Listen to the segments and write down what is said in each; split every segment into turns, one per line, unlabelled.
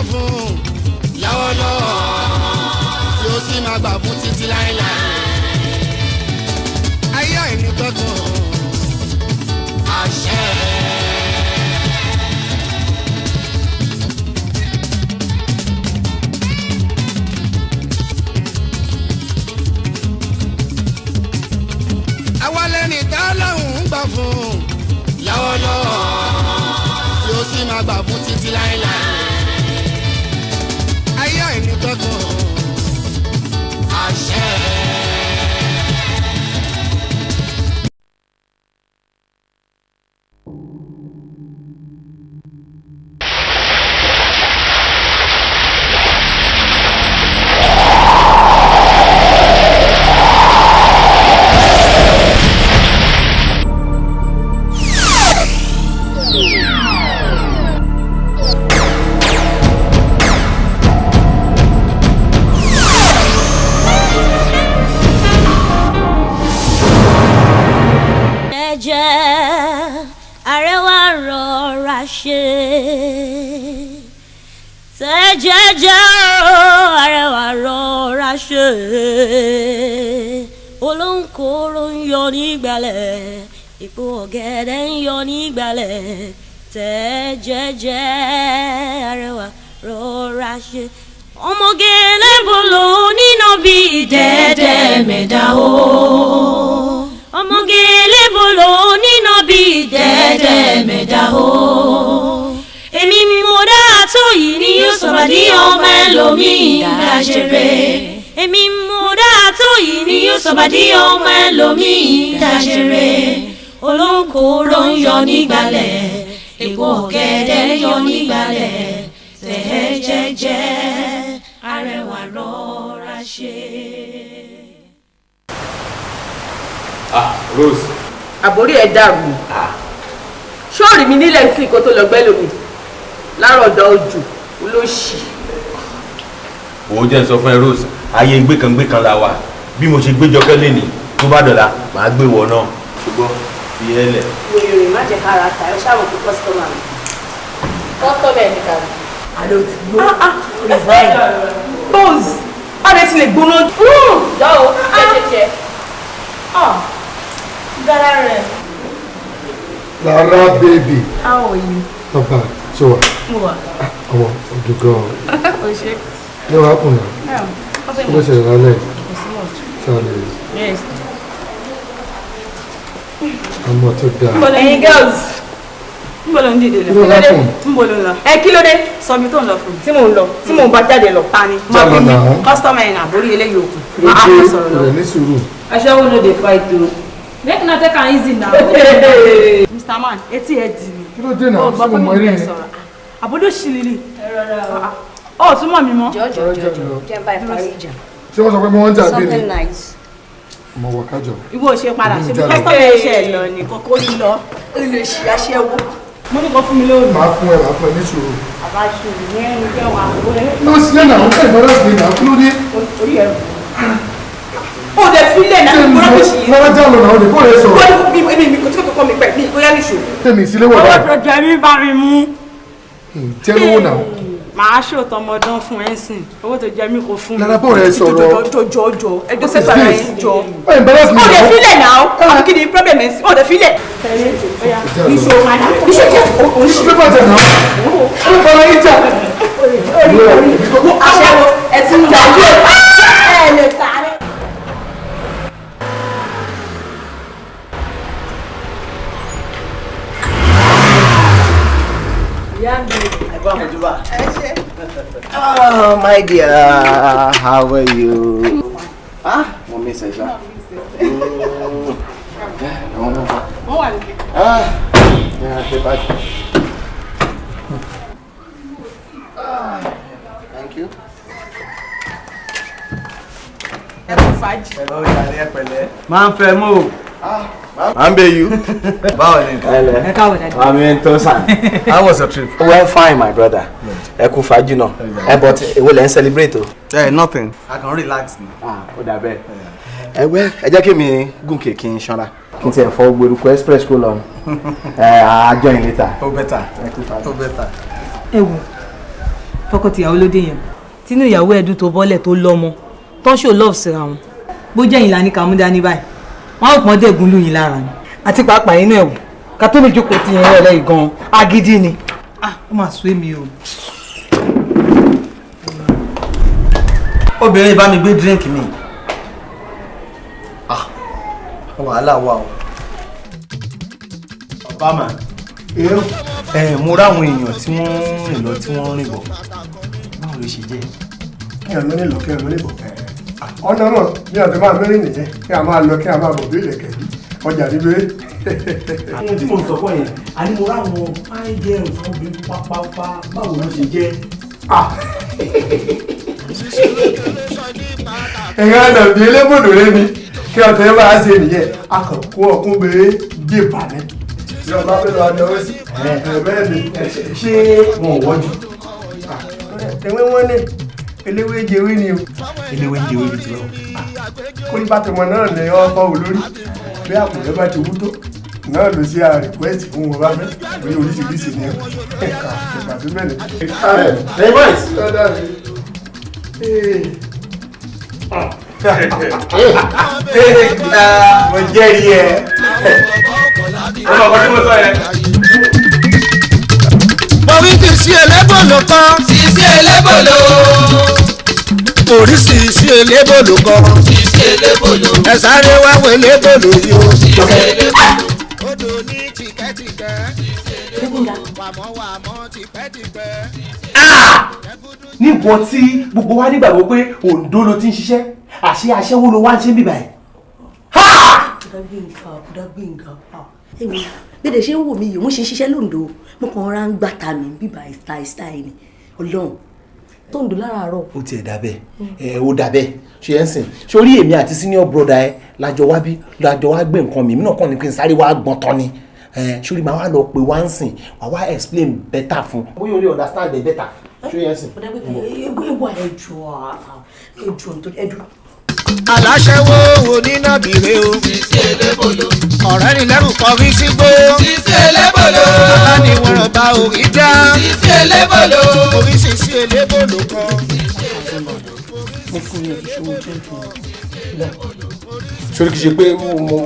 fún lọ́wọ́lọ́wọ́ tí ó sì máa gbà fún títí láéláé. Ayé àìní tọ́tún àṣẹ. Àwa lẹ́ni tá lọ́hùn ún gbà fún lọ́wọ́lọ́wọ́ tí ó sì máa gbà fún títí láéláé. Ayé àìní tọ́tún àṣẹ.
Jẹ́jẹ́ arẹwà rọra ṣe, tẹ́ jẹ́jẹ́ o, arẹwà rọra ṣe. Olóńkòrò ń yọ nígbàlẹ̀, ipò ọ̀gẹ̀dẹ̀ ń yọ nígbàlẹ̀. Tẹ́ jẹ́jẹ́ arẹwà rọra ṣe. Ọmọge lẹ́bùlù nínà bí dẹ́dẹ́ mẹ́ta o. Ọmọge lẹ́bùlù nínà bí dẹ́dẹ́ mẹ́ta o. Èmi mo dá tó yìí ní yóò sọ̀rọ̀ ní ọmọ ẹlòmíì dáṣeré. Èmi mo dá tó yìí ní yóò sọ̀rọ̀ ní ọmọ ẹlòmíì dáṣeré. Olóńkòrò ń yọ nígbàlẹ̀, èpo ọ̀gẹ̀dẹ̀ ń yọ nígbàlẹ̀. Tẹ̀ jẹ́jẹ́ arẹwà rọra ṣe.
Ah, Rose.
Àbórí ẹ̀ dàrú. Ṣọ́ọ̀rì mi nílẹ̀ sí nǹkan tó lọ gbẹ́ lómi láàárọ̀ ọ̀dọ̀ ojú olóṣì.
Wo jẹ́ n sọ fún ẹ Rose, ayé gbékangbékan la wà. Bí mo ṣe gbé Jọkẹ́ lénìí, tó bá dọ̀la, màá gbé wọ náà. Ṣùgbọ́n fi ẹ lẹ̀.
Wèrè má jẹ́ kára ta ẹ ṣáà mọ̀ pé kọ́sítọ́mà mi. Kọ́sítọ́mà ẹ̀ ní kàrí.
Àlọ́ ti gbó. Resign. Rose, báwo ti lè gbóná?
Jọ́ o, jẹ́jẹ́jẹ́. Gara rẹ̀.
Lara baby.
How are you?
Papa, so what?
Mo wà.
Ọmọ, ọdún gan-an.
O ṣe.
Ní wàá kùnà. Kí ló ṣẹlẹ̀ lálẹ́? Ṣáàlẹ̀.
Yes.
Ọmọ tó dáa.
Ẹ̀yin girls.
Níbo ló ń dìde lọ?
Kí ló happen?
Níbo ló ń lọ? Ẹ kí ló dé? Sọ ibi tó ń lọ fún mi. Tí mò ń lọ, tí mò ń bá jáde lọ. Ta ni?
Jálọ
Má bí mi.
náà.
Kọ́sítọ́mà ẹ̀ nà àbórí eléyìí òkú.
Kí ló
Máa
dé?
kó sọ̀rọ̀ lọ.
Rẹ̀ ní sùúrù.
Aṣẹ́wó no dey fight o. Make una take am easy now.
Mr. Man, etí ẹ dì mí.
Kí ló dé náà? Ṣé mo mọ eré ni?
Àbúrò ṣì lìlì. Ó tún mọ̀ mí mọ́.
Jọ jọ jọ jọ jẹ́ n bá ẹ parí ìjà.
Ṣé wọ́n sọ pé mo ń jà bí ni?
Something nice.
Ọmọ wà kájọ.
Ìwọ ò ṣe padà ṣe bí
Jálọ.
kọ́sítọ́mà ẹ̀ ṣe ẹ̀ lọ ní kókó lílọ.
Olóṣì aṣẹ́wó.
Mo ní kó fún mi lóòrùn.
Màá fún ẹ ní sùúrù.
Àbáṣe ní ẹni jẹ́ wà wọlé.
Kí ló ṣe náà? Ó fẹ́ ìmọ̀ràn sí náà. Kí ló dé?
Orí ẹ̀ ó dẹ̀ fílẹ̀ náà gbọ́dọ̀ kò sí.
Lára jálọ náà, ó lè kó rẹ̀ sọ̀rọ̀.
Wọ́n ní mi mi kò tí kò kọ́ mi pẹ̀ mí bóyá nìṣó.
Tèmi ìsílẹ̀ wọ̀
Owó
báyìí.
tó jẹ mí bá mi mú.
Jẹ́ lówó náà.
Màá ṣòótọ́ ọmọdán fún ẹ sìn. Owó tó jẹ mí kò fún mi.
Lára bọ́ rẹ̀ sọ̀rọ̀.
Jọ jọ jọ ẹjọ́ sẹ́sọ̀ ara yín jọ.
Ó embarrass me
Ó dẹ̀
now.
fílẹ̀ náà. Àbí kí ni problem ẹ̀ sí? Ó dẹ̀ fílẹ̀. Nìṣó padà. Nìṣó jẹ́ òun
Ṣé bàjẹ́ náà? Ó lè fara yín jà.
Aṣẹ́wó ẹ ti ń jà ojú ẹ̀.
Ẹ lè ta rẹ̀.
Oh, my dear, how are you? Ah, mo miss ẹ ṣá.
Wọ́n wà lókè.
Ah, yeah, ṣe báyìí. Thank you.
Ẹ kò fàájì.
Máa ń fẹ́ mọ́ o.
À ń bẹ you.
Báwo ni nǹkan?
Ẹ káwọ̀ dáadáa.
Àmì tó sàn.
How was your trip?
Well, fine, my brother. Ẹ kú fàájì náà. Ẹ but èwo lẹ ń celebrate o?
Eh, nothing. I can relax ni.
Ah, ó dà bẹ́ẹ̀. Ẹ wẹ́ ẹ jẹ́ kí mi gùnkè kí n ṣanra. Kí n tiẹ̀ fọ gbèrúkọ express kó lọ. Ẹ á join later.
Ó better.
Ẹ kú fàájì.
Ó better.
Ẹ wò,
Tọkọtìyàwó ló dé yẹn. Tínú ìyàwó ẹ̀dùn tó bọ́lẹ̀ tó lọ́mọ tó ń ṣò love síra wọn. Bó jẹ́ ìlànà ní kàmúdá ní báyìí. Wọ́n á pọ́n dẹ̀gún lù yín lára ni. Àti pàápàá inú ẹ̀wò ká tó lè jókòó ti yẹn rẹ̀ yìí gan-an agídí ni. Ah, ó mà sú èmi o.
Obìnrin bá mi gbé drink mi. Ah, wàhálà wà o. Obama, ẹ mo ráwọn èèyàn tí wọ́n ń rìn lọ tí wọ́n ń rìn bọ̀. Báwo ló ṣe jẹ́?
Kí ẹ lọ nílò kí ẹ lọ níbọ̀. Ọ̀nà náà bí a ti máa mẹ́rin nìyẹn kí a máa lọ kí a máa bọ̀ bí ìlẹ̀kẹ̀ ọjà níbi.
Ohun tí mo sọ fún yẹn, a ní mo ráwọn fine girls wọn bí pápápá, báwo ló ṣe jẹ́?
Ẹ̀yin ọ̀nà bí elébòdò rẹ ni kí ọ̀tẹ̀ máa ṣe nìyẹn, a kàn kó ọkùn bèrè dé ìbànú. Ìjọba fẹ́ lọ náwó sí bẹ́ẹ̀ ni.
Ṣé wọn ò wọ́jú?
Ẹ̀wẹ́ wọn ní eléwé jẹwé ni o.
Eléwé jẹwé ni tiwọn.
Kó ní bàtẹ̀mọ náà ní ọkọ̀ olórí bí àpòlẹ́ bá ti wú tó náà ló ṣe àrìkwẹ́sì fún wọn bá fẹ́ orí oríṣiríṣi ni ẹ̀ka ìpàdé mẹ́rin.
Hey boys!
Mo jẹ́rìí ẹ.
Ọmọ ọkọ tí mo sọ yẹn.
Mo rí sisi elébòlò kan.
Sisi elébòlò.
Oríṣiríṣi elébòlò kan.
Sisi elébòlò.
Ẹ sáré wá wo elébòlò yìí o.
Sisi elébòlò.
Odò ní tìkẹ́tìkẹ́. Wàmọ́wàmọ́ tìpẹ́tìpẹ́.
Níbo tí gbogbo wa nígbàgbọ́ pé Oǹdó ló ti ń ṣiṣẹ́, àṣé aṣẹ́wó ló wá ń ṣe bíbá ẹ̀.
Bùdá Gbénga, Bùdá Gbénga, ewu dédé ṣe ń wò mí yìí, mo ṣe ń ṣiṣẹ́ lóńdó, mo kàn ra ń gbàtà mi bíbá style style ni Ọlọ́run tó ń dùn láràárọ̀.
Ó tiẹ̀ dà bẹ́ẹ̀, ẹ ó dà bẹ́ẹ̀, ṣe é ń sìn. Sórí èmi àti senior brother ẹ lájọ wá bí lájọ wá gbé nǹkan mi, èmi náà kàn ní kí n sáré wá gbọ́n tán ni. Sórí màá wá lọ pé wá ń sìn, wà wá explain better fún. Bóyá o lè understand it better. Ṣé yẹn sìn?
Bùdá Gbénga, ewu ẹjọ́ ẹjọ́ nítorí ẹdùn.
Aláṣẹ́wó onínàbìrè o.
Sisi elébòlò.
Ọ̀rẹ́ ni lẹ́rù kọrí sígbó.
Sisi elébòlò.
Bàbá ni wọ́n bá orí dá.
Sisi elébòlò.
Oríṣiríṣi elébòlò kan.
Mo fún yín ìṣòwò jẹ́ǹkì lọ.
Sórí kìí ṣe pé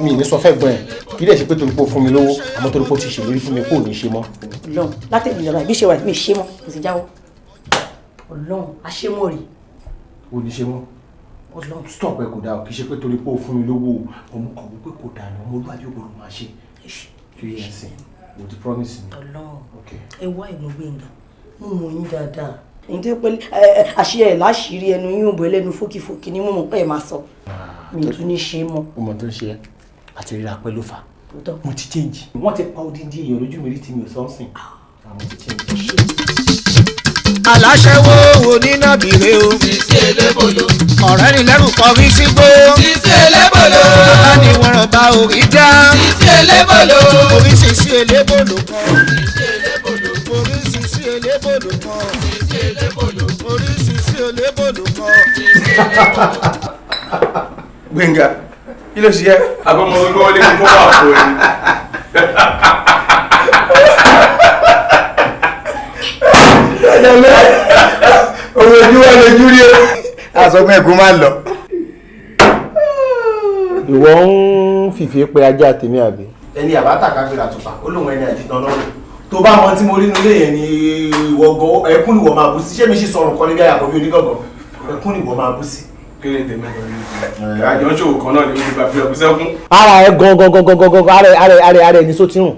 mi ní sọ fẹ́ gbọ́n ẹ̀, kì í dẹ̀ ṣe pé torí pé ó fún mi lówó, àmọ́ torí pé ó ti ṣèlérí fún mi pé ò ní ṣe mọ́.
Ọlọ́run látẹ̀yìn lọ́la ìbí ṣe wà mí ṣe mọ́ kò sì jáwọ́. Ọlọ́run aṣẹ́mọ̀ rí.
Ò ní ṣe mọ́.
Ọlọ́run
stop ẹ kò dáa o, kì í ṣe pé torí pé ó fún mi lówó ọmọ kan wípé kò dáa ni ọmọlúwàbí ò gbọdọ̀ máa ṣe. Ṣé yẹn sìn? O ti promise mi.
Ọlọ́run ẹ wá ìmọ̀ Gbénga, mo mọ̀ yín dáadáa. Èyí tó pẹ́ àṣẹ ẹ̀ láṣìírí ẹnu yín ò bọ̀ ẹlẹ́nu fókìfókì ni mo mọ̀ pé ẹ máa sọ. Mi ò tún ní ṣe mọ́.
O mọ̀ tó ń ṣe ẹ́, àti ríra pẹ́ ló fà á. Mo ti change. Wọ́n ti pa odindi èèyàn lójú mi rí tí mi ò sọ ń sìn. Àmọ́ ti change.
Aláṣẹ́wó onínàbìrè o.
Sisi elébòlò.
Ọ̀rẹ́ ni lẹ́rù kọrí sígbó.
Sisi elébòlò.
Bàbá ni wọ́n bá orí dá.
Sisi elébòlò.
Oríṣiríṣi elébòlò kan.
Sisi elébòlò.
Oríṣiríṣi elébòlò kan.
Sisi elébòlò.
Oríṣiríṣi elébòlò kan.
Gbénga, kí ló ṣe ẹ́?
Àbọ̀mọ̀ ogun wọlé kó wà fún ẹ.
Owó ojú wa lójú rí o. A sọ fún ẹ kó má lọ.
Ìwọ ń fìfì pé ajá tèmi àbí? Ẹni àbáta káfíńrà tùpà, ó lóun ẹni àjìtàn lọ́rùn. Tó bá mọ tí mo rí nílé yẹn ni ìwọ gan ẹkún ni ìwọ máa bú sí. Ṣé mi ṣe sọ̀rọ̀ kan níbi àyàkọ́ bí onígàngàn? Ẹkún ni ìwọ máa bú sí.
Kí ni tèmi pẹ̀lú àjọ ń ṣòwò kan náà ni ó ti gbà fi ọkùn sẹ́kún.
Ara ẹ gan gan gan gan gan ara ẹ ní só ti rùn.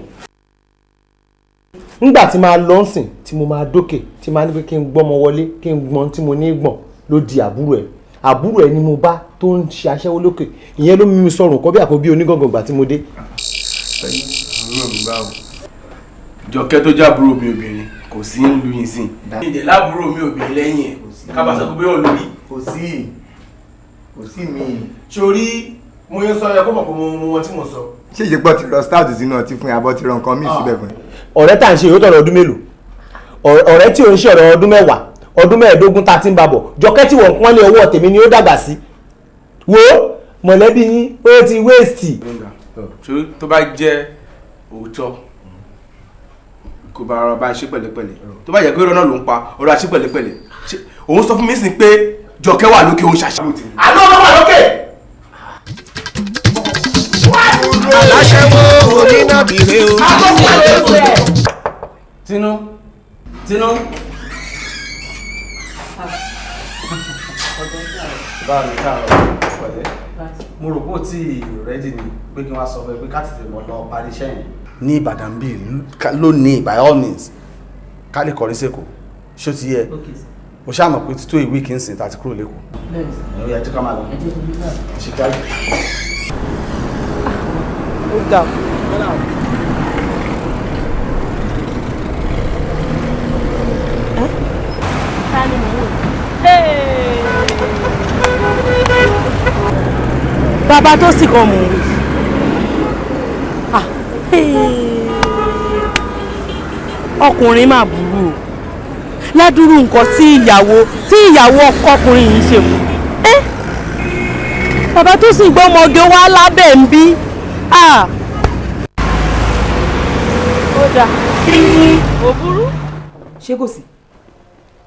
Nígbà tí máa lọ sìn tí mo máa dókè tí máa ní pé kí n gbọ́mọ wọlé kí n gbọ́n tí mo ní gbọ̀n ló di àbúrò ẹ̀. Àbúrò ẹ̀ ni mo bá tó ń ṣe aṣẹ́wó lókè. Ìyẹn ló mú mi sọ̀rùn kọ́ bí àkọ́bí onígàngàn gbà tí mo dé.
Àbúrò mi báwo? Jọkẹ́ tó jábúrò mi obìnrin kò sí ń lu yín sìn. Ìdè lábúrò mi obìnrin lẹ́yìn ẹ̀ kábàṣọ́ pé bóyá olórí.
Kò sí kò sí mi.
Sórí mo yẹn sọ ẹ kó mọ̀ pé mo mọ ohun tí mo sọ.
Ṣé ìjẹ́pọ̀ ti rọ stout sínú ọtí fún abọ́ ti rọ nǹkan míì síbẹ̀ fún ẹ?
Ọ̀rẹ́ tá à ń ṣe yóò tọ̀rọ̀ ọdún mélòó? Ọ̀rẹ́ tí ò ń ṣe ọ̀rọ̀ ọdún mẹ́wàá, ọdún mẹ́ẹ̀ẹ́dógún tá a ti ń babọ̀, Jọkẹ́ tí wọ́n pọ́n lé ọwọ́ tèmi ni ó dàgbà sí. Wo mọ̀lẹ́bí yín ó ti wéèsì.
Tó bá jẹ́ òótọ́ kò bá ọ̀rọ̀ bá ṣe pẹ̀lẹ́pẹ̀lẹ́, tó bá jẹ́ pé irọ́ náà ló ń pa ọ̀rọ̀ àṣẹ pẹ̀lẹ́pẹ̀lẹ́, Òun sọ fún mi sìn pé Jọkẹ́ wà lókè, òun ṣàṣàrò tì. Àlọ́ ọmọ wà lókè.
Aláṣẹ́wó onínàbìrè o.
Tinú, Tinú. Báwo ni káàárọ̀ pẹ̀lẹ́? Mo rò pé ó ti ready ni pé kí wọ́n sọ fún ẹ pé ká tètè mọ̀ lọ parí iṣẹ́ yẹn. Ní Ìbàdàn bíi lónìí, by all means, ká lè kọrí sẹ́kọ̀ọ́, ṣó ti yẹ? Mo ṣáà mọ̀ pé tító ìwé kì í sìn tá a ti kúrò lẹ́kọ̀ọ́. Ẹ̀rọ yẹ jẹ́ ká máa lọ. Ṣé ká lè?
Ó ga.
Bàbá tó sì kan mò ń wí. Ọkùnrin máa burú o. Ládùúrú nǹkan tí ìyàwó ọkùnrin yìí ṣe fún. Bàbá tó sì gbọ́mọge wá lábẹ́ ń bí. Ó dáa. Kò burú.
Ṣé kò sí?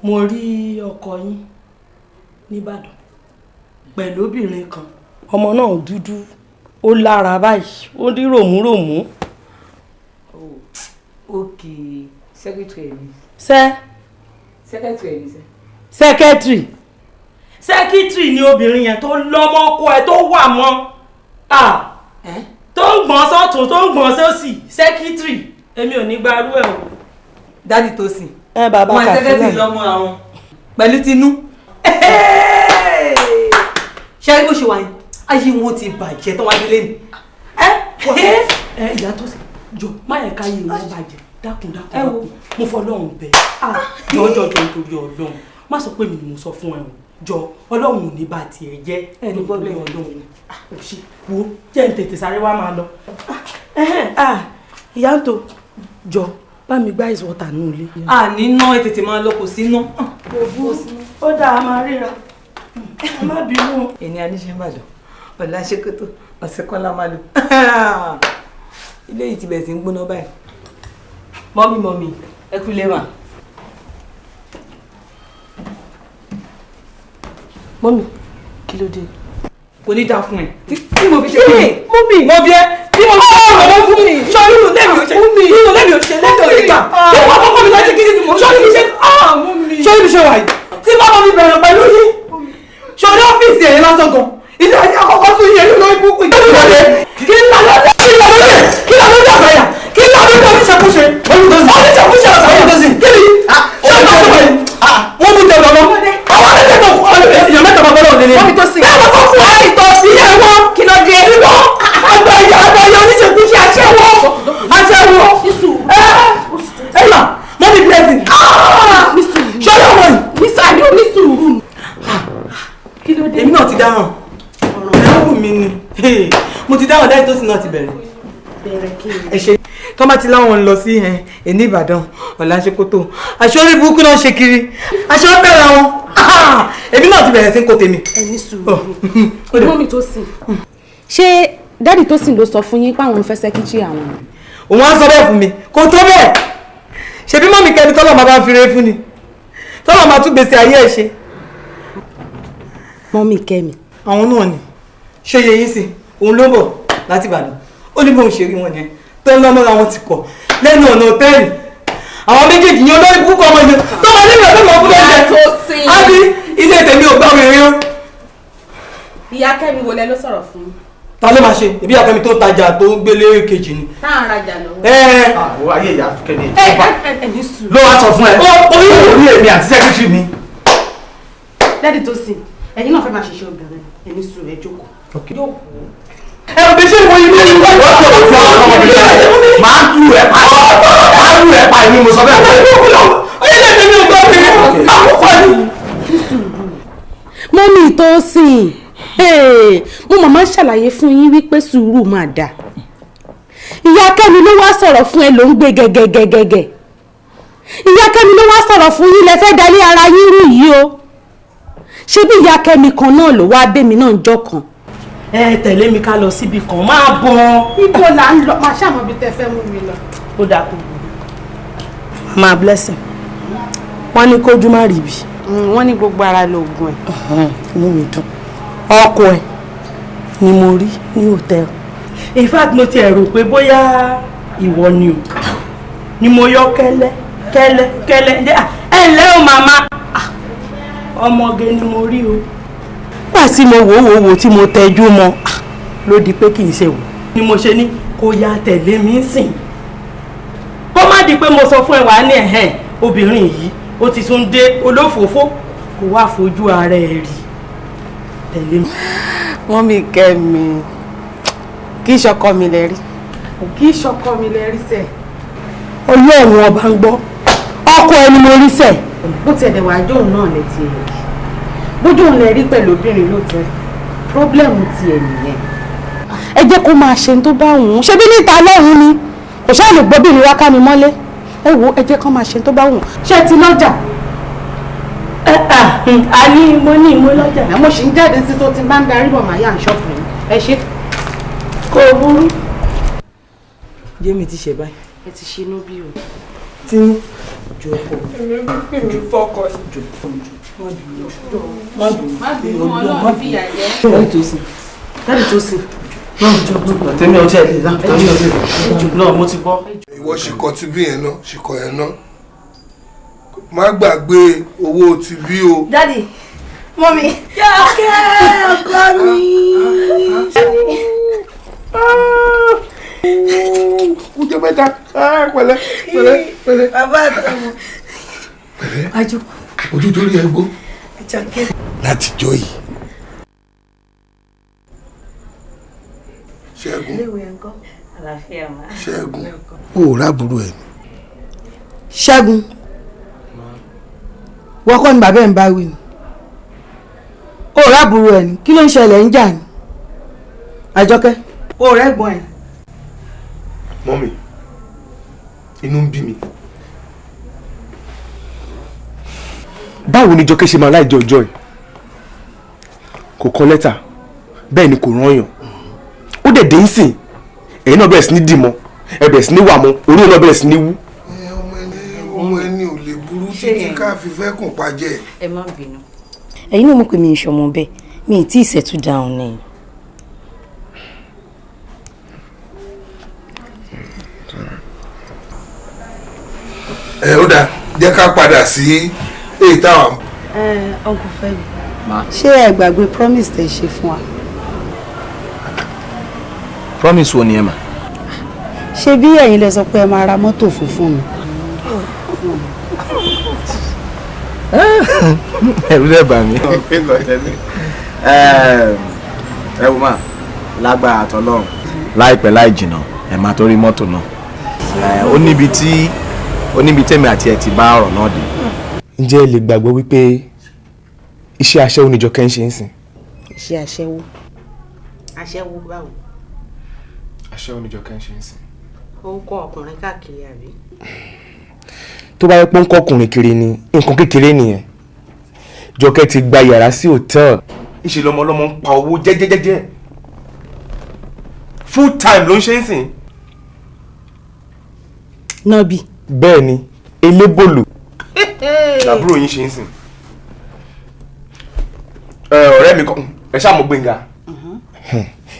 Mo rí ọkọ yín nìbàdàn pẹ̀lú obìnrin kan. Ọmọ náà dúdú, ó lára báyìí, ó rí ròmúròmú.
Ok, secretary mi.
Sẹ́.
Secretary mi sẹ́.
Secretary. Secretary ni obìnrin yẹn tó lọ́mọ ọkọ ẹ̀ tó wà mọ́. Tó ń gbọ̀n sọ́tún, tó ń gbọ̀n sósì, secretary. Èmi ò ní gba irú ẹ̀ o.
Dádì tó sìn.
Ẹ bàbá
Wọn
Kàfílà.
secretary lọ́mọ àwọn. Pẹ̀lú Tinú. Ṣé rí bó ṣe wà yẹn? Ayé wọn ti bàjẹ́ tán wá délé ni.
Ẹ ìyá tó sì jọ má yẹ ká yé wọn bàjẹ́, dákun dákun dákun, mo fọlọ́run bẹ̀ jọ jọ jọ nítorí Ọlọ́run, má sọ pé mi ni mo sọ fún ẹ o, jọ Ọlọ́run ò ní bá tiẹ̀ jẹ́ nítorí Ọlọ́run. Ò ṣe wo jẹ́ n tètè sáré wá máa lọ. Ìyá ń to jọ bá mi gbá ìsọ̀tà nù ilé.
À ní ná, ẹ tètè máa lọ, kò sí ná.
Kò bú ó dáa, máa ríra, ẹ má bínú.
Èmi aníṣẹ́ Ìbàdàn, ọ̀la ṣèkótó, ọ̀sẹ̀ kan la máa lò. Ilé yìí ti bẹ̀rẹ̀ sí ń gbóná báyìí. Mọ́mí, mọ́mí, ẹ kú lé mà.
Mọ́mí, kí ló dé?
Kò ní dáa fún ẹ. Tí mo fi ṣe kí ni?
Mọ́mí!
Mo bí ẹ. Tí mo fi ṣe ọ̀rọ̀ fún mi. Sọ́rí inú lẹ́mi ò ṣe. Inú lẹ́mi ò ṣe lẹ́mi ò gbà. Tí mo kọ́kọ́ mi lọ́jọ́ kí ni mo sọ́rí mi ṣe. Sọ́rí mi ṣe wà yìí. Tí bàbá mi bẹ̀rẹ̀ pẹ̀lú yín. Sọ́rí ọ́fíìsì ẹ̀yẹ lásán gan. Ilé ayé àkọ́kọ́ tún yẹ nínú ibùkún yìí. Kí ni lálọ́ kí ni lálọ́ kí ni lálọ́ àgbáyà kí ni lálọ́ oníṣekúṣe oníṣekúṣe àgbáyà kí ni ṣé ìgbà tó wà yìí wọ́n mú jẹ lọ́wọ́ àwọn akẹ́kọ̀ọ́ tó kọ́ èèyàn mẹ́ta bàbá náà nílé.
Mọ́mí tó sì.
Bẹ́ẹ̀ lọ fún wa ìtọ́ sí ẹ̀wọ̀n
Kí ló dé?
Ìwọ àgbáyà àgbáyà oníṣekúṣe aṣẹ́wó aṣẹ́wó ẹ ẹ mà mọ́mí blessing ṣọlá wọ̀nyí.
Ní onísùúrù. Kí ló dé?
Èmi náà ti dáràn, ẹ̀rọ mi ni mo ti dáràn, dáì tó sì náà ti bẹ̀rẹ̀.
Bẹ̀rẹ̀ kí ni?
Ẹ ṣe tó bá ti láwọn ń lọ sí ẹni Ìbàdàn, ọ̀la ṣe kótó, aṣọ orí burúkú náà ṣe kiri, aṣọ bẹ̀rẹ̀ wọn, èmi náà ti bẹ̀rẹ̀ sí kó tèmi.
Ẹ ní sùúrù. Mọ́mí tó sìn.
Ṣé dádì tó sìn ló sọ fún yín páwọn ń fẹ́ sẹ́kítírì àwọn?
Òun á sọ bẹ́ẹ̀ fún mi, kò tó bẹ́ẹ̀. Ṣebí mọ́mí kẹ́mi tọ́lọ̀ máa bá fi re fún ni, tọ́lọ̀ máa tún gbèsè ayé ẹ̀ ṣe.
Mọ́mí kẹ́mi.
Àwọn náà ni, ṣé yẹ yín sí òun ló ń bọ̀ láti Ìbàdàn, ó ní bóun ṣe rí wọn yẹn tó ń lọ́mọ́ra wọn ti kọ̀ lẹ́nu ọ̀nà òtẹ́ẹ̀lì, àwọn méjèèjì yẹn olórí púpọ̀ ọmọ yẹn tó máa nílò ọdún mọ̀ fún lóúnjẹ àbí ilé tèmi ò gbá wèrè o.
Ìyá Kẹ́mi wo lẹ ló sọ̀rọ̀ fún?
Ta ló máa ṣe ìbí ìyá Kẹ́mi tó ń tajà tó ń gbélé kejì ni.
Tá à ń rajà lọ́wọ́.
Ẹ
Àwọn ayé ìyá Kẹ́mi
Ẹ ẹ ẹ ní sùúrù.
ló wá sọ fún ẹ. Orí èmi àti sẹ́kítírì mi.
Dádì tó sìn, ẹ̀yin náà fẹ́ máa ṣiṣẹ́ obìnrin, ẹ ní sùúrù, ẹ jókòó.
Ẹ ò bí ṣe ìwọ ilé ìwọ
Wọ́n tó o fún ọmọ mi lẹ́yìn. Màá lù ẹ̀ pa. Màá lù ẹ̀ pa, èmi mo sọ bẹ́ẹ̀.
Ilé tèmi ò gbá wèrè àkókò ni.
Mọ́mí tó sìn, mo màmá ṣàlàyé fún yín wípé sùúrù máa dà. Ìyá Kẹ́mi ló wá sọ̀rọ̀ fún ẹ ló ń gbé gẹ́gẹ́gẹ́gẹ́. Ìyá Kẹ́mi ló wá sọ̀rọ̀ fún yín lẹ fẹ́ dalé ara yín rú yìí o. Ṣé bí ìyá Kẹ́mi kan náà ló wá bẹ́mi náà jọ kan?
Ẹ tẹ̀lé mi ká lọ síbi kan, máa bọ̀.
Ibo là ń lọ? Màá ṣàmọ̀ bí tẹ fẹ́ mú mi lọ.
Ó dáa, kó burú. Màmá blessing, wọ́n ní kójú má rí ibi.
Wọ́n ní gbogbo ara lóògùn ẹ̀.
Inú mi dùn. Ọkọ ẹ̀ ni mo rí ní hòtẹ́ẹ̀lì. In fact, mo ti rò pé bóyá ìwọ ni o ni mo yọ kẹ́lẹ́ kẹ́lẹ́ kẹ́lẹ́. Ẹ ǹlẹ́ o màmá, ọmọge ni mo rí o. Nígbà tí mo wò wò wò tí mo tẹjú mọ́ ló di pé kì í ṣe wò ni mo ṣe ní kó ya tẹ̀lé mi sìn, kó má di pé mo sọ fún ẹ wàá ní ẹ̀hẹ́n obìnrin yìí ó ti tún dé olófòófó, kó wá fojú ara ẹ rí tẹ̀lé mi.
Mọ́mí Kẹ́mi, kì í ṣọkọ mi lẹ rí. Kì í ṣọkọ mi lẹ rí sẹ́ẹ̀.
Ọlọ́run ọba ń gbọ́, ọkọ ẹni mo rí sẹ́ẹ̀.
Bó tiẹ̀ dẹ̀ wàá jóun náà lẹ ti rí, bójú òun lẹ rí pẹ̀lú obìnrin lóòótọ́, pírọ́blẹ̀mù tiẹ̀ nìyẹn. Ẹ jẹ́ kó máa ṣe tó bá òun ṣebí níta lọ́hùn ni, kò ṣáà lè gbóbìnrin wá ká mi mọ́lé. Ẹ wo, ẹ jẹ́ kó máa ṣe tó bá òun. Ṣé ti lọ́jà?
A ní mo ní mo lọ́jà.
Mo sì ń jáde sí tó ti bá ń darí bọ̀ máa yà ń ṣọ́ọ̀fù yín. Ẹ ṣe.
Kò burú. Jẹ́mi ti ṣe báyìí.
Ẹ ti ṣe inú bí o.
Tí jọ ọkọ
mi fọkọ.
Jọ jọ má bínú,
má bínú, Ọlọ́run fìyà jẹ.
Dáàdì tó sìn, dáàdì tó sìn.
Tèmi ọtí ẹ̀ lè dá, tèmi ọtí ẹ̀ lè náà mo ti gbọ́.
Ìwọ ṣìkọ ti bí yẹn náà, ṣìkọ yẹn náà, má gbàgbé owó ti bí o.
Daddy, mọ́mí.
Jọkẹ́ ọkọ mi.
Kújọ mẹ́ta, pẹ̀lẹ́ pẹ̀lẹ́ pẹ̀lẹ́.
Bàbá àtọmọ.
Pẹ̀lẹ́, ojú tó rí ẹ gbó. Látijọ́ yìí. Ṣẹ́gun, Ṣẹ́gun, o ò rábùrú ẹ̀ ni.
Ṣẹ́gun, wọ́n kọ́ ni bàbá ẹ̀ ń bá wí ni. O ò rábùrú ẹ̀ ni, kí ló ń ṣẹlẹ̀ ń jà ni? Àjọkẹ́, o ò rẹ́gbọ́n ẹ̀.
Mọ́mì, inú ń bí mi. Báwo ni Jọkẹ́ ṣe máa láìjọ ọjọ́ ẹ̀? Kò kọ lẹ́tà, bẹ́ẹ̀ ni kò rányàn. Ó dẹ̀ dé ń sìn, ẹ̀yin náà bẹ̀rẹ̀ sí ní dìmọ̀, ẹ bẹ̀rẹ̀ sí ní wà mọ́, orí náà bẹ̀rẹ̀ sí ní wú.
Ọmọ ẹni ò lè burú títí ká fi fẹ́ kùn pàjẹ́.
Ẹ má bínú. Ẹ̀yin náà mọ̀ pé mi ì ṣọmọ bẹ́ẹ̀, mi ì tí ì settle down ni.
Ẹ ó dáa, jẹ́ ká padà sí èyí táwa.
Ẹ Uncle Fẹ́mi, ṣé ẹ gbàgbé promise tẹ́ ṣe fún wa?
Promise wo ni ẹ mà?
Ṣé bí ẹ̀yin lẹ sọ pé ẹ máa ra mọ́tò funfun mi?
Ẹ̀rù dẹ̀ bà mí. Ẹ wò má, lágbára àtọlọ́run. Láìpẹ́ láì jìnnà, ẹ máa tó rí mọ́tò náà. Ó níbi tí ó níbi tèmi àti ẹ ti bá ọ̀rọ̀ náà dé.
Ǹjẹ́ ẹ lè gbàgbọ́ wípé iṣẹ́ aṣẹ́wó ni Jọkẹ́ ń ṣe ń sìn?
Iṣẹ́ aṣẹ́wó? Aṣẹ́wó báwo?
Aṣẹ́wó ni Jọkẹ́ ń ṣe ń sìn.
Ó ń kọ́ ọkùnrin káàkiri àbí?
Tó bá yẹ pé ń kọ́ ọkùnrin kiri ni, nǹkan kékeré nìyẹn. Jọkẹ́ ti gba yàrá sí hòtẹ́ẹ̀lì. Ńṣe lọmọ ọlọ́mọ ń pa owó jẹ́jẹ́jẹ́jẹ́. Full time ló ń ṣe ń sìn.
Nọ́bì.
Bẹ́ẹ̀ ni, elébòlò làbúrò yín ṣe ń sìn. Ọ̀rẹ́ mi kan, ẹ ṣáà mọ̀ Gbénga.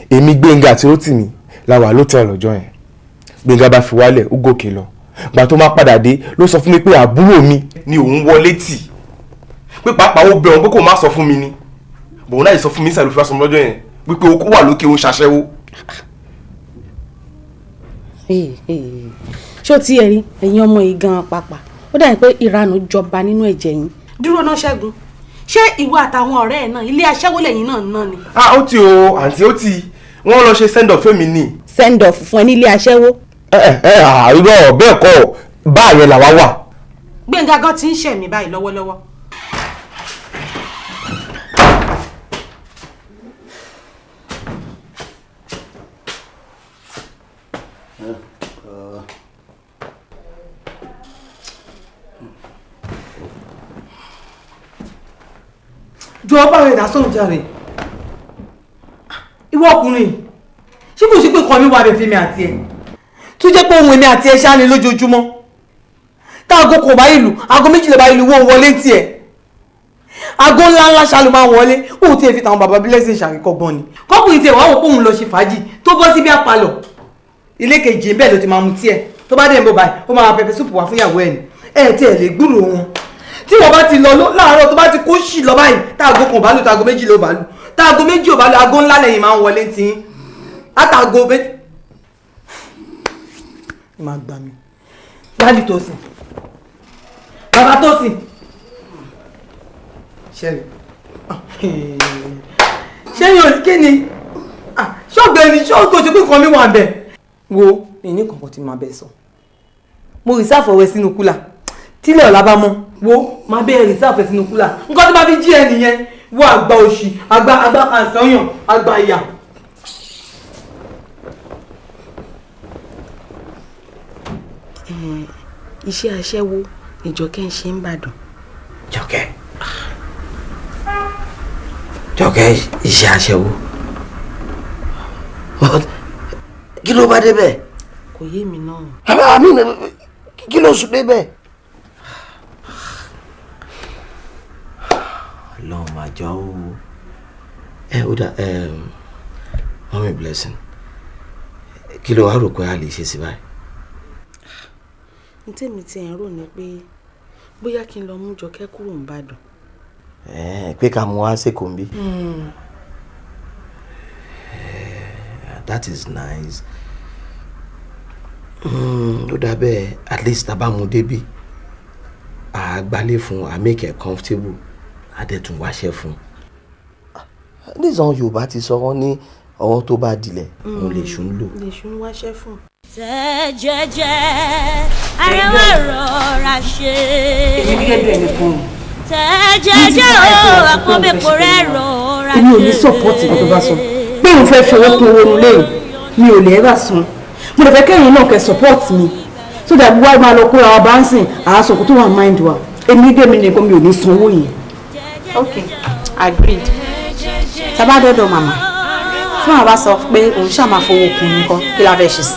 Èmi Gbénga àti Rótìmí la wà lótẹ́ẹ̀lì ọjọ́ yẹn. Gbénga bá fi wálẹ̀, ó gòkè lọ. Gbà tó máa padà dé ló sọ fún mi pé àbúrò mi ni òun wọlé tì. Pé pàápàá ó bẹ̀ òun pé kò má sọ fún mi ni. Bòun náà sọ fún mi sàlùfẹ́ sọ lọ́jọ́ yẹn wípé ó wà lókè òun ṣaṣẹ́wó.
Ṣé o ti ẹ̀ rí ẹ̀yin ọmọ yìí gan-an pàápàá? Ó dàbí pé ìranù jọba nínú ẹ̀jẹ̀ yín. Dúró náà Ṣẹ́gun, ṣé ìwọ àtàwọn ọ̀rẹ́ ẹ̀ náà ilé aṣẹ́wó lẹ́yìn náà náà ni?
Ah, ó ti o, àǹtí ó ti, wọ́n lọ ṣe send off fẹ́mi ni.
Send off fún ẹ ní ilé aṣẹ́wó.
Ẹ ẹ àìrọ̀ bẹ́ẹ̀ kọ́, báyẹn làwa wà.
Gbénga gan ti ń ṣẹ̀ mí báyìí lọ́wọ́lọ́wọ́.
Jọ bá rẹ̀ dá sọ̀rọ̀ jàre. Ìwọ ọkùnrin, ṣé kò sí pé kan mi wà bẹ̀ fẹ́mi àti ẹ̀? Tó jẹ́ pé ohun èmi àti ẹ ṣáá ni lójoojúmọ́. Tá aago kò bá ìlú, aago méjìlá bá ìlú wọ́n wọlé tiẹ̀. Aago ńlá ńlá ṣá ló máa ń wọlé. Ó ti fi tàwọn bàbá Blessing ṣàríkọ́gbọ́n ni. Kọ́kùnrin tiẹ̀ wá wò pé òun lọ ṣe fàájì tó bọ́ síbi àpalọ̀. Ilé kejì bẹ́ẹ̀ ló ti máa mu tiẹ̀. Tó bá dẹ̀ ń bọ̀ báyìí, ó máa pẹpẹ súpù wá fún ìyàwó ẹ̀ ni. Ẹ tiẹ̀ lè gbúròó wọn. Tí wọ́n bá ti lọ láàárọ̀ tó bá ti kó ṣì lọ báyìí, táago kan ò bá lù, táago méjì ló bá lù. Táago méjì ò bá lù, aago ńlá lẹ́yìn máa ń wọlé tí yín. Látàgo méjì. Má gbà mí. Dáàdì Tósìn. Bàbá Tósìn. Ṣẹ́rí. Ṣé yóò kí ni? Ṣọ́gbẹ́ni ṣọ́gbẹ́ ṣe pé nǹkan mi wà bẹ̀. Wo mi ní kankan tí màá bẹ̀ sọ. Mo rìsáàfù ọwẹ́ sínú kúlà. Tílẹ̀ ọ̀la bá mọ́. Wo máa bẹ́ẹ̀ rìsáàfù ẹ̀ sínú kúlà. Nǹkan tí màá fi jí ẹ nìyẹn. Wo àgbà òṣì, àgbà kàǹsán, àgbà ìyà.
Iṣẹ́ aṣẹ́wó ni Jọkẹ́ ń ṣe ń bàdàn.
Jọkẹ́ Jọkẹ́ iṣẹ́ aṣẹ́wó, kí ló bá débẹ̀?
Kò yé mi náà.
Àmì kí ló sùn débẹ̀? Ọlọ́run máa jọ ó. Ẹ ó dà, Mummy Blessing, kí ló wá rò pé a lè ṣe sí báyìí?
N tèmi ti ẹ̀ ń rò ní pé bóyá kí n lọ mú Jọkẹ́ kúrò ń bàdàn.
Pé ká mú wá sẹ́kọ̀ọ́ nbí. That is nice. Ó dà bẹ́ẹ̀, at least tá a bá mú débí, à á gbálé fún, à make her comfortable, à dẹ̀ tún wáṣẹ́ fún. Nísàn Yorùbá ti sọ wọ́n ní ọwọ́ tó bá dilẹ̀ òun lè ṣùn lò.
Lè ṣùn wáṣẹ́ fún.
Tẹ́ jẹ́jẹ́ arẹwà rọra ṣe.
Èmi gẹ́gẹ́ bí ẹnìkan.
Tẹ́ jẹ́jẹ́ o àpọ́nbẹ́pọ̀ rẹ̀ rọra ṣe.
Èmi ò ní sọ́pọ́ọ̀tì kan tó bá sọ pé òun fẹ́ fi owó kún owó nulẹ̀ yìí, mi ò lè ẹ́bà san. Mo lè fẹ́ kẹ́yìn náà kẹ́ support mi so that wá máa lọ kóra wa bá ń sìn àásọ̀kú tó wà mind wa. Èmi gẹ́gẹ́ mi nìkan mi ò ní san owó yẹn.
Ok, agreed. Tá bá dọ́dọ̀ màmá, tí màmá bá sọ pé òun ṣáà máa fowó kún nǹkan, kí la fẹ́ ṣe sí?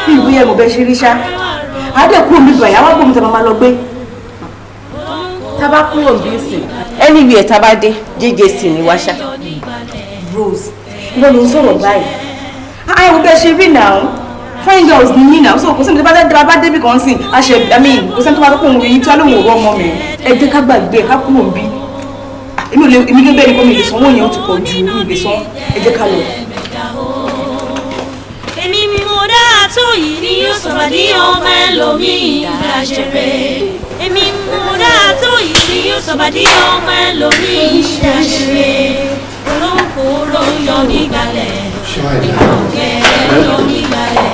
Mi ò bóyá mo bẹ ṣe rí ṣá. Àádẹ́ kúrò níbi àyà wá gbóhùn tí a máa lọ gbé.
Tá bá kúrò bí sìn, anywhere tá bá dé, JJC ni wá ṣá.
Rose, ìwọ ló ń sọ̀rọ̀ báyìí. Àyà mo bẹ ṣe rí náà. Fine girls ni yín náà, so kò sẹ́ni tó bá débi kan sìn, a ṣe, I mean, kò sẹ́ni tó bá tó kóhun rí tí wọ́n lóun ò rọ́ ọmọ mi. Ẹ jẹ́ ká gbàgbé ká kúrò níbí. Èmi ò lè, èmi gẹ́gẹ́ bẹ́ẹ̀ ni kò mi lè sanwó yẹn, ó ti pọ̀ jù, mi lè san. Ẹ jẹ́ ká lọ.
Èmi mo dá tó yìí ni yóò sọ̀rọ̀ ní ọmọ ẹlòmíì dáṣẹ́rẹ́. Èmi mo dá tó yìí ni yóò sọ̀rọ̀ ní ọmọ ẹlòmíì dáṣẹ́rẹ́. Olóńkòrò yọ nígbàlẹ̀, ìkọ̀kẹ́ yọ nígbàlẹ̀,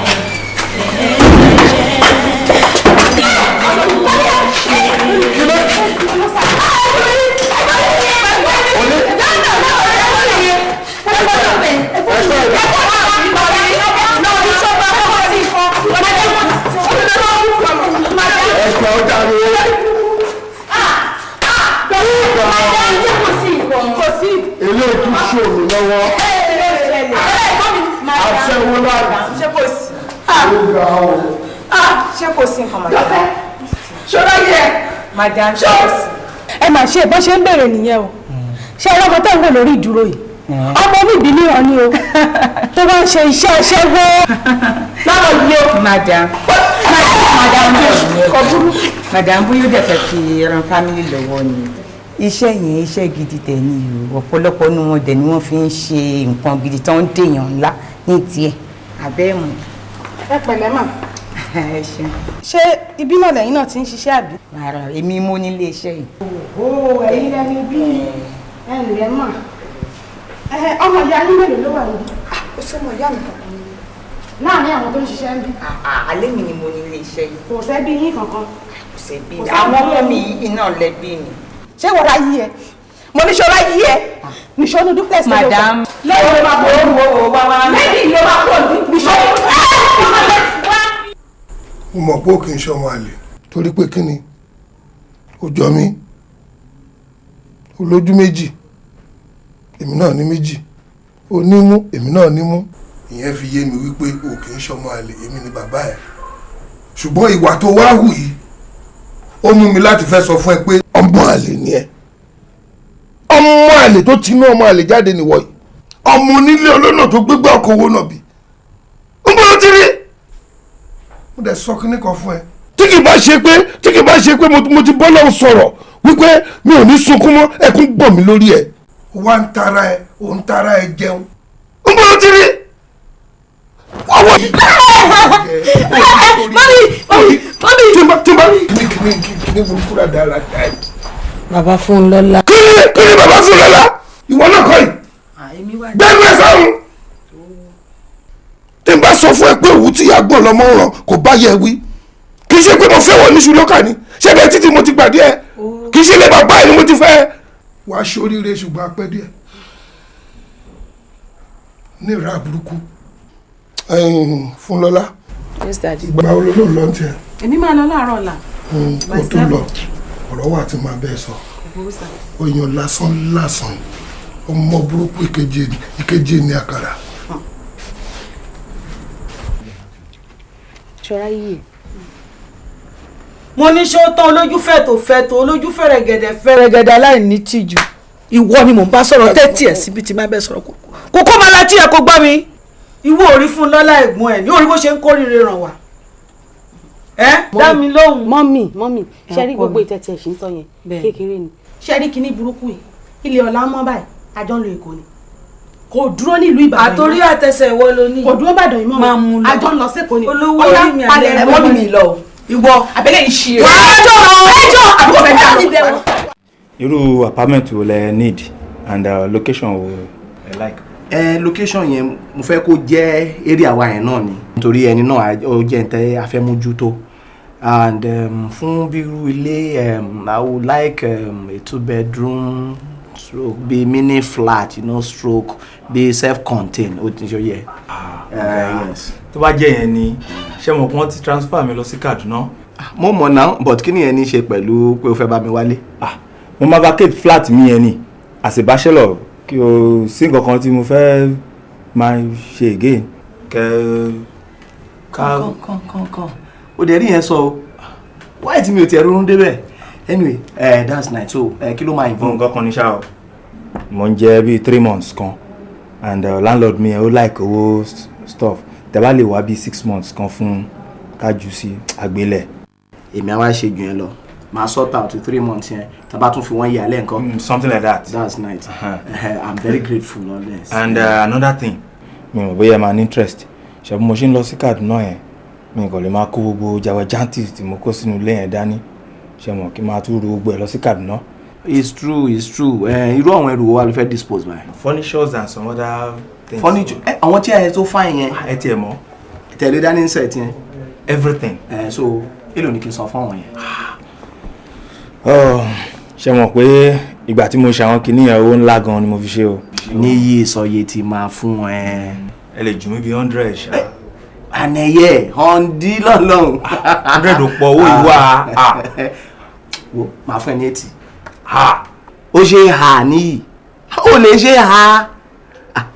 Eléyìí tún ṣó mi lọ́wọ́. Aṣẹ́wó láti.
Ṣé kò sí? Ṣé kò sí nǹkan madam?
Ṣọlá yẹ.
Madam ṣé kò sí?
Ẹ mà ṣe bó ṣe ń bèrè nìyẹn o. Ṣé ẹ lọ́mọ tó ń wò lórí ìdúró yìí? Ọmọ mi ìbí níran ni o. Tó bá ń ṣe iṣẹ́ aṣẹ́wó.
Lọ́rọ̀ yìí o. Madam. Madam kò burú.
Madam bóyá ó dẹ̀ fẹ́ fi ran family lọ́wọ́ ni. Iṣẹ́ yẹn iṣẹ́ gidi tẹ̀ ní o, ọ̀pọ̀lọpọ̀ nu wọn dẹ̀ ni wọ́n fi ń ṣe nǹkan gidi tó ń dèèyàn ńlá ní tiẹ̀ abẹ́ mọ̀.
Ẹ pẹ̀lẹ́ mà.
Ẹ ṣeun.
Ṣé ibi náà lẹ́yìn náà ti ń ṣiṣẹ́ àbí?
Rárá, èmi mo nílé iṣẹ́ yìí.
Ó ẹ̀yin lẹni bí ẹ ǹlẹ́ mà. Ọmọ ìyá yín mélòó ló wà níbí? Ó sọmọ ìyá mi kankan ni. Láàárín àwọn tó ń ṣiṣẹ́ ń bí.
Àlẹ́ mi ni mo nílé iṣẹ́ yìí.
Kò sẹ́bí yín kankan.
Kò sẹ́bí mi. Àwọn ọmọ mi yìí náà lẹ́bí mi.
Ṣé wọ́n ra yí ẹ? Mo ní ṣọlá yí ẹ. Nìṣó ní duplex ló wà.
Madam.
Lẹ́yìn ló máa bọ̀ ọ́ wá wá. Lẹ́yìn ló máa bọ̀ nìṣó.
Mo mọ̀ pé ó kì í ṣọmọ àlè torí pé kí ni ó jọ mí, olójú méjì, èmi náà ní méjì, onímú, èmi náà nímú. Ìyẹn fi yé mi wípé o kì í ṣọmọ àlè, èmi ni bàbá ẹ̀. Ṣùgbọ́n ìwà tó wá hù yìí ó mú mi láti fẹ́ sọ fún ẹ pé ọmọ àlè ni. ni ẹ. Ọmọ àlè tó tinú ọmọ àlè jáde nìwọ yìí. Ọmọ onílé olónà tó gbégbá ọkọ̀ owó náà bí. Ń bọ́ ti rí. Mo dẹ̀ sọ kíní kan fún ẹ. Tí kì bá ṣe pé tí kì bá ṣe pé mo ti bọ́ lọ́hùn sọ̀rọ̀ wípé mi ò ní sunkún mọ́, ẹkún gbọ̀n mi lórí ẹ. Wá ń tara ẹ, ò ń tara ẹ jẹun. Ń bọ́ ti rí. Ọwọ́ yìí.
Mami, mami, mami.
Tí n bá kíní burúkú rà dára dáa.
Bàbá Fúnlọ́lá.
Kíni bàbá Fúnlọ́lá? Ìwọ náà kọ́ yìí. Gbẹ́nu ẹ sáhùn. Tí n bá sọ fún ẹ pé òwú tí ìyá gbọ̀n lọ́mọ ràn kò bá yẹ wí. Kì í ṣe pé mo fẹ́ wọ níṣu lọ́kà ni. Ṣé bẹ́ẹ̀ títí mo ti gbàdí ẹ? Kì í ṣe ilé bàbá ẹ ni mo ti fẹ́. Wàá ṣoríire ṣùgbọ́n apẹ́ díẹ̀. Ní ìrà burúkú. Fúnlọ́lá.
Yes, daddy.
Ìgbà wo ló lọ ń tiẹ̀?
Èmi máa lọ láàárọ̀ ọ̀la.
Kó tó lọ, ọ̀rọ̀ wà tí máa bẹ́ẹ̀ sọ. Oyan lásán lásán, ọmọ burúkú ìkejì ní àkàrà.
Ṣọ́ra yìí.
Mo ní ṣé ó tán olójú fẹ̀tò fẹ̀tò olójú fẹ̀rẹ̀gẹ̀dẹ̀ fẹ̀rẹ̀gẹ̀dẹ̀ aláìní tìjú. Ìwọ ni mò ń bá sọ̀rọ̀ tẹ́tí ẹ̀ síbi tí máa bẹ́ sọ̀rọ̀ kókó máa láti ẹ̀ kó gbọ́ mi. Ìwọ ò rí Fúnlọ́lá ẹ̀gbọ́n ẹ̀ ní orí bó ṣe ń kórìíre ràn wá. Ẹ dá mi lóhùn.
Mọ́mì, mọ́mì, ṣe rí gbogbo ìtẹ̀tì ẹ̀ ṣì ń sọ yẹn kékeré ni. Ṣe rí kinní burúkú yìí, ilé ọ̀la mọ́ báyìí, àjọ ń lo Èkó ni. Kò dúró nílùú Ìbàdàn.
Àtòrí àtẹsẹ̀ ìwọ ló ní.
Kò dúró Ìbàdàn yìí mọ́.
Máa mú lọ.
Àjọ ń lọ sẹ́kọ̀ọ́ ni.
Olówó orí mi àlẹ́
ẹ mọ́ mi lọ. Ìwọ abẹ́lẹ̀ ń ṣe rẹ̀.
Ẹjọ́ ẹjọ́ àbúkọ̀ fẹ́ dà.
Irú apartment wo lẹ need and location wo ẹ like?
Location yẹn mo fẹ́ kó jẹ́ area wa yẹn náà ni, nítorí ẹni náà ó jẹ́ ń tẹ́ afẹ́mójútó and fún bírú ilé I would like a 2-bedroom stroke bí mini flat, you know, stroke bí self-contained, ó ti ṣe yẹ. Yes.
Tó bá jẹ́ yẹn ni ṣé mo kàn ti transfer mi lọ sí Kaduna.
Mo mọ̀ náà, but kí ni yẹn ní ṣe pẹ̀lú pé o fẹ́ bá mi wálé?
Mo máa vacate flat mi yẹn ni as a bachelor, kí o sí nǹkan kan tí mo fẹ́ máa ṣe again. Kẹ ká.
Kàn o dẹ̀ rí yẹn sọ o, wáyé tí mi ò tiẹ̀ ronú débẹ̀. Anyway, that's nice. So kí ló máa involve?
Nǹkan kan ní ṣá o, mo ń jẹ bíi 3 months kan and landlord mi ó like owó stuff, tẹ́ bá lè wá bíi 6 months kan fún kájú sí àgbélẹ̀.
Èmi àwa ṣe jù yẹn lọ, máa sort out 3 months yẹn, tá bá tún fi wọ́n yà lẹ́ǹkan.
Something like that.
That's nice. I'm very grateful on this.
And another thing, mi ò bóyá máa ní interest, ṣe bí mo ṣe ń lọ sí Kaduna yẹn, mi kò lè máa kó gbogbo jawajanti tí mo kó sínú ilé yẹn dání, ṣe mọ̀ kí n máa tún ru gbogbo ẹ̀ lọ sí Kaduna.
It's true, it's true. Irú àwọn ẹrù wo wa ló fẹ́ dispose by?
Furnitures and some other things.
Furniture, àwọn tí ẹ tó fine yẹn.
Ẹ tiẹ̀ mọ̀.
Tẹ̀lé dání set yẹn.
Everything.
So èló ni kí n san fún àwọn yẹn?
Ṣe mọ̀ pé ìgbà tí mo ṣe àwọn kinní yẹn, owó ńlá gan ni mo fi ṣe o.
Níyì ìsọyè ti máa fún ẹ.
Ẹ lè jù mí bí 100 ṣá.
Ànẹyẹ ọ̀ndí lọ́lọ́run.
100 ò pọ̀, owó ìwà.
Wo máa fún ẹ ní 80. Ó ṣe hà níyì, ó lè ṣe hà.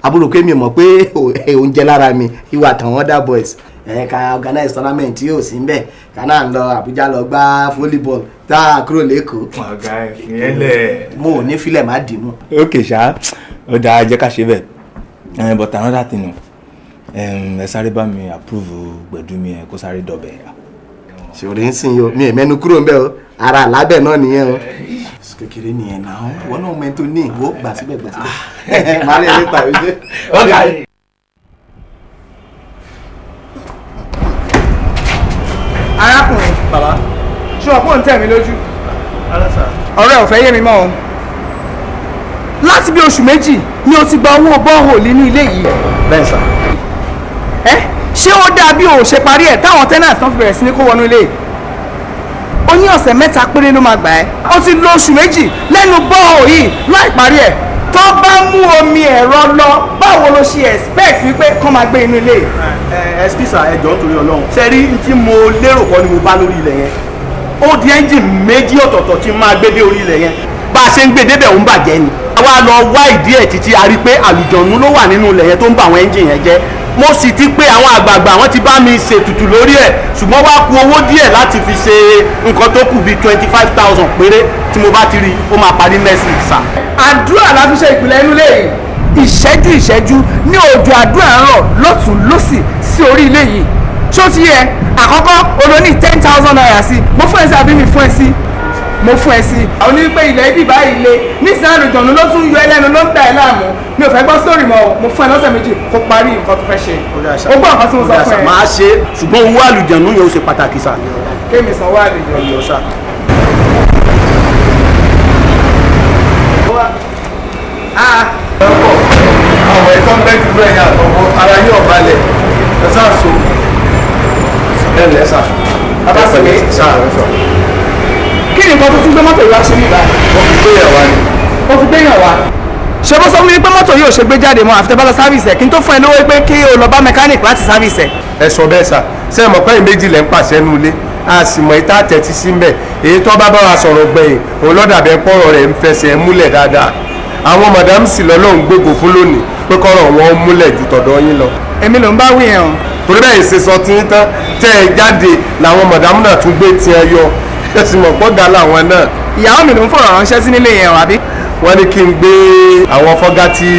Àbúrò pé mi mọ̀ pé oúnjẹ lára mi ìwà àtàwọn other boys. Ká organize tournament tí yóò sí ń bẹ̀, ká náà lọ Àbújá lọ gbá volleyball tá a kúrò lẹ́kọ̀ọ́.
Ọ̀gá ẹ̀ fìyẹn lẹ̀.
Mo ò ní filẹ̀ má dì mú.
Ok ṣá, ó dáa, jẹ́ ká ṣe bẹ́ẹ̀. But another thing o, ẹ sáré bá mi approve gbẹ̀dú mi ẹ kó sáré dọ̀bẹ̀.
Ṣòro ń sìn yìí o, mi ò mẹ́nu kúrò ń bẹ̀ o, ara àlábẹ̀ náà nìyẹn o. Kékeré nìyẹn náà, wọn náà mẹ́tò ní ìwọ gbà síbẹ̀ gbà síbẹ̀. Màá rí ẹ nípa ìwé.
Arákùnrin,
bàbá,
ṣé ọ̀pọ̀ ń tẹ̀ mí lójú? Ọ̀rẹ́ ò fẹ́ yé mi mọ́ o. Láti bí oṣù 2 ni o ti gba owó bọ́ọ̀hù nínú ilé yìí.
Bẹ́ẹ̀ sà.
Ẹ ṣé ó dáa bí o ò ṣe parí ẹ̀ táwọn tenants tán fi bẹ̀rẹ̀ sí ní kó wọnú ilé yìí? Ó ní ọ̀sẹ̀ 3 péré ló máa gbà ẹ́. Ó ti lo oṣù 2 lẹ́nu bọ́ọ̀hù yìí láì parí ẹ̀. Tó bá mú omi ẹ̀rọ lọ, báwo ló ṣe expect wípé kán máa gbé inú ilé yìí?
Ẹ ṣíṣà, ẹ jọ̀ọ́ nítorí Ọlọ́run. Ṣé rí tí mo lérò kọ́ ni mo bá lórí ilẹ̀ yẹn? Ó di ẹ́ńjìn 2 ọ̀tọ̀ọ̀tọ̀ tí máa gbé dé orí ilẹ̀ yẹn. Bá a ṣe ń gbé débẹ̀ ó ń bàjẹ́ ni. Àwa lọ wá ìdí ẹ̀ títí a rí i pé àlùjọ̀nú ló wà nínú ilẹ̀ yẹn tó ń bà àwọn ẹ́ńjìn yẹn jẹ́.
Mo sì ti pé àwọn àgbààgbà, wọ́n ti bá mi ṣètùtù lórí ẹ̀, ṣùgbọ́n wá ku owó díẹ̀ láti fi ṣe nǹkan tó kù bíi 25,000 péré. Tí mo bá ti rí, ó máa parí next week, sir.
Àdúrà la fi ṣe ìpìlẹ̀ inú ilé yìí. Ìṣẹ́jú ìṣẹ́jú ní òjò àdúrà ń rọ̀ lọ́tún lọ́sì sí orí ilé yìí. Ṣó ti yẹ? Àkọ́kọ́ olóní ₦10,000 sí. Mo fún ẹ sí àbí mi fún ẹ sí? Mo fún ẹ sí. Àwọn onígbé ilẹ̀ ibi báyìí le nísìnyí, àlùjọ̀nù ló tún yọ ẹlẹ́nu ló ń dà ẹ́ láàmú. Mi ò fẹ́ gbọ́ sórí mọ́ o. Mo fún ẹ lọ́sẹ̀ 2 kó parí nǹkan tó fẹ́ ṣe. O gbọ́ nǹkan tí mo sọ fún ẹ.
Máa ṣe, ṣùgbọ́n owó àlùjọ̀nù yẹn ó ṣe pàtàkì, sir.
Kémi sanwó àlùjọ̀nù.
Àwọn ẹ̀tọ́ ń bẹ́ jù bẹ́ẹ̀ ní àtọ̀wọ́ ara yóò balẹ̀, ẹ sáà so ẹ lẹ́ sà.
Bàbá Sèwé.
Sáà ẹ sọ.
Kí ni nǹkan tó tún gbé mọ́tò yìí wá ṣe níbà?
Wọ́n fi gbé yàn wá ni.
Ó fi gbé yàn wá. Ṣé bó sọ fún mi pé mọ́tò yìí ò ṣe gbé jáde mọ́ àfi tẹ́ bá lọ service ẹ̀, kí n tó fún ẹ lówó pé kí o lọ bá mechanic láti service ẹ̀?
Ẹ sọ bẹ́ẹ̀ sà, ṣé ẹ mọ̀ pé ìméjì lẹ́ ń pàṣẹ nu ilé, a sì mọ̀ ìta tẹ̀tí sí mbẹ̀. Èyí tó bá bá wa sọ̀rọ̀ gbẹ̀yìn òun lọ́dàbẹ̀ pọ̀rọ̀ rẹ̀ ń fẹsẹ̀ múlẹ̀ dáadáa. Àwọn madam sì lọ́lọ́run gbogbo fún lónìí pé kọ́rọ̀ wọn múlẹ̀ ju tọ̀dọ̀ yín lọ.
Èmi ló ń bá wí yẹn o.
Torí bẹ́ẹ̀ ṣe sọ tí ń tán tẹ́ ẹ jáde làwọn madam náà tún gbé tiẹ̀ yọ, ẹ sì mọ̀ pọ́gà làwọn náà.
Ìyàwó mi ló ń fọ̀rọ̀ ránṣẹ́ sí nílé yẹn o, àbí?
Wọ́n ní kí n gbé àwọn fọ́gátì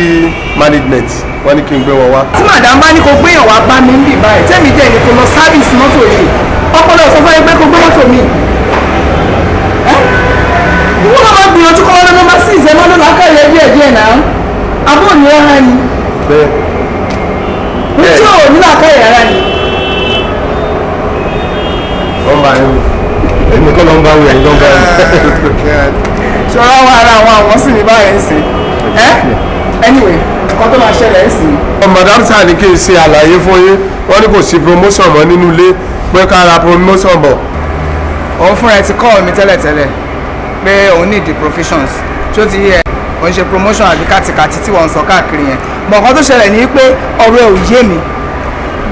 management, wọ́n ní kí n gbé wọn wá.
Tí madam bá ní kó gbéyàn wá bá mi ń bì báyìí, tẹ́mi dẹ̀ ní kó lọ service mọ́tò yìí, ọpọlọ sọ fún ẹ pé kó gbé mọ́tò mi. Ìwọ náà máa gbìyànjú kọ́ ọ́nà nọ́mbà six ẹ̀ máa ló làákàyè díẹ̀ díẹ̀ náà. Àbúrò ní rárá ni.
Bẹ́ẹ̀.
Tí ò ní làákàyè rárá ni.
Wọ́n bá yín wò, èmi kọ́ ló ń bá wí, ẹ̀yin ló ń bá wí.
Ṣọlá wà ara àwọn sì ní báyìí ń sìn. Anyway, nǹkan tó máa ṣẹlẹ̀ ń sìn.
Madam sáà ní kí n ṣe àlàyé fún yín, wọ́n ní kò sí promotion mọ́ nínú ilé, pé ká ra promotion bọ̀.
Òun fúnra ẹ ti call mi tẹ́lẹ̀tẹ́lẹ̀ pé òun need the provisions. Ṣó ti yẹ? Òun ṣe promotion àbí kàtìkàtì tí wọ́n ń sọ káàkiri yẹn. Mọ̀ nǹkan tó ṣẹlẹ̀ ni pé ọ̀rọ̀ ẹ̀ ò yé mi.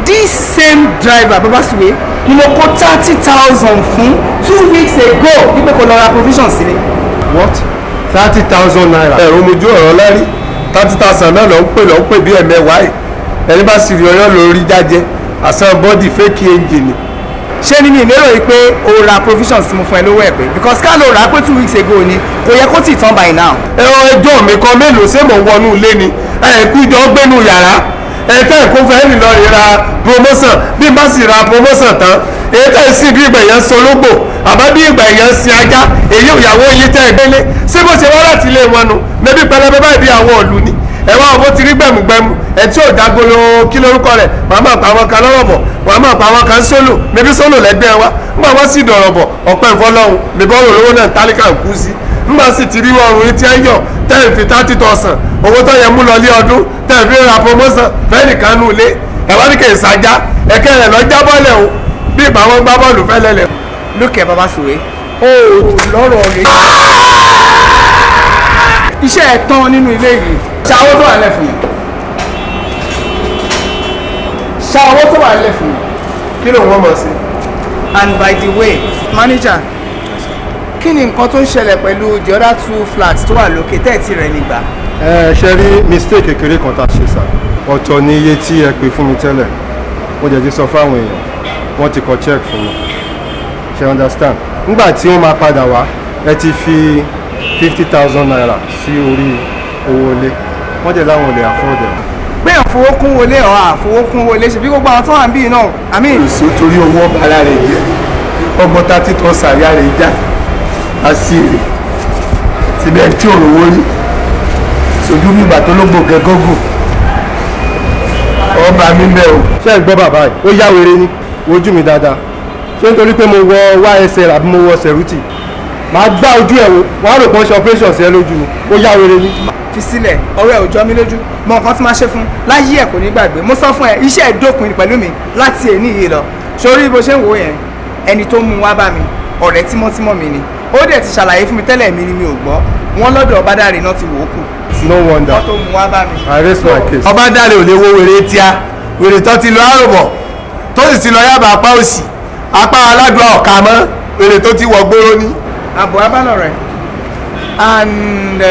This same driver, Babasuwe, ni mo kó 30,000 fún 2 weeks ago wípé kó lọ ra provisions sílé.
What? ₦30,000? Ẹ̀rọ mojú ọ̀rọ̀ lẹ́rí, 30,000 náà ló ń pè, ló ń pè bí ẹ̀mẹ́wàá yìí. Ẹni bá sì rí ọyọ́ lórí jájẹ àsan bọ́dì fake engine.
Ṣé ni mi lérò yìí pé o ra provisions tí mo fún ẹ lówó ẹ pé, because ká ló rà á pé 2 weeks ago ni, kò yẹ kó tì tán by now.
Ẹ ọ ẹjọ́ mi kan mélòó? Ṣé mò ń wọnú ilé ni? Ẹ kú jọ gbénu yàrá ẹ tẹ́ ẹ̀kọ́ fẹ́ rìn lọ ra promotion. Bí n bá sì ra promotion tán, èyí tẹ́ ẹ sì bí ìgbà yẹn sológbò àbá bí ìgbà yẹn sin ajá, èyí ìyàwó yín tẹ́ ẹ gbélé, ṣé bó ṣe wá láti ilé wọn nu mẹbí pẹlẹbẹ báyìí bí àwọn òlu ni? Ẹ wá ọmọ ti rí gbẹmugbẹmu ẹ tí ò dágolo kí lórúkọ rẹ, wàá máa pa àwọn kan lọ́rọ̀ bọ̀, wàá máa pa àwọn kan sólò, mẹbí sólò lẹ́gbẹ́ wa. Nígbà wọ́n sì dọ̀rọ̀ bọ̀ ọ̀pẹ́ ìfọlọ́hún, mẹbí ọ̀rọ̀ olówó náà tálíkà ń kú sí. Nígbà sì ti rí ọrùn yìí tí ẹ yọ tẹ́ ẹ fi 30,000, owó tó yẹ mú lọ lé ọdún, tẹ́ ẹ fi ra promotion fẹ́ẹ́ nìkan nù lé ẹ wá ní kì í sájà ẹ̀kẹ́ rẹ̀ lọ jábọ́lẹ̀ o, bí ìgbà wọn gbá bọ́ọ̀lù fẹ́lẹ́lẹ̀.
Lókè Babasuwe, o lọ́rọ̀ rẹ̀ iṣẹ́ ẹ̀ tán nínú ilé yìí. Ṣàwọ́ tó wà lẹ̀ fún mi, ṣàwọ́ tó wà lẹ̀ fún mi.
Kí ló ń wọ́n mọ̀ sí?
And by the way, manager, kí ni nǹkan tó ń ṣẹlẹ̀ pẹ̀lú the other two flats tó wà lókè tẹ́ẹ̀tì rẹ̀ nígbà?
Ẹ ṣe rí mistake kékeré kan tá a ṣe sà, ọ̀tọ̀ ni iye tí ẹ pè fún mi tẹ́lẹ̀. Mo jẹ̀ ti sọ fáwọn èèyàn, wọ́n ti kọ check fún mi, ṣe understand? Nígbà tí wọ́n máa padà wá, ẹ ti fi ₦50,000 sí orí owó ilé, wọ́n jẹ́ láwọn ò lè afford ẹ̀.
Pé àfowókún wọlé ọ̀ àfowókún wọlé ṣe bí gbogbo àwọn tó wà ń bí náà, I mean.
Èso torí owó ọba ara rẹ̀ jẹ́ ọgbọ́n 30,000 àyà rẹ̀ já àṣírí síbẹ̀ tí òrò wó rí sojú bí ìgbà tó ló gbòkè gógùn ọba mi bẹ́ o. Ṣé ẹ gbọ́ bàbá yìí? Ó yá wèrè ni. Wojú mi dáadáa. Ṣé nítorí pé mo wọ YSL àbí mo wọ Cerutti, màá gbá ojú ẹ̀ wò, wàá rò pé wọ́n ṣe operation sí ẹ lójú ni. Ó yá wèrè ni.
Fi sílẹ̀, ọ̀rọ̀ ẹ̀ ò jọ mí lójú. Mọ nǹkan tí máa ṣe fún láyé ẹ̀ kò ní gbàgbé. Mo sọ fún ẹ, iṣẹ́ ẹ̀ dópin pẹ̀lú mi láti èní yìí lọ. Sórí bó ṣe ń wò yẹn, ẹni tó mú wá bá mi, ọ̀rẹ́ tímọ́tímọ́ mi ni. Ó dẹ̀ ti ṣàlàyé fún mi tẹ́lẹ̀, mi ni mi ò gbọ́. Wọ́n lọ́dọ̀ Ọbádáre náà ti wò ó kù.
No wonder.
Wọ́n tó mú wá bá mi.
I raise my case.
Ọbádáre ò lè wo wèrè tíá, wèrè tó ti lọ àròbọ̀ tó sì ti lọ yábà apá òsì apá aládùá ọ̀ka mọ́, wèrè tó ti wọ̀ gbóró ní.
Àbọ̀ abálọ̀ rẹ̀ and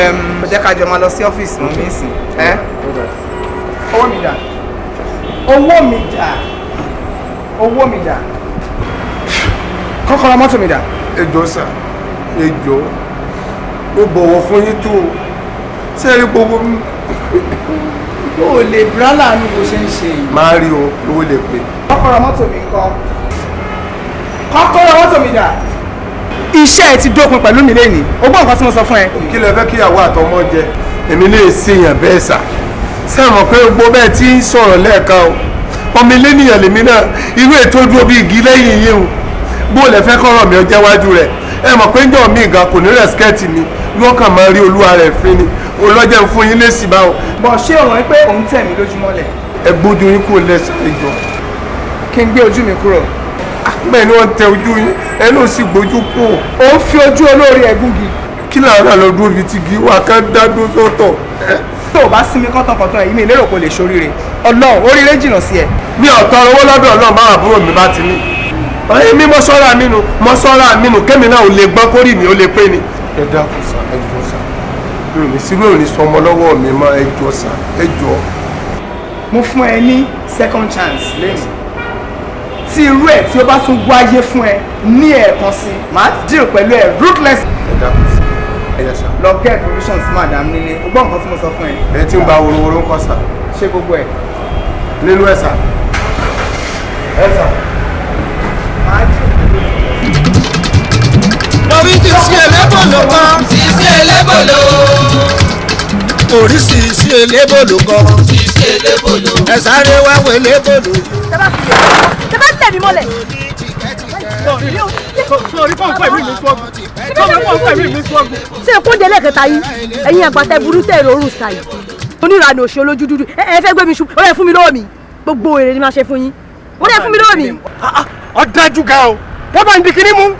jẹ́ ká jọ máa lọ sí ọ́fíìsì mọ́ mi sìn. Ẹ́ owó mi dà?
Owó mi dà, owó mi dà, kọ́kọ́rọ́ mọ́tò mi dà.
Ẹ jọ̀ọ́ sà, ẹ jọ̀ọ́, mo bọ̀wọ̀ fún yín tó o, ṣé ẹ rí gbogbo.
O ò lè brálà ní bó ṣe ń ṣe yìí.
Máa rí o, owó lè pè.
Kọ́kọ́rọ́ mọ́tò mi ńkọ́? Kọ́kọ́rọ́ mọ́tò mi dà. Iṣẹ́ ẹ ti dópin pẹ̀lú mi lẹ́nìí, o gbọ́ nǹkan tí mo sọ fún ẹ.
Kí lẹ fẹ́ kíyàwó àtọmọ jẹ? Èmi lè ṣèyàn bẹ́ẹ̀ sà. Ṣé ẹ mọ̀ pé gbogbo bẹ́ẹ̀ tí ń sọ̀rọ̀ lẹ́ẹ̀kan o, ọmọ ilé nìyàn lèmi náà, irú ètò dúró bí igi lẹ́yìn yìí o, bó lẹ fẹ́ kọ́rọ̀ mi ọjọ́ iwájú rẹ̀. Ẹ mọ̀ pé njọ́ mi gan kò ní rẹ̀skẹ́ẹ̀tì mi, yóò kàn máa rí olúwa rẹ̀ fín ni, olọ́jẹ́ ń fún yín lésì báwo.
Bọ̀ ṣé o rò pé òun tẹ̀ mí lójúmọ́lẹ̀?
Ẹ gbójú yín kúrò lẹ́sẹ̀ ìjọ.
Kí n gbé ojú mi kúrò.
Bẹ́ẹ̀ ni wọ́n tẹ ojú yín, ẹ ló sì gbójú kúrò.
Ó ń fi ojú olóore ẹ̀gúngi.
Kí làwọn àlọ́ dúró bíi ti gi wà ká dá dúró sọ́tọ̀.
Tó o bá sinmi kọ́tànkọ́tàn èyí mi lérò kó lè ṣoríire. Ọlọ́run oríire jìnnà sí ẹ.
Mi ò tọrọ owó lọ́dọ̀ Ọlọ́run báwọn àbúrò mi bá ti ní. Èmi mọ sọ́ra mi nù, mọ sọ́ra mi nù, kémi náà ò lè gbọ́n kórì mi ò lè pé ni. Ẹ dákun sá, ẹ jọ̀ọ́ sá, mi ò ní sí mi ò ní sọmọ lọ́wọ́ mi mọ́, ẹ jọ̀ọ́ sá, ẹ jọ̀ọ́.
Mo fún ẹ ní second chance lẹ́yìn. Tí irú ẹ̀ tí ó bá tún wáyé fún ẹ ní ẹ̀ẹ̀kan sí, màá deal pẹ̀lú ẹ ruthless.
Ẹ dákun sá, ẹ yẹ sá.
Lọ get provisions madam nílé, o gbọ́ nǹkan tí mo sọ fún ẹ.
Ẹ ti ń ba worowóró ń kọ́ sá.
Ṣé gbogbo ẹ̀?
Nínú ẹ̀ sá. Ẹ sá.
Lórí ti sí elébòlò kan.
Sisi elébòlò.
Oríṣiríṣi elébòlò kan.
Sisi elébòlò.
Ẹ sáré wá wo elébòlò.
Tẹ bá tẹ̀ mí mọ́lẹ̀.
Sọ̀rí pọ̀npọ̀ ẹ̀mí mi sọ́gun. Sọ̀rí pọ̀npọ̀ ẹ̀mí mi sọ́gun.
Ṣé kó délé kẹta yìí? Ẹ̀yin àgbàtẹ burú tẹ̀ rọrùn ṣàyè. Onírànà òṣè olójú dúdú. Ẹ fẹ́ gbé mi ṣubú. Ó yẹ fún mi lọ́wọ́ mi. Gbogbo èrè ni máa ṣe fún yín. Ó yẹ fún mi lọ́wọ́ mi.
Ó dájú gan o. Wọ́n bá ń di kinní mú.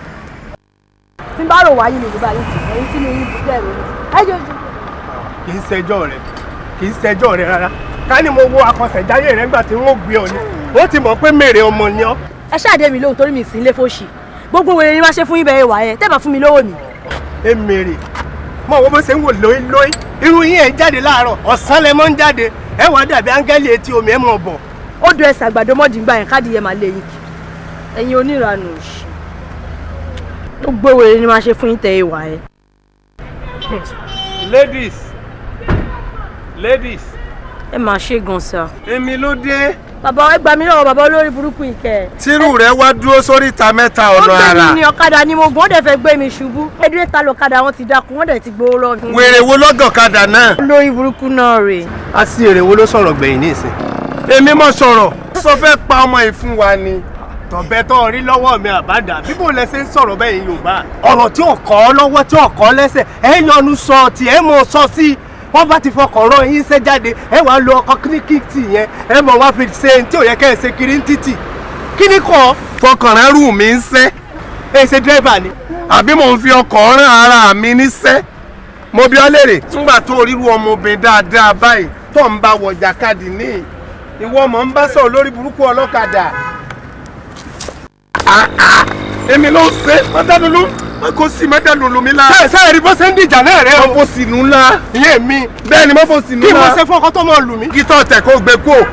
Tí n bá rò wáyé mi nígbà yìí, ẹ̀yin tí mi yín bú bẹ́ẹ̀ rò. Ẹ jẹ́ ojú.
Kì í ṣẹjọ́ rẹ̀, kì í ṣẹjọ́ rẹ̀ rárá. Ká ní mo wo akọsẹ̀jáyé rẹ̀ nígbà tí wọ́n gbé ọ ni. Wọ́n ti mọ̀ pé mèrè ọmọ ni ọ́.
Ẹ ṣáàdé mi lóhùn torí mi sì ń lé fóṣì. Gbogbo wèrè ni máa ṣe fún yín bẹ́ẹ̀ wà ẹ, tẹ́ bá fún mi lówó mi.
Ẹ mèrè, mọ̀ wọ́n bó ṣe ń wò lóí lóí. Irú yín ẹ̀ jáde láàárọ̀, ọ̀sán lẹ mọ́ ń jáde. Ẹ wàá dàbí áńgẹ́lì etí omi ẹ mọ̀ bọ̀.
Ó dùn ẹsẹ̀ àgbàdo mọ́dì ńgbà yẹn káàdì yẹn máa lé yín kì. Ẹ̀yin oníranù òṣì. Gbogbo wèrè ni máa ṣe fún yín tẹ́ ẹ wà ẹ.
Ladies, ladies.
Ẹ máa ṣe gan sa.
Èmi ló dé.
Bàbá ẹ gbà mí lọ́wọ́ bàbá olórí burúkú ìkẹ́.
Tírù rẹ wá dúró sórí ìta mẹ́ta ọ̀nà
Ó gbé
ara.
mi ní ọ̀kadà ni mo gùn, ó dẹ̀ fẹ́ gbé mi ṣubú. Ẹdúró ta lọ̀kadà wọn ti dákú, wọ́n dẹ̀ ti gbowó lọ́wọ́ mi.
Wèrè wo lọ́gọ̀kadà náà?
Olórí burúkú náà rè.
A sí èrè wo ló sọ̀rọ̀ gbẹ̀yìn ní ìsìn?
Èmi mọ̀ sọ̀rọ̀. Sọ fẹ́ pa ọmọ yìí fún wa ni.
Tọ̀bẹ tó rí lọ́wọ́ mi àbádà, bíbò lẹ ṣe ń sọ̀rọ̀ bẹ́ẹ̀ Yorùbá. Ọ̀rọ̀ tí ò kọ́ lọ́wọ́ tí ò kọ́ lẹ́sẹ̀, ẹ yọnu sọ tí ẹ mọ̀ sọ sí. Wọ́n bá ti fọkàn rán yín ṣẹ́ jáde, ẹ wàá lo ọkọ̀ kíríkìtì yẹn, ẹ mọ̀ wá fi ṣe tí ò yẹ kẹ́ ẹ ṣe kiri ń títì. Kí ni kọ́?
Fọkàn rán rù mí ń sẹ́.
Ẹ ṣe dírẹ́fà ni.
Àbí mò ń fi ọkọ̀ rán ara mi níṣẹ́. Mo bi ọ́ léèrè. Nígbà tó ríru ọmọbìnrin dáadáa báyìí tó ń bá wọ jàkadì ní ìwọ ọmọ ń bá sọ̀rọ̀ lórí burúkú ọlọ́kadà. Èmi ló ń ṣe mọ́tàdúlú kò sí mọ́tàdúlú mi la.
Ṣé ẹ rí bó ṣe ń dìjà náà rẹ o?
Mọ́fò sínú ńlá.
Ìyẹn mi.
Bẹ́ẹ̀ ni mọ́fò sínú ńlá.
Kí mo ṣe fún ọkọ tó mọ̀ lù mí?
Kí tọ́ tẹ̀ kó gbé kú o.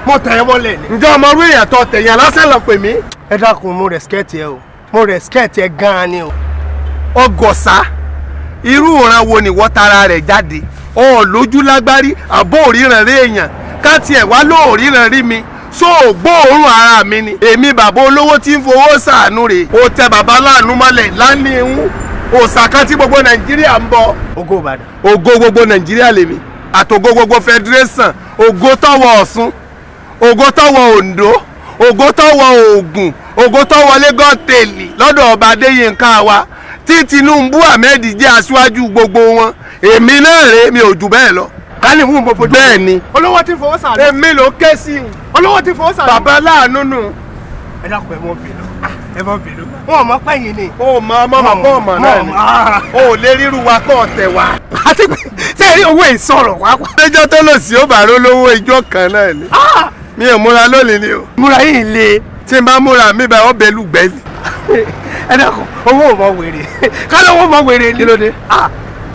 Mo tẹ̀ ẹ́ wọlé ni.
Ǹjẹ́ ọmọ orí èèyàn tọ́ tẹ̀ yẹn lásán lọ pè mí?
Ẹ dákun, mo rẹ̀skẹ́tì ẹ o. Mo rẹ̀skẹ́tì ẹ gan-an ni o.
Ọgọ̀sá, irú ìran wo ni wọ́n tara rẹ̀ jáde? Ọ̀ lójú lágbárí, àbó òríran rí èèyàn. Ká tiẹ̀ wá lóòríran rí mi. So gbóòórùn ara mi ni. Èmi bàbá olówó tí ń fowó ṣàánú rè. O tẹ bàbá láàánú mọ́lẹ̀ lánìí ń. Òòṣà kan tí gbogbo Nàìjíríà ń bọ.
Ògo Ìbàdàn.
Ògo gbogbo Nàìjíríà lèmi. Àtògo gbogbo Federation. Ògo tọwọ́ Ọ̀ṣun. Ògo tọwọ́ Oǹdó. Ògo tọwọ́ Ògùn. Ògo tọwọ́ Lagos Tèlì lọ́dọ̀ ọba Adéyínká wa. Tí Tinubu Ahmed jẹ́ aṣáájú gbogbo wọn. Èmi náà rèé, mi ò jù bẹ́ẹ̀ lọ.
Kálí mú mo fojú.
Bẹ́ẹ̀ ni.
Olówó tí ń fowó ṣàánú.
Èmi ló ké sí i.
Olówó tí ń fowó ṣàánú.
Bàbá láàánú nù.
Ẹ dákun, ẹ mọ bínú. Ẹ mọ bínú. Wọn ò mọ pẹ́yìn ni.
O mọ ọmọ mọ ọmọ náà ni. O ò lè ríru wa kọ́ ọ̀tẹ̀ wa.
Àti pé ṣé ẹ rí owó ìsọ̀rọ̀ wá.
Lẹ́jọ́ tó lò sí ó bá ró lówó ijó kan náà ni. Mi ò múra lónìí ni o.
Múra yìí le.
Tí n bá múra mi bá ọbẹ̀ lùgbẹ́ ni.
Ẹ dákun, owó ò mọ wèrè. Kálọ̀ owó mọ wèrè ni.
Kí ló dé?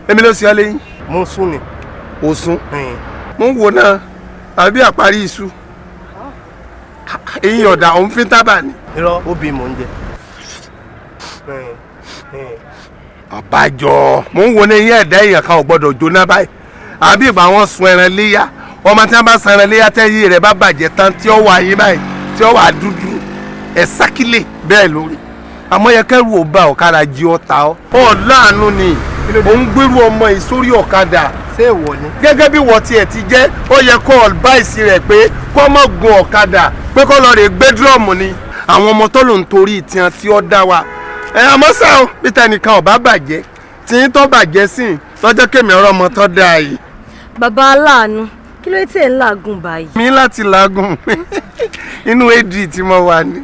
Èmi ló ṣe ọ lẹ́yìn.
Mo sún ni.
O sún. Mo ń wo náà àbí àparí iṣu.
Eyín ọ̀dà òun fi ń tábà ni.
Irọ́, obì mò ń jẹ.
Àbájọ mò ń wo ní eyín ẹ̀dá èèyàn kan ò gbọ́dọ̀ jóná báyìí. Àbí ìgbà wọn sun ẹran léyà, ọmọ tí wọn bá sun ẹran léyà tẹ́yìn rẹ̀ bá bàjẹ́ tán tí ó wà yín báyìí tí ó wà dúdú ẹ̀ sákìlẹ̀ bẹ́ẹ̀ lórí. Àmọ́ yẹ kẹ́rù ò bá ọ̀kadà jí ọ̀tá ọ́. Ọ̀ láàánú ni òun gbérú ọmọ yìí sórí ọ̀kadà.
Ṣé ìwọ ni?
Gẹ́gẹ́ bí wọ́n tiẹ̀ ti jẹ́, ó yẹ kó ọ̀lbáìsì rẹ̀ pé kó má gun ọ̀kadà, pé kó lọ rè gbé dúrọ́ọ̀mù ni. Àwọn ọmọ tó lò ń torí tiẹ̀ tí ó dá wa. Ẹ àmọ́ ṣá o, bí tẹnìkan ò bá bàjẹ́, tí ń tó bàjẹ́ sí i, lọ́jọ́ kémi ọ̀rọ̀ ọmọ tó dáa yìí.
Bàbá aláàánú, kí ló tẹ̀ ń làágùn báyìí?
Mi láti làágùn inú AD tí mo wà ní.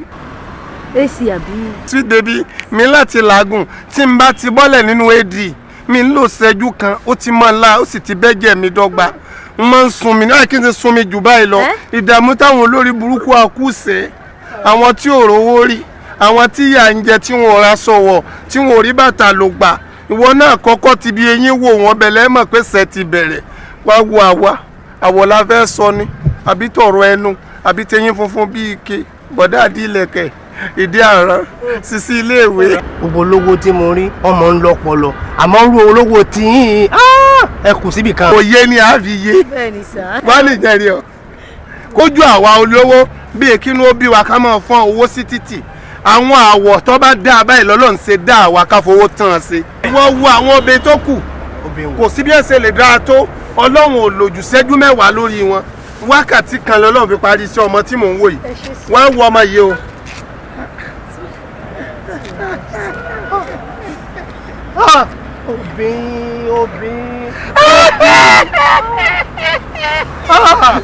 AC àbí?
Sweet baby, mi láti làágùn tí n bá ti bọ́lẹ̀ nínú AD, mi ń lò ṣẹ́jú kan, ó ti mọ́ ńlá, ó sì ti bẹ́jẹ̀ mi dọ́gba. N máa ń sun mi náà kí n ti sun mi jù báyìí lọ. Ìdààmú táwọn olórí burúkú akúṣẹ̀, àwọn tí ò rówó rí, àwọn tí ìyà ń jẹ tí wọn ò ra sọ̀wọ̀, tí wọn ò rí bàtà ló gbà. Ìwọ náà kọ́kọ́ ti bí eyín wò wọ́n bẹ̀lẹ́ mọ̀ pé ṣẹ́ ti bẹ̀rẹ̀. Wá wo àwa, àwọ̀ la fẹ́ sọ ni, àbí tọ̀rọ̀ ẹnu, àbí teyín funfun bí ike, bọ̀dá àdí ilẹ̀kẹ̀, ìdí àrán, sisi iléèwé.
Gbogbo olówó tí mo rí, ọmọ ń lọpọlọ, àmọ́ rú olówó tí yín ẹ kù síbì kan.
Òye ni a fi yé.
Bẹ́ẹ̀ni sá.
Wọ́n lè jẹ́rìí ọ. Kójú àwa olówó bí èkínú ó bí wa ká máa fọ́n owó sí títì. Àwọn àwọ̀ tó bá dá a báyìí lọ́lọ́run ṣe dá àwa ká fowó tán an ṣe. Wọ́n wo àwọn obìnrin tó kù. Kò sí bí ẹ̀ ṣe lè dáa tó. Ọlọ́run ò lòjù ṣẹ́jú 10 lórí wọn. Wákàtí kan lọ́lọ́run fi parí iṣẹ́ ọmọ tí mò ń wò yìí. Wọ́n wo ọmọ yìí o.
Obìnrin, obìnrin.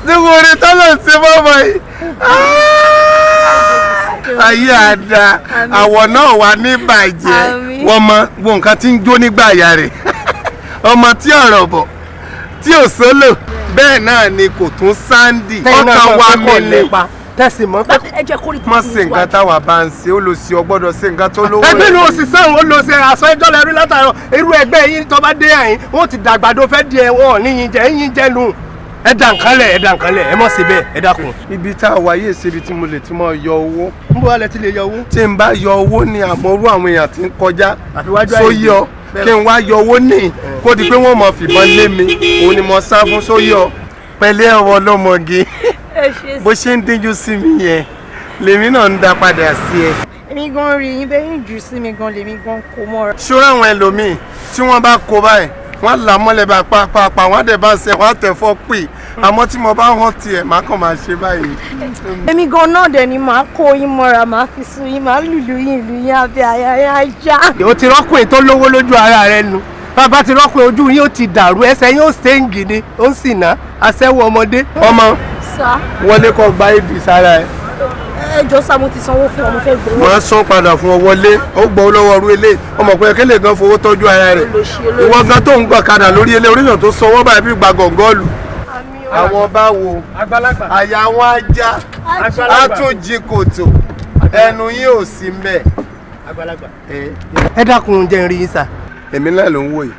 Níbo ni tọ́lọ̀ ṣe fọ́mọ yìí? Ayé àdá, àwọ̀ náà wà ní bàjẹ́. Wọ́n mọ wo nǹkan tí ń jó nígbà àyà rẹ̀. Ọmọ tí ọ̀rọ̀ bọ̀, tí ò sólò, bẹ́ẹ̀ náà ni kò tún sáńdì. Ọkàn wa mi ni.
Tẹ̀sí mọ́ pé
Má ṣe nǹkan táwa bá ń ṣe, ó lọ sí ọ gbọ́dọ̀ ṣe nǹkan tó lówó.
Ẹgbẹ́ inú òṣìṣẹ́ òun ó lọ ṣe aṣọ ẹjọ́ lẹ́rú látàárọ̀. Irú ẹgbẹ́ yín tó bá dé àyín, wọ́n ti dàgbàdo fẹ́ di ẹ̀ wọ́n ní yín jẹ, yín jẹ nù. Ẹ dà nǹkan lẹ̀, ẹ dà nǹkan lẹ̀, ẹ mọ̀ sí bẹ́ẹ̀, ẹ dákun.
Ibi tá a wà yìí ṣe ibi tí mo lè ti máa yọ owó.
Ń bọ́ alẹ́ ti lè yọ owó.
Tí n bá yọ owó ni àmọ́ irú àwọn èèyàn tí ń kọjá.
Àfiwájú àyè.
Sóyè ọ, kí n wá yọ owó ní kó di pé wọ́n mọ̀ fìbọn lé mi, òun ni mo sá fún sóyè ọ. Pẹ̀lú ẹ̀wọ̀ ọlọ́mọge, bó ṣe ń díjú sí mi yẹn, lèmi náà ń dá padà sí ẹ.
Èmi gan rí yín bẹ́ẹ̀ yín jù sí mi gan lèmi gan kò mọ́ra.
Ṣọ́ra àwọn ẹlòmíì tí wọ́n bá kó báyìí, wọ́n là mọ́lẹ̀ bá pàápàá, wọ́n dẹ̀ bá ṣe, wọ́n tẹ̀ fọ́ pè. Àmọ́ tí mo bá hàn tiẹ̀, má kàn máa ṣe báyìí.
Èmi gan náà dẹ̀ ni màá kó yín mọ́ra, màá fi sun yín, màá lùlù yín, ìlú yín abẹ́ àyà yín ajá.
O ti rọ́kùnrin tó lówó lójú ara rẹ nu. Bàbá ti rọ́kùnrin ojú yín ó ti dàrú, ẹsẹ̀ yín ó ṣéǹgì ni, ó ń sì ná, aṣẹ́wó ọmọdé.
Ọmọ
Sá.
wọlé kọ gba ibi sára ẹ.
Ẹ jọ sá, mo ti sanwó fún ọ, mo fẹ́ gbowó.
Màá san padà fún ọ wọlé, ó gbọ́ lọ́wọ́ ọrú ilé, ọmọ pé kélé gan fowó tọ́jú ara rẹ̀. Ìwọ gan tó ń gbọ̀ kadà lórí ilé, oríṣàn tó sanwó báyìí bí gba gọ̀ǹgọ́ọ̀lù. Àwọn bá wo àyà wọn ajá, á tún jí kòtò, ẹnu yín ò sí mbẹ̀.
Ẹ dákun, jẹ́ n rí yín sà.
Èmi náà ló ń wò yìí.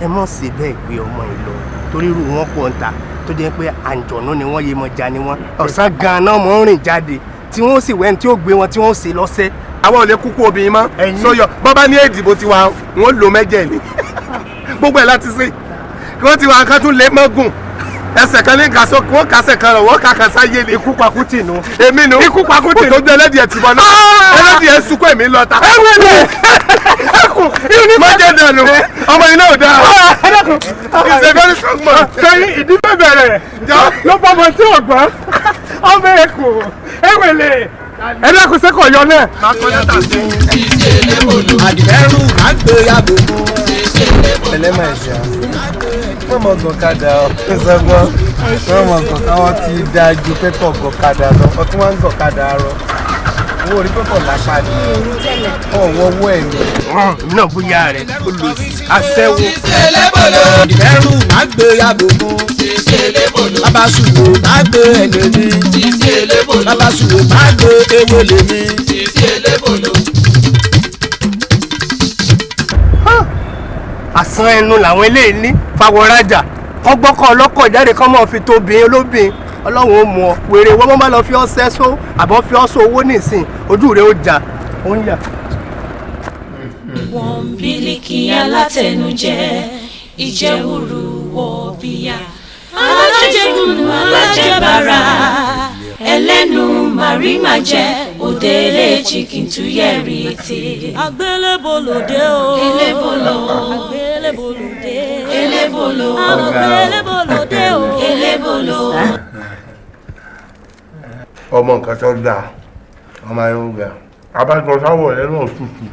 Ẹ mọ̀ sí bẹ́ẹ̀ gbé ọmọ yìí lọ, torí irú wọn pọ̀ ń ta tó jẹ́ pé àǹjọ̀nú ni wọ́n, yé mọ ja ni wọ́n. Ọ̀sán gan-an náà mọ̀ ń rìn jáde tí wọ́n sì wẹ́ni tí ó gbé wọn tí wọ́n sì lọ́sẹ̀.
Àwa ò lè kúkú obìnrin mọ́ sọyọ bọ́bá ní èdìbò tiwa wọn lò mẹ́jẹ̀ ni gbogbo ẹ̀ láti sè kí wọ́n ti wá nǹkan tún lé mọ́gùn ẹsẹ̀ kan ní kàṣọ wọ́n kàṣẹ̀ kan rọ̀ wọ́n kàkà sáyé ni.
Ikú pakútì nu.
Èmi nu
Ikú pakútì
nu. Kò tó gbé ẹlẹ́dìẹ̀ tìbọn náà ẹlẹ́dìẹ̀ sunkún èmi lọ ta.
Ẹ wẹ́lẹ̀ ẹkùn inú ní.
Má jẹ́ dànù ọmọ iná ò dáa. He's a very strong man.
Sẹ́yìn ìdí bẹ̀rẹ̀ ló bá ọmọ tí ò gbọ́n ọmọ ẹkùn ewele ẹ dákun sẹ́kọ̀ yọ náà.
Àdìmẹ́rù máa ń gbé yàgò mú.
Ẹlẹ́mà ẹ̀ṣẹ̀ wọ́n mọ̀ gọ̀kadà ọ̀ sọ́gbọ́n wọ́n mọ̀ gọ̀kadà wọ́n ti dáa ju pẹ́pọ̀ gọ̀kadà lọ ọtún wọ́n ń gọ̀kadà rọ owó orí pẹ́pọ̀ lápá ni ọ̀wọ́ owó ẹ̀ ni.
Èmi náà bóyá rẹ̀ ó lò sí aṣẹ́wó.
Àdìmẹ́rù máa ń gbé yàgò mú. Bàbá Sùwò máa gbé ẹlẹ́mi. Bàbá Sùwò máa gbé ewé lèmi.
Àsán ẹnu làwọn eléyìí ní fàwọ̀rajà kọ́gbọ́kọ́ ọlọ́kọ̀ jáde kọ́ mọ́ fi tó obìnrin olóbìnrin. Ọlọ́run ó mú ọ wèrè wọ́n máa lọ fi ọ́ sẹ́só àbọ̀ fi ọ́ sọ owó nísìn ojú rẹ̀ ó jà ó ń yà.
Wọ́n ń bílíkì alátẹnujẹ, ìjẹwùrú wọ bíyà, alájẹgùnù alájẹbára, ẹlẹ́nu màrímàjẹ, òdèlé chicken tuyẹ̀rì ètè.
Àgbélébòlòdé o.
Elébòlò.
Àgbélébòlòdé.
Elébòlò.
Àgbélébòlòdé o.
Elébòlò.
Ọmọ nǹkan tó dáa ọmọ ayé ń gbà abájọ sáwọ rẹ náà tutù.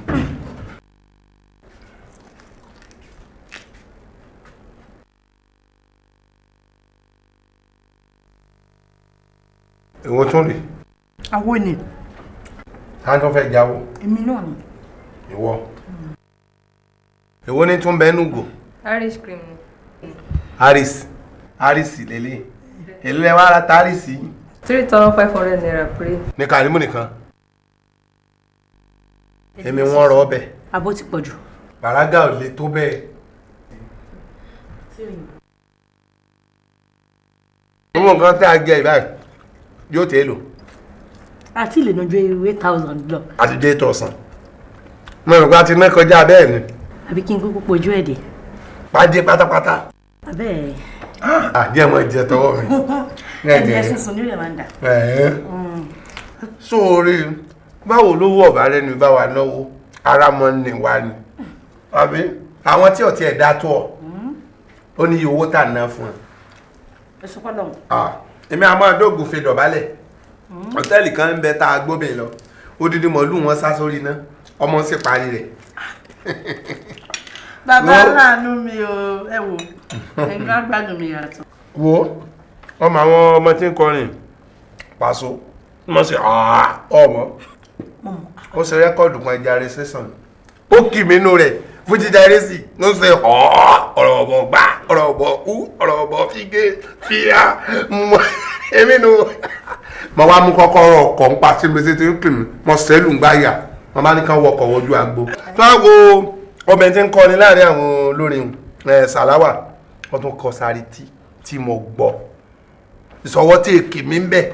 Èwo tún rè?
Àwo ni.
Ta tó fẹ́ jáwó?
Èmi náà ni.
Ìwọ. Èwo ni tún bẹ́ẹ̀ nùgò?
Irish cream ni.
Aris Aris lélẹ̀. Èló lẹ wá ra tárìsì yìí?
3,500 naira péré.
Ní Kàrímù nìkan. Èmi wọ́n rọ ọbẹ̀.
Abó ti pọ̀ jù.
Bàrágà ò le tó bẹ́ẹ̀. Gbogbo nǹkan tí a jẹ ìbáyìí yóò tẹ́ lò.
Àti lè nàjú 8,000 lọ.
Àti dé tọ̀sán. Mo rò pé a ti ná kọjá bẹ́ẹ̀ ni.
Àbí kí n kúkú pojú ẹ̀ dé.
Pàdé pátápátá.
Abẹ́ ẹ̀.
Àdí ẹ̀ mọ̀ jẹ tọwọ́ mi.
Ẹni ẹ sísun ní ilẹ̀ máa ń dà.
Sóore báwo ló wọ̀ bá lẹ́nu bá wa náwó ara mọ́ ni wa ni. Àbí àwọn tí ọ̀tí ẹ̀ dá tó ọ. Ó ní iye owó tà ná fún ẹ.
Ẹ sọ fọ́ lọ́hùn.
Èmi àmọ́ àdógùn fi dọ̀bálẹ̀. Hòtẹ́ẹ̀lì kan ń bẹ tá a gbóbìn lọ. Odidi mọ̀lú wọn sá sórí iná. Ọmọ sì parí rẹ̀.
Bàbá aláàánú mi o, ẹ wò, ẹ̀yin á gbádùn mi yàtọ̀.
Wo ọmọ àwọn ọmọ tí ń kọrin Paso wọ́n sì ọmọ ó ṣe rẹ́kọ̀dù kan jàre sẹ́sàn ó kì mí nú rẹ̀ fún jíjàre sí ló ṣe ọ̀rọ̀ ọ̀bọ̀ gbà ọ̀rọ̀ ọ̀bọ̀ kú ọ̀rọ̀ ọ̀bọ̀ fígé fíà èmi nu. Mo wá mú kọ́kọ́rọ́ ọkọ̀ ń pa sí mi sí ti ń kì mí mo sẹ́lù ń gbá yà wọ́n bá ní kán wọkọ̀ wojú agbo. Tó wá wo ọmọ tí ń kọrin láàrin àwọn olórin Sàláwà wọ́n tún kọ sáré tí mo gbọ́ ìsọwọ́ tí èkì mi ń bẹ̀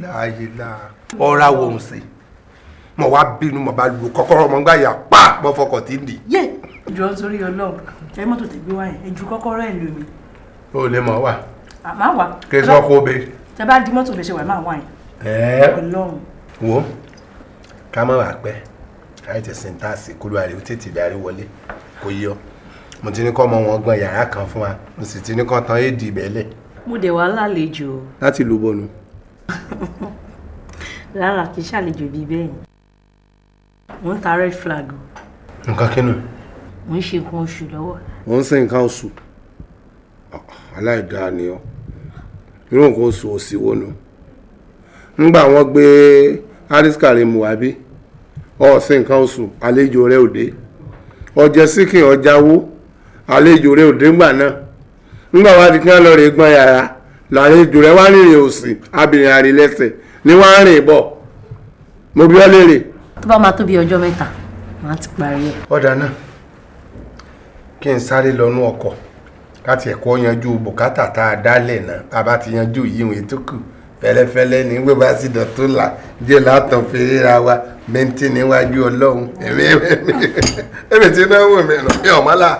láàyè láà ọ̀rá wo ń sè mo wá bínú mo bá lu kọ́kọ́rọ́ mo ń gbà yà pa mo fọkàn tí ń dì.
Yé jọ sórí Ọlọ́run ẹ mọ́tò tẹ̀ gbé wá yẹn ẹ ju kọ́kọ́rọ́ ẹ̀ lómi.
O lè mọ̀ wá.
Àmá wà.
Kí n sọ kó be.
Tẹ bá di mọ́tò bẹ́ẹ̀ ṣe wà máa wá yẹn.
Ẹ̀ẹ́
Ọlọ́run.
Wo ká má wàá pẹ́ káyọ̀ tẹ̀sí ń tà sí kúrò àríwó tètè darí wọlé kò yọ mo ti ní kọ́ ọmọ wọn gbọ́n yàrá kan fún wa mo sì ti ní kọ́ tán éèdì ìbẹ́lẹ̀.
Mo dẹ̀ wá lálejò.
Láti ìlú bọ̀nù.
Rárá kì í ṣàlejò bíi bẹ́ẹ̀ ni. Mo ń ta red flag o.
Nǹkan kínú.
Mo ń ṣe nǹkan oṣù lọ́wọ́.
Mo ń ṣe nǹkan oṣù. Aláìdáa ni ọ. Irú nǹkan oṣù òsì wo nu. Ńgbà wọ́n gbé Haris Karim wá bí. Ó ṣe nǹkan oṣù àlejò rẹ̀ òde. Ọjẹ́ síkìn ọjàwó àlejò rẹ̀ òde ńgbà náà. Ńgbà wá di kí wọ́n lọ rè gbọ́n yàrá làlejò rẹ̀ wá rìnrìn òsì abìnrin àrìnlẹ́sẹ̀ ni wọ́n á rìn bọ̀. Mo bí ọ léèrè.
Tó bá máa tó bí ọjọ́ mẹ́ta màá ti parí ẹ̀.
Ọ̀dà náà kí n sáré lọ́nú ọkọ̀ láti ẹ̀kọ́ yanjú bùkátà tá a dálẹ̀ náà bá a bá ti yanjú yíwọ̀n ètò kù fẹ́lẹ́fẹ́lẹ́ ní gbé bá sì dọ̀tún là jẹ́ látàn fi ríra wa bẹ́ntì níwájú Ọlọ́run èmi tí náà wò mí ràn mí ọ̀mọ́là.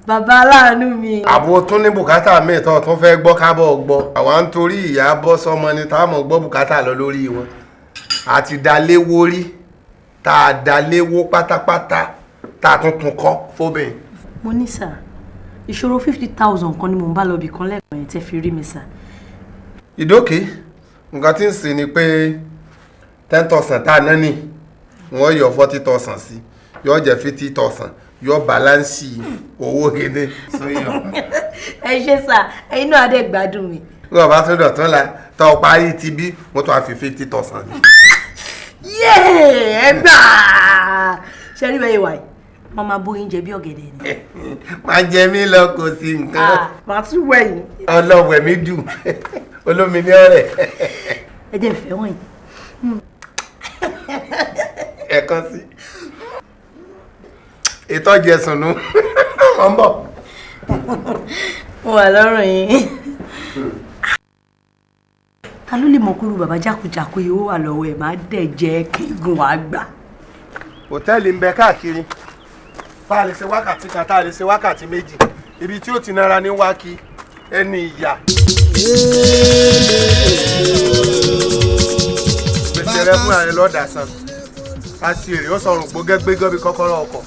Bàbá aláàánú mi.
Àbò tún ní bùkátà míì tó tún fẹ́ gbọ́ kábọ̀ gbọ́. Àwa ń torí ìyá bọ́ sọmọ ni táwọn gbọ́ bùkátà lọ lórí wọn. Àti daléwó rí tá a daléwó pátápátá tá a tún tún kọ́ fóbìn.
Mo ní sà, ìṣòro 50,000 kan ni mò ń bá lọ bì kan lẹ́ẹ̀kan yẹn tẹ́ fi rí mi sà.
Ìdókè nǹkan tí ń sìn ni pé 10,000 tá a ná ní wọ́n yọ 40,000 sí yọ jẹ́ 50,000 yọ bàlánsì owó kéde.
Ẹ ṣé sà, ẹ̀yin náà adé gbádùn mi.
Wọ́n bá tún dọ̀tún la tọ́ ọ parí ti bí wọ́n tún á fi 50,000 ní.
Yéè ẹ gbà ṣe rí bẹ́ẹ̀ wà yìí wọ́n máa bóyin jẹ bí ọ̀gẹ̀dẹ̀ ni.
Má jẹ mí lọ kò sí nǹkan.
Màá tún wẹ̀yìn.
Ọlọ́wẹ̀ mi dùn olómi ní ọ̀rẹ́.
Ẹ jẹ́ ìfẹ́ wọ̀nyí.
Ẹ̀kan sí. Ìtọ́jú ẹ̀sùn nù. Mo ń bọ̀.
Mo wà lọ́rùn yín.
Ta ló lè mọ kúrú bàbá jákujàku yìí ó wà lọ́wọ́ ẹ̀ máa dẹ̀ jẹ́ kígun wàá gbà.
Hòtẹ́ẹ̀lì ń bẹ káàkiri, tá a lè ṣe wákàtí kan, tá a lè ṣe wákàtí méjì, ibi tí ó ti nara ní wákì ẹni ìyà. Gbèsè rẹ fúnra rẹ lọ́dà san, a sì èrè ó sọrùn gbógẹ́gbégọ́ bí kọ́kọ́rọ́ ọkọ̀.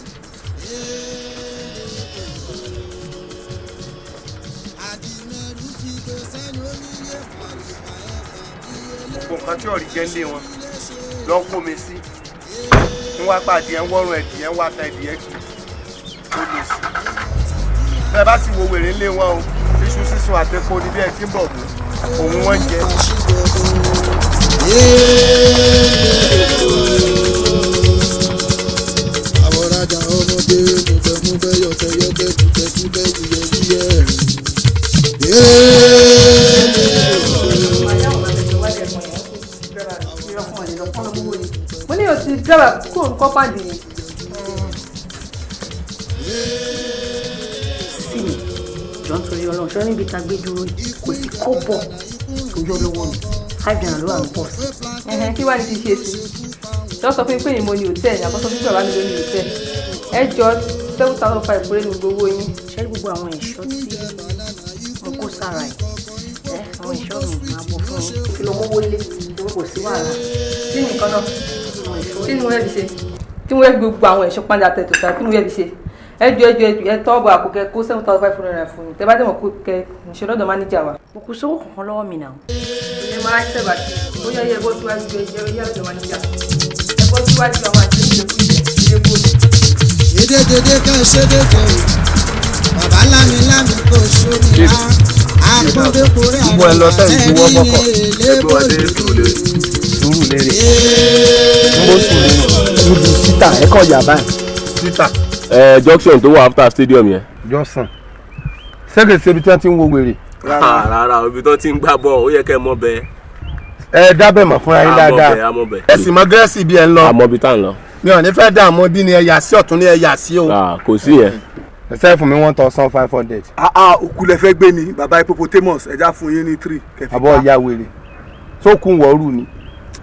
Gbogbo nǹkan tí ọ̀rí jẹ́ ń lé wọn lọ kó mi sí ń wá pàdé ẹ̀ ń wọ́rùn ẹ̀dìyẹ ń wá ta ẹ̀dìyẹ kì ó lè sí. Bẹ́ẹ̀ bá sì wo wèrè ńlé wọn o, iṣu sísun àtẹ̀kọ́ ni bí ẹ ti ń bọ̀ mú òun wọ́n jẹ.
Àwọ̀rajà ọmọdé mùbẹ̀mùbẹ̀ yọ̀tẹ̀yọ̀tẹ̀ kùtẹ̀kùtẹ̀ wúyẹ̀wúyẹ̀.
Mo ní o ti dábàá kúrò ní kọ́pàdé ni.
Sí mi jọ ń torí Ọlọ́run ṣọ́ níbi tá a gbé dúró kò sí kọ́bọ̀ tó yọ lọ́wọ́ mi, 5 naira ló wà ní pọ́ọ̀sì.
Kí wàá ní kí n ṣe sí i? Ṣé wọ́n sọ fún mi pé ìmọ̀ ni hòtẹ́ẹ̀lì àbọ̀ sọ fún bàbá mi ló ní hòtẹ́ẹ̀lì? Ẹ jọ, 7,500 péré ní gbogbo owó yín.
Ṣé gbogbo àwọn ẹ̀ṣọ́ tí mo kó sára ẹ̀, àwọn ẹ̀ṣọ́ mi máa bọ̀ fún yín kí ló mówó lé, kò sí wàhálà.
Kí ni nǹkan náà? Kí ni mo fẹ́ fi ṣe? Kí mo fẹ́ fi gbogbo àwọn ẹ̀ṣọ́ pàǹdà tẹ̀ tó sára, kí ni mo fẹ́ fi ṣe? Ẹ jọ, ẹ jọ, ẹ jọ, ẹ tọ́ bọ̀ àpò kẹ kó 7,500 fún mi. Tẹ bá dẹ̀ mọ̀ kó kẹ níṣẹ́ lọ́dọ̀ máníjà wa.
Mo kò sówó kankan lọ́wọ́ mi náà.
Ẹ máa ṣẹ̀ bàtì ó yẹ ẹ bọ́ síwájú, ẹ jẹ́ yá lọ́dọ̀ máníjà, ẹ bọ́ síwájú àwọn àti ìjẹkújẹ ìjẹkújẹ.
Dédédédé kan ṣédé kan o, bàbá lámilámi kò sómi rá, àpọ́nbẹ́kùnrin
Gbogbo ẹ lọ sẹ́yìn tí wọ́n mọ́kọ̀.
Ẹgbẹ́ wa dé
Sùúrù lérè.
Ń bó sùúrù níbi títà ẹ kọ̀ yà báyìí.
Títà.
Ẹ junction tó wà after stadium yẹn.
Johnson ṣége ṣe ibi tí wọ́n ti ń wo wèrè.
Rárá, ibi tó ti ń gbá bọ́ọ̀ ó yẹ kẹ́ ẹ mọ̀ bẹ́ẹ̀.
Ẹ dábẹ̀ mọ̀ fúnra yín dáadáa.
A mọ̀ bẹ́ẹ̀.
Ẹ sì mọ gírẹ́sì bí ẹ ń lọ.
A mọ̀ bí tá à ń lọ.
Mi ò ní fẹ́ dààmú bí ni ẹ yà sí ọ̀tún ni ẹ yà sí o.
Kò sí yẹn.
Ẹ sẹ́yìn fún mi 1,500.
Òkú lẹ fẹ́ gbé ni bàbá hippopotamus, ẹja fún yín ní three.
Àbọ̀ ìyá wèrè sókun wọ̀ọ́rù ni.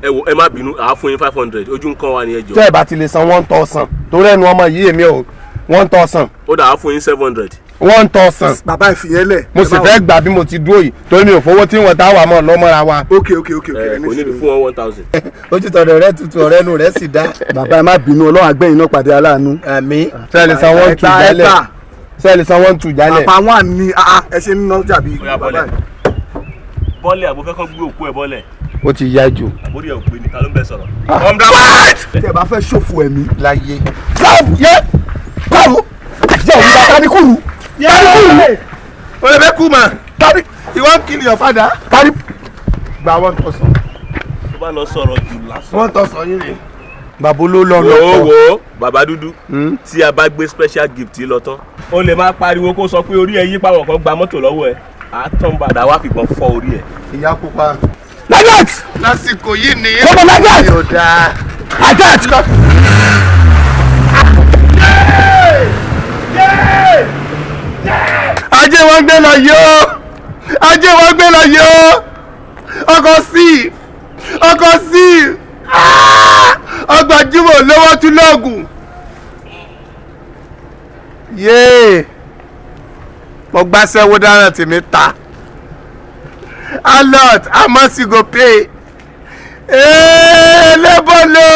Ẹ wo, ẹ má bínú, àá fún yín 500, ojú ń kán wa ni, ẹ jọ.
Tẹ́ ẹ bá ti lè san 1,000 torí ẹnu ọmọ yìí èmi ò 1,000.
Ó dà, á fún yín 700.
1,000.
Bàbá, ìfìyẹn lẹ̀.
Mo sì fẹ́ gbà bí mo ti dúró yìí torí mi ò fowó tí wọ́n tá wà mọ́ lọ́mọ́ra wa.
Ok.
Ẹ kò níbi fún wọn 1,000.
Ojú tọ̀dọ̀ rẹ tutù, ọ̀rẹ́ nu rẹ sì dá.
Bàbá, ẹ má bínú, Ọlọ́run àgbẹ̀yìn náà pàdé aláàánú.
Àmín. Sẹ́ẹ̀lì san 1,2 jálẹ̀? Sẹ́ẹ̀lì san 1,2 jálẹ̀?
Bàbá one ni, ẹ ṣe ń ná jàbí.
Ó yá, bọ́lẹ̀ bọ́lẹ̀, àbò fẹ́ kọ́ gbé òkú ẹ bọ́lẹ̀.
Ó ti yá jù.
Àbórí ẹ ò pé ni, ta ló ń bẹ sọ̀rọ̀?
Tí ẹ bá fẹ́ ṣòfò ẹ̀mí.
Láyé.
Sáàbù yẹ báwo àti òun bá tani kúrú. Tani kúrú.
O lè fẹ́ kú mà.
Tani.
You wan kill your father?
Tani.
Gba 1,000.
Tó bá lọ sọ̀rọ̀ jù lásán.
1,000 yìí rè. Bàbá ló lọ lọ.
Wo wo, bàbá dúdú, tí a bá gbé special gift lọ tán, o lè máa pariwo kó sọ pé orí ẹ yí pàwọ̀ kan gba mọ́tò lọ́wọ́ ẹ, àtọ̀ ń padà wá fìbọn fọ́ orí ẹ.
Ìyá pupa.
Like that.
Lásìkò yìí ni.
Come on, like that.
Yóò dáa.
Like that.
Ajé wọn gbé lọ yóò, ajé wọn gbé lọ yóò, ọkọ̀ sí, ọkọ̀ sí, ọgbà jùmọ̀ lọ́wọ́ tún lọ́ọ̀gùn. Yéè, mo gbàṣẹ́wó dára tèmi ta alert, how much you go pay? Lebolo,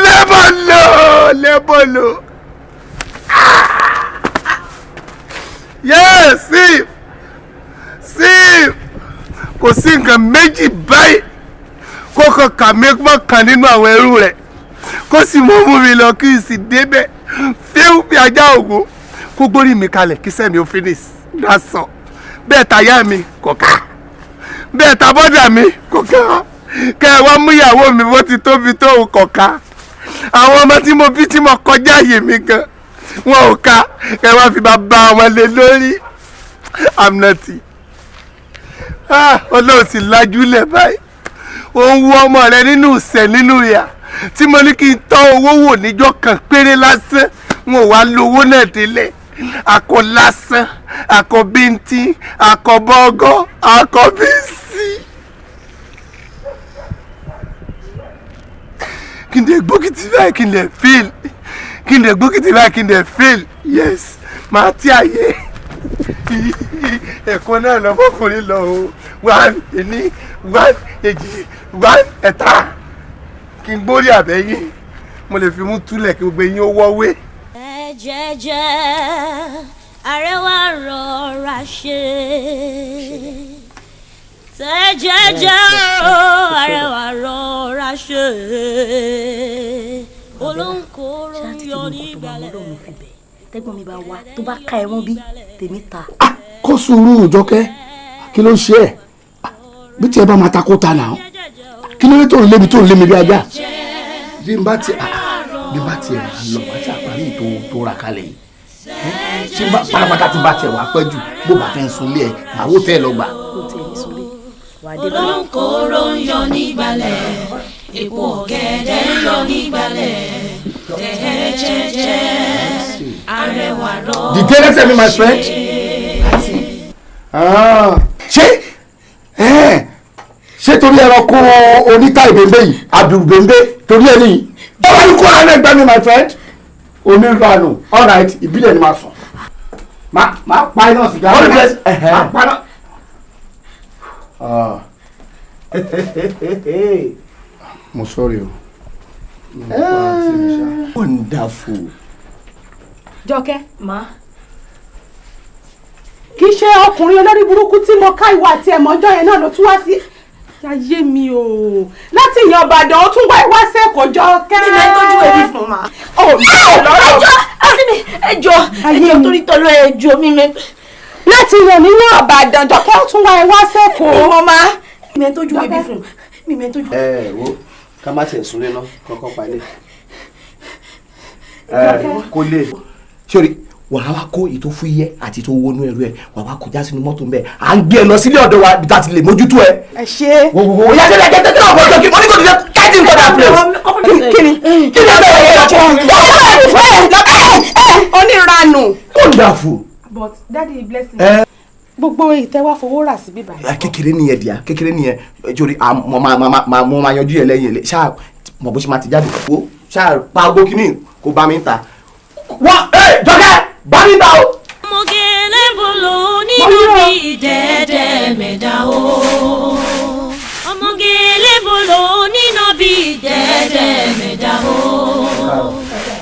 lebolo, lebolo. Yes, see, see, kò sí nǹkan méjì báyìí kó kàn kà mí mọ́ kan nínú àwọn ẹrú rẹ̀, kó sì mú mú mi lọ kí n sì débẹ̀ fíw bí ajá ògún, kó gbórí mi kalẹ̀ kí sẹ́mi ó finish. That's all. Bẹ́ẹ̀ tàyà mi kò ká, bẹ́ẹ̀ ta bọ́dà mi kò ká, kẹ́ ẹ wá mú ìyàwó mi bó ti tóbi tó kò ká, àwọn ọmọ tí mo bí tí mo kọjá àyè mi gan wọn ò ká, kẹ́ ẹ wá fi bàbá wọn lé lórí. I'm naughty. Ọlọ́run sì lajúlẹ̀ báyìí, ó ń wú ọmọ rẹ nínú ìṣẹ́ nínú ìyà tí mo ní kí n tọ́ owó wò níjọ́ kan péré lásán, wọn ò wá lówó náà délẹ̀. Akọ lásán, akọ bíntín, akọ bọ́gọ́, akọ bínsí. Kí n dẹ̀ gbókìtì báyìí kí n dẹ̀ fail. Kí n dẹ̀ gbókìtì báyìí kí n dẹ̀ fail. Yes, màá tí ayé. Ẹ̀kọ́ náà lọ́mọkùnrin lọ o. 1 1 2 1 3. Kí n gbórí àbẹ́yìn. Mo lè fi mú túlẹ̀ kí gbogbo eyín ó wọ́wé.
Ẹ jẹ́jẹ́ arẹwà rọra ṣe. Tẹ́ jẹ́jẹ́ o arẹwà rọra ṣe. Olóńkòrò ń yọ nígbàlẹ̀.
Tẹ́gbọ́n mi bá wá tó bá ká ẹ̀wọ̀n bí tèmi ta.
Kó sùúrù Jọkẹ́, kí ló ń ṣe ẹ́? Bí tiẹ̀ bá máa ta kó ta náà. Kí ló dé tó ń lé mi tó ń lé mi bí ajá? Bí n bá tiẹ̀ máa lọ wá sí àparí tó ra kalẹ̀ yìí. Tí n bá pátápátá tí n bá tiẹ̀ wá pẹ́ jù, bó bá fẹ́ ń sunlé ẹ̀, màá wò tẹ́ ẹ lọ gbà.
Olóńkòrò ń yọ nígbàlẹ̀, èpo ọ̀gẹ̀dẹ̀ ń yọ nígbàlẹ̀. Tẹ́ jẹ́jẹ́ arẹwà rọra ṣe.
Dìde lẹ́sẹ̀ mi, my friend. Ṣé ṣé torí ẹranko oníta ìbèǹbè yìí àbùbèǹbè torí ẹ nìyí báwa ní kó ara ẹgbẹ́ mi, my friend. Onírànù, all right, ìbílẹ̀ ni màá sùn. Máa pa iná sìgá. Máa pa iná. Mo sorry o.
Wonderful.
Jọkẹ́. Ma. Kì í ṣe ọkùnrin olórí burúkú tí mo ká ìwà àti ẹ̀mọ́jọ́ yẹn náà ló tún wá sí. Ayé mi o. Láti ìyàn Ìbàdàn ó tún wá ìwá sẹ́kọ̀ọ́ Jọkẹ́.
Mi máa ń tọ́jú ẹbí fún ma.
Ó mi ò lọ́rọ̀.
Ẹjọ́ àti mi ẹjọ́ ẹjọ́ torí tọ́lọ́ ẹjọ́ mi mẹ́.
Láti ìyàn nínú Ìbàdàn Jọkẹ́ ó tún wá ìwá sẹ́kọ̀ọ́.
Ìwọ máa. Mi máa ń tọ́jú ẹbí fún. Mi máa ń tọ́jú.
Ẹ wo ká má tiẹ̀ súnlé náà kọ́kọ́ pa ilé. Kò lè. Sori wàá wá kó ètò fúyẹ́ àti tó wọnú ẹrú ẹ wàá wá kọjá sínú mọ́tò ń bẹ à ń gbé ẹ lọ sílé ọ̀dọ̀ wa bí ta ti lè mójútó ẹ.
Ẹ ṣe.
Wo wo yá sẹ́lẹ̀ jẹ́ tẹ́tẹ́ ọ̀pọ̀ ọjọ́ kí mo ní kò ní kájí nǹkan dà place.
Kí ni
kí ni ọ̀dọ̀ yẹn lọ́jọ́.
Oníranù.
Wonderful.
But daddy blessing. Gbogbo ìtẹ́wá fowó rà sí bíbá.
Kékeré nìyẹn díà, kékeré nìyẹn torí mo máa yanjú yẹn lẹ́yìn ilé ṣáà mọ̀ bó ṣe máa ti jáde wo ṣáà pa ogbó kínní kó bá mi ń ta. Wá ẹ Jọkẹ́ bá mi ta o.
Ọmọge lẹ́bùlù nínú bí dẹ́dẹ́ mẹ́ta o. Ọmọge lẹ́bùlù nínú bí dẹ́dẹ́ mẹ́ta o.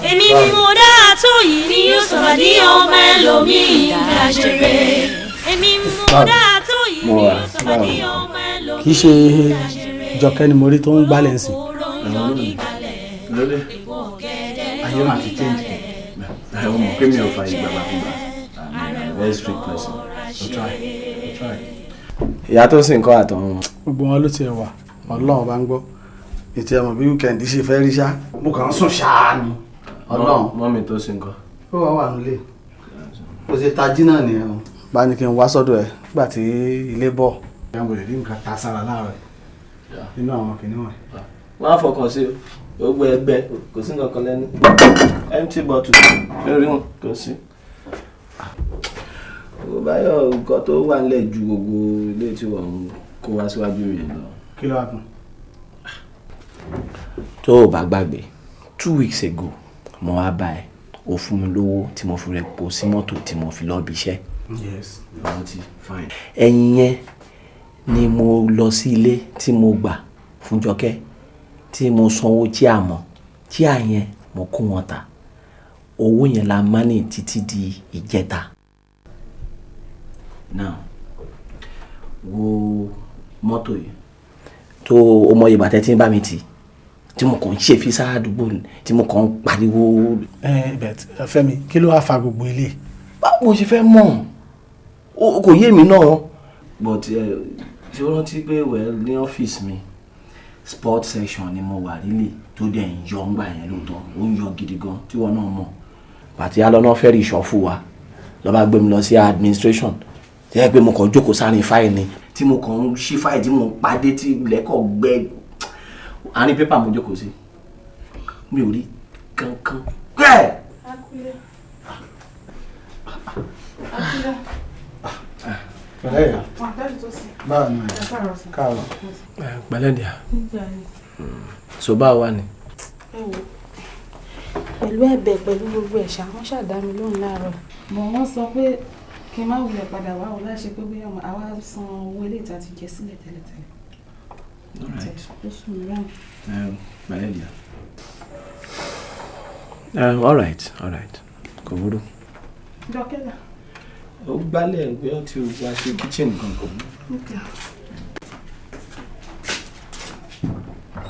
Èmi mo dá tó yìí ní yóò sọ̀rọ̀ ní ọmọ ẹlòmíì dáṣẹ́rẹ́. Èmi mo dá tó yìí ní yóò sọ̀rọ̀ ní ọmọ ẹlòmíì.
Kì í ṣe Jọkẹ́ ni mo rí tó ń gbálẹ̀ ń sìn.
Lóde ayé máa ti change kẹ. Ẹ mọ̀ pé mi ò fa ìgbàgbà fúngbà. I'm a very strict person. I try. I try. Ìyá tó sì ń kọ́ àtọ̀hún.
Gbogbo wọn ló tiẹ̀ wà, Ọlọ́run bá ń gbọ́. Ètò ẹ̀mọ̀ bí weekend ṣe fẹ́ rí ṣá. Mo kàn ń sùn ṣáá ni. Ọlọ́run.
Mọ́mí tó sì ń kọ́.
Ó wà wà nílé. Kò ṣe tají náà nìyẹn o. Bá ní kí n wá sọ́dọ̀ ẹ̀ nígbà tí ilé bọ̀. Ìyá mo lè rí nǹkan ta sára láàárọ̀ nínú àwọn kìnìún ẹ̀.
Wọ́n á fọkàn sí o. Gbogbo ẹgbẹ́ kò sí nǹkan kan lẹ́nu. Empty bottle lórí wọn kò sí. Owó Báyọ̀ nǹkan tó wà nílẹ̀ ju gbogbo ilé tí wọ́n ń kó wá síwájú mi lọ.
Kí ló wà kàn?
Tó o bá gbàgbé, 2 weeks ago mo wá bá ẹ, o fún mi lówó tí mo fi rẹ̀ po sí mọ́tò tí mo fi lọ́ọ́ bí iṣẹ́.
Yes.
Rántí, fine. Ẹ̀yìn yẹn ni mo lọ sí ilé tí mo gbà fún Jọkẹ́ tí mo sanwó tí a mọ̀ tí a yẹn mo kó wọn ta owó yẹn la mánì títí di ìjẹta. Now wo mọ́tò yìí tó o mọ ìgbà tẹ́tí ń bá mi tì tí mo kàn ń ṣe fi sáà àdúgbò tí mo kàn ń pariwo.
Ẹ bẹ Fẹ́mi, kí ló wàá fa gbogbo ilé.
Báwo ṣe fẹ́ mọ̀ kò yé mi náà. But ṣé o rántí pé well ní ọ́fíìsì mi sport section ni mo wà rílè tó dẹ̀ ń yọ ńgbà yẹn lóòótọ́, ó ń yọ gidi gan tí wọn náà mọ̀. Pàtí alọ́nà fẹ́ rí ìṣọ́ fún wa lọ́ bá gbé mi lọ sí administration tí yẹ pé mo kàn jókòó sáárín fáìlì ni tí mo kàn ń ṣí fáìlì tí mo ń padé tí lẹ́kọ̀ọ́ gbẹ àárín pépà mo jókòó sí mi ò rí kankan gbẹ́ẹ̀.
Pẹ̀lẹ́ ìyá. Báwo ni? Káàárọ̀.
Pẹ̀lẹ́ díà. So báwo wà ní?
Pẹ̀lú ẹ̀bẹ̀ pẹ̀lú gbogbo ẹ̀ṣà wọ́n ṣàdá mi lóhùn láàárọ̀.
Mọ̀ wọ́n sọ pé kí n má wulẹ̀ padà wá o láṣẹ pé bóyá àwa san owó ilé ìta ti jẹ sílẹ̀ tẹ́lẹ̀tẹ́lẹ̀.
All right.
Ó sùn mí ráhùn.
Pẹ̀lẹ́ díà. All right, all right. Kò burú.
Dọ́kẹ́lá.
Ó gbálẹ̀ bí ó ti wá ṣe kitchen kankan.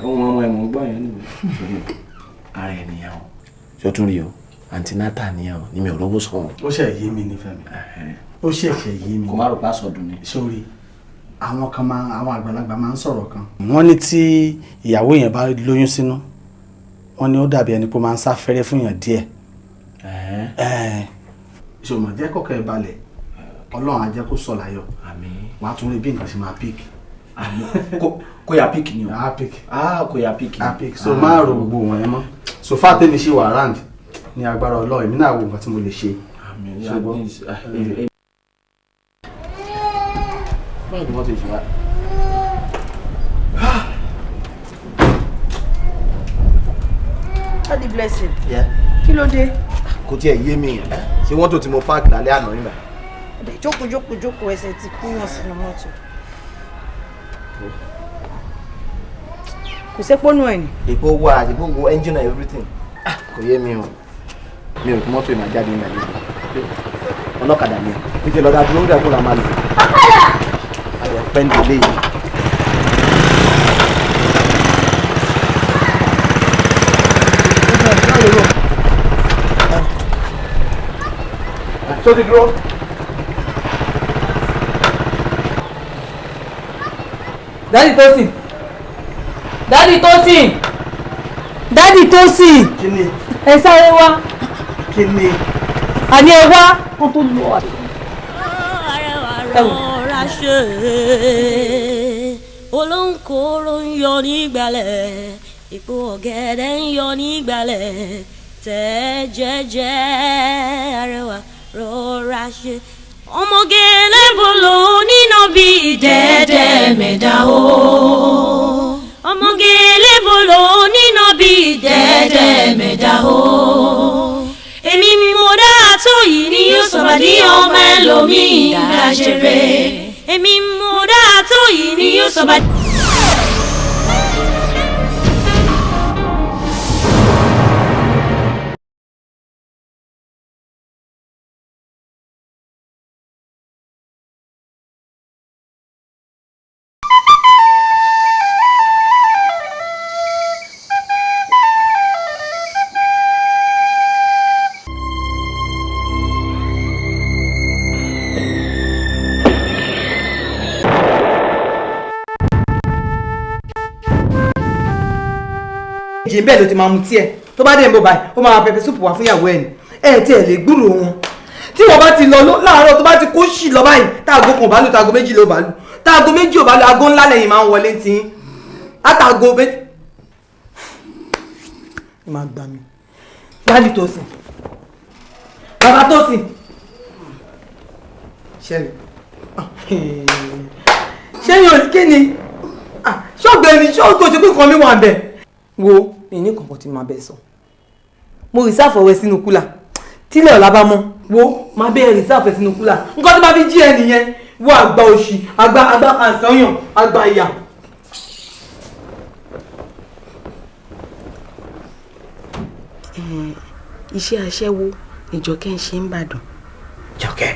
Ohun ọmọ ẹ̀mọ́ gbọ́ yẹn nìyẹn. Ara ẹ̀ nìyẹn o. Ṣé o tún rí o? Antinata nìyẹn o. Ní mi ò rówó sọ.
Ó ṣe yé mi ní Fẹ́mi. Ó ṣẹ̀ṣẹ̀ yé mi.
Kò má rò pa sọdún ni.
Sórí, àwọn kan máa àwọn àgbàlagbà máa ń sọ̀rọ̀ kan. Wọ́n ní tí ìyàwó yẹn bá lóyún sínú, wọ́n ní ó dàbí ẹni pé ó máa ń sáfẹ́rẹ́ fún yàn díẹ̀. Ṣòmọ̀ jẹ́ kọ̀kẹ́ ẹ balẹ̀, Ọlọ́run á jẹ́ kó sọ̀ láyọ̀. Wàá tún rí bí nǹkan ṣe máa pík.
Kó ya pík ni o.
Á pík.
Kó ya pík ni.
Á pík. So má ro gbogbo wọn yẹn mọ́. So far tèmi ṣì wà round ní agbára Ọlọ́run, èmi náà wo nǹkan tí mo lè ṣe. Ṣùgbọ́n
báwo ni wọ́n ti ṣe wá?
Daddy Blessing.
Yeah.
Kí ló dé?
Kò tiẹ̀ yé mi. Ṣé wọ́n tó ti mo páàkì lálẹ́ àná nígbà?
Jókòó jókòó jókòó ẹsẹ̀ ti kúnyàn sínú mọ́tò. Kò sépónú ẹ̀ ni.
Èpo wà, èpo wo engine and everything. Kò yé mi o. Mi ò kí mọ́tò ìmọ̀ jáde ní Nàìjíríà. Ọlọ́kadà ni. Mi ti lọ́dà dúró dẹ̀ kó la máa lò. Ayọ̀ pẹ́ńdì léyìí.
Tó ti dúró.
Daddy Tosin. Daddy Tosin. Daddy Tosin.
Kí ni?
Ẹ sáré wá.
Kí ni?
Àní ẹ wá. Wọ́n tó lọ àdé.
Rọra ṣe olóńkòrò ń yọ nígbàlẹ̀, ipò ọ̀gẹ̀dẹ̀ ń yọ nígbàlẹ̀, tẹ́ jẹ́jẹ́ arẹwà rọra ṣe. Ọmọge lẹ́bùlù nínà bí dẹ́dẹ́ mẹ́ta o. Ọmọge lẹ́bùlù nínà bí dẹ́dẹ́ mẹ́ta o. Èmi mo dá tó yìí ni yóò sọ̀rọ̀ ní ọmọ ẹlòmíì dáṣẹ́rẹ́. Èmi mo dá tó yìí ni yóò sọ̀rọ̀.
Jìn bẹ́ẹ̀ ló ti máa mu tiẹ̀ tó bá dé ń bọ̀ báyìí ó máa pẹpẹ súpù wá fún ìyàwó ẹ̀ ni ẹ̀ tí ẹ̀ lè gbúròó wọn tí wọ́n bá ti lọ láàárọ̀ tó bá ti kó sì lọ báyìí táago kan ò bá lù táago méjì ló bá lù táago méjì ò bá lù aago ńlá lẹ́yìn máa ń wọlé tí látàgo méjì. Ẹ máa gbà mí Daddy Tosin, bàbá Tosin, ṣẹ́rí ṣé yóò kí ni ṣọ́ọ̀gbẹ́ni ṣọ́ọ̀gbẹ́ ṣe pé nǹkan mi wà bẹ́ẹ̀ wo mi ní kankan tí màá bẹ sọ. Mo rìsáàfù ọwẹ sínú kúlà tílẹ̀ ọ̀la bá mọ́ wo máa bẹ rìsáàfù ẹ sínú kúlà nǹkan tó bá fi jí ẹ nìyẹn wo àgbà òṣì àgbà àgbà kàǹsányàn àgbà ìyà.
Iṣẹ́ aṣẹ́wó ni Jọkẹ́ ń ṣe ń bàdàn.
Jọkẹ́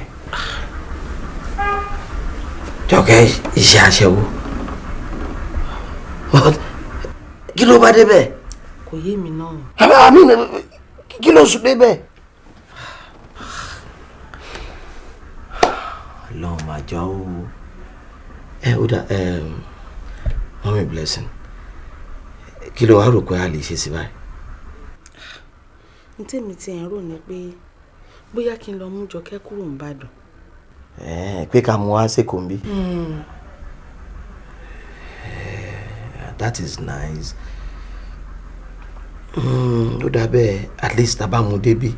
Jọkẹ́ iṣẹ́ aṣẹ́wó kí ló bá débẹ̀?
Kò yé mi náà.
Àmì kí ló sùn débẹ̀? Ọlọ́run máa jọ ó. Ẹ ó dà Mummy Blessing, kí ló wá rò pé a lè ṣe sí báyìí?
Ní tèmi ti ẹ̀ ń rò ní pé bóyá kí n lọ mú Jọkẹ́ kúrò ń bàdàn.
Pé ká mú wá sÉkòó ńbí. That is nice. Ó dà bẹ́ẹ̀, at least tá a bá mú débí,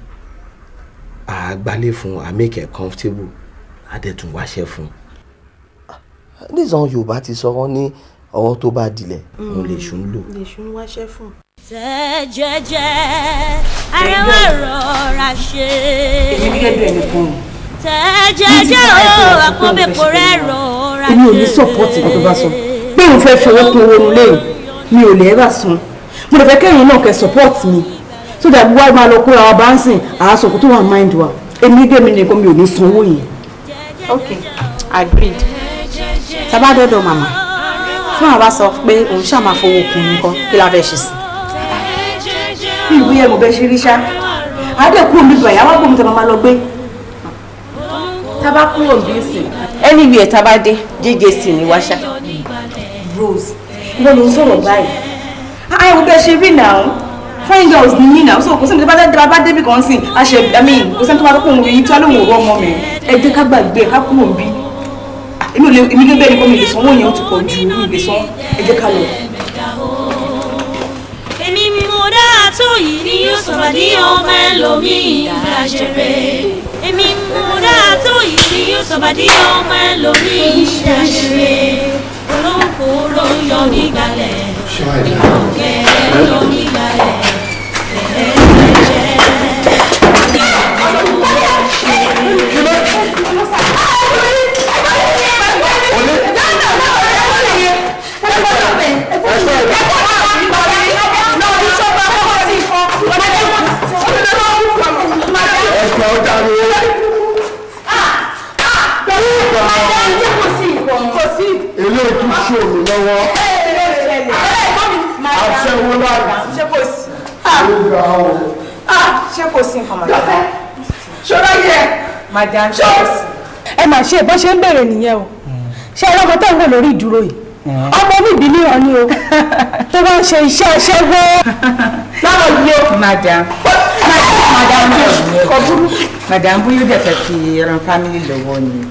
à á gbálé fún, à make her comfortable, Á dẹ̀ tún wáṣẹ́ fún un. Nísàn Yorùbá ti sọ wọ́n ní ọwọ́ tó bá dilẹ̀ òun lè ṣùn lò.
Lè ṣùn wáṣẹ́ fún.
Tẹ́ jẹ́jẹ́ arẹwà rọra ṣe.
Èmi gẹ́gẹ́ bí ẹnìkan o.
Tẹ́ jẹ́jẹ́ o àpọ́nbẹ́pọ̀ rẹ̀ rọra ṣe.
Èmi ò ní sọ́pọ́ọ̀tì kan tó bá sọ pé òun fẹ́ fi owó kún owó nulẹ̀ yìí, mi ò lè ẹ́bà san. Mo lè fẹ́ kẹ́yìn náà kẹ́ support mi so that wá máa lọ kóra wa bá ń sìn àásọ̀kú tó wà mind wa. Èmi gẹ́gẹ́ mi nìkan mi ò ní sanwó yẹn.
Ok, agreed. Tá bá dọ́dọ̀ màmá, tí màmá bá sọ pé òun ṣáà máa fowó kún nǹkan, kí la fẹ́ ṣe sí?
Mi ò bóyá mo bẹ ṣe rí ṣá. Àádẹ́ kúrò níbi àyà wá gbòmù tá a máa lọ gbé.
Tá bá kúrò bí sìn, anywhere tá bá dé, JJC ni wá ṣá.
Rose, ìwọ ló ń sọ̀rọ̀ báyìí. Àì wo bẹ ṣe rí náà. Fine girls ni yín náà, so kò sẹ́ni tó bá bá débi kan sìn, a ṣe, I mean, kò sẹ́ni tó bá tó kóun rí tí wọ́n lóun ò rọ́ ọmọ mi. Ẹ jẹ́ ká gbàgbé ká kúrò níbí. Èmi ò lè, èmi gẹ́gẹ́ bí ẹnìkan mi lè sanwó yẹn, ó ti pọ̀ ju mi lè san. Ẹ jẹ́ ká lọ.
Èmi mo dá tó yìí ni yóò sọ̀rọ̀ ní ọmọ ẹlòmíì dáṣẹ̀rẹ̀. Èmi mo dá tó yìí ni yóò sọ̀rọ̀ ní ọmọ ẹlòmíì dáṣẹ̀rẹ̀. Olóńkòrò yọ nígbàlẹ̀, ìkọ̀kẹ́ yọ nígbàlẹ̀.
Eléyìí tún ṣó mi lọ́wọ́. Aṣẹ́wó láì.
Ṣé kò sí?
Ó ga o.
Ṣé kò sí nǹkan màdàm? Ṣọlá yẹ. Màdàm ṣé kò sí?
Ẹ mà ṣe bó ṣe ń bèrè nìyẹn o. Ṣé ẹ lọ́mọ tó ń wò lórí ìdúró yìí? Ọmọ mi ìbí níran ni o. Tó bá ń ṣe iṣẹ́ aṣẹ́wó.
Láwọn yìí o.
Madam. Madam kò burú. Madam bóyá ó dẹ̀ fẹ́ fi ran family lọ́wọ́ ni.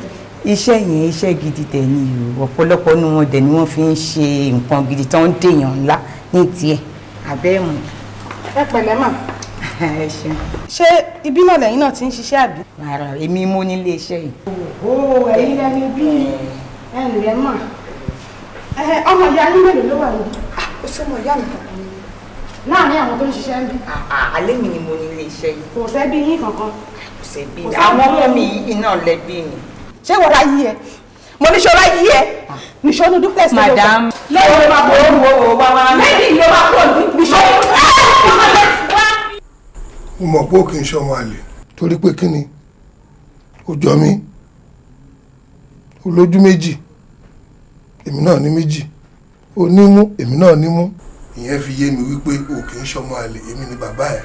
Iṣẹ́ yẹn iṣẹ́ gidi tẹ̀ ni o. Ọ̀pọ̀lọpọ̀ nu wọn dẹ̀ ni wọ́n fi ń ṣe nǹkan gidi tó ń dèèyàn ńlá ní tiẹ̀. Àbẹ́ mu.
Ẹ pẹ̀lẹ́ mà.
Ẹ ṣeun.
Ṣé ibi náà lẹ́yìn náà ti ń ṣiṣẹ́ àbí?
Rárá, èmi mo nílé iṣẹ́ yìí.
Ó ẹ̀yin lẹ́ni bí ẹ ǹlẹ́ mà. Ọmọ ìyá yín mélòó ló wà níbí? Ó sọmọ ìyá mi kankan ni. Láàárín àwọn tó ń ṣiṣẹ́ ń bí.
Àlẹ́ mi ni mo nílé iṣẹ́ yìí.
Kò sẹ́bí yín kankan.
Kò sẹ́bí mi. Àwọn ọmọ mi yìí náà lẹ́bí mi.
Ṣé wọ́n ra yí ẹ? Mo ní ṣọlá yí ẹ. Nìṣó ní duplex ló gbà.
Madam.
Lẹ́yìn ló máa bọ̀ ọ́ wò ó wá wá. Lẹ́yìn ló máa pọ̀ ní nìṣó.
Mo mọ̀ pé ó kì í ṣọmọ àlè torí pé kí ni ó jọ mí, olójú méjì, èmi náà ní méjì, onímú èmi náà nímú. Ìyẹn fi yé mi wípé o kì í ṣọmọ àlè, èmi ni bàbá ẹ̀.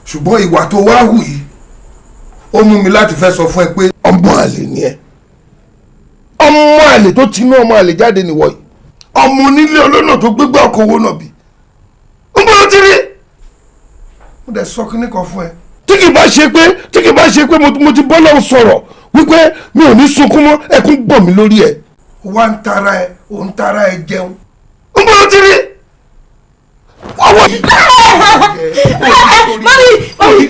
Ṣùgbọ́n ìwà tó wá hù yìí ó mú mi láti fẹ́ sọ fún ẹ pé ọmọ àlè ni ẹ. Ọmọ àlè tó tinú ọmọ àlè jáde nìwọ yìí. Ọmọ onílé olónà tó gbégbá ọkọ̀ owó náà bí. Ń bọ́ ti rí. Mo dẹ̀ sọ kíní kan fún ẹ. Tí kì bá ṣe pé tí kì bá ṣe pé mo ti bọ́ lọ́hùn sọ̀rọ̀ wípé mi ò ní sunkún mọ́, ẹkún gbọ̀n mi lórí ẹ̀. Ó wá ń tara ẹ, ò ń tara ẹ jẹun. Ń bọ́ ti rí. Ọwọ́ yìí.
Mọ́mí mọ́mí mọ́mí.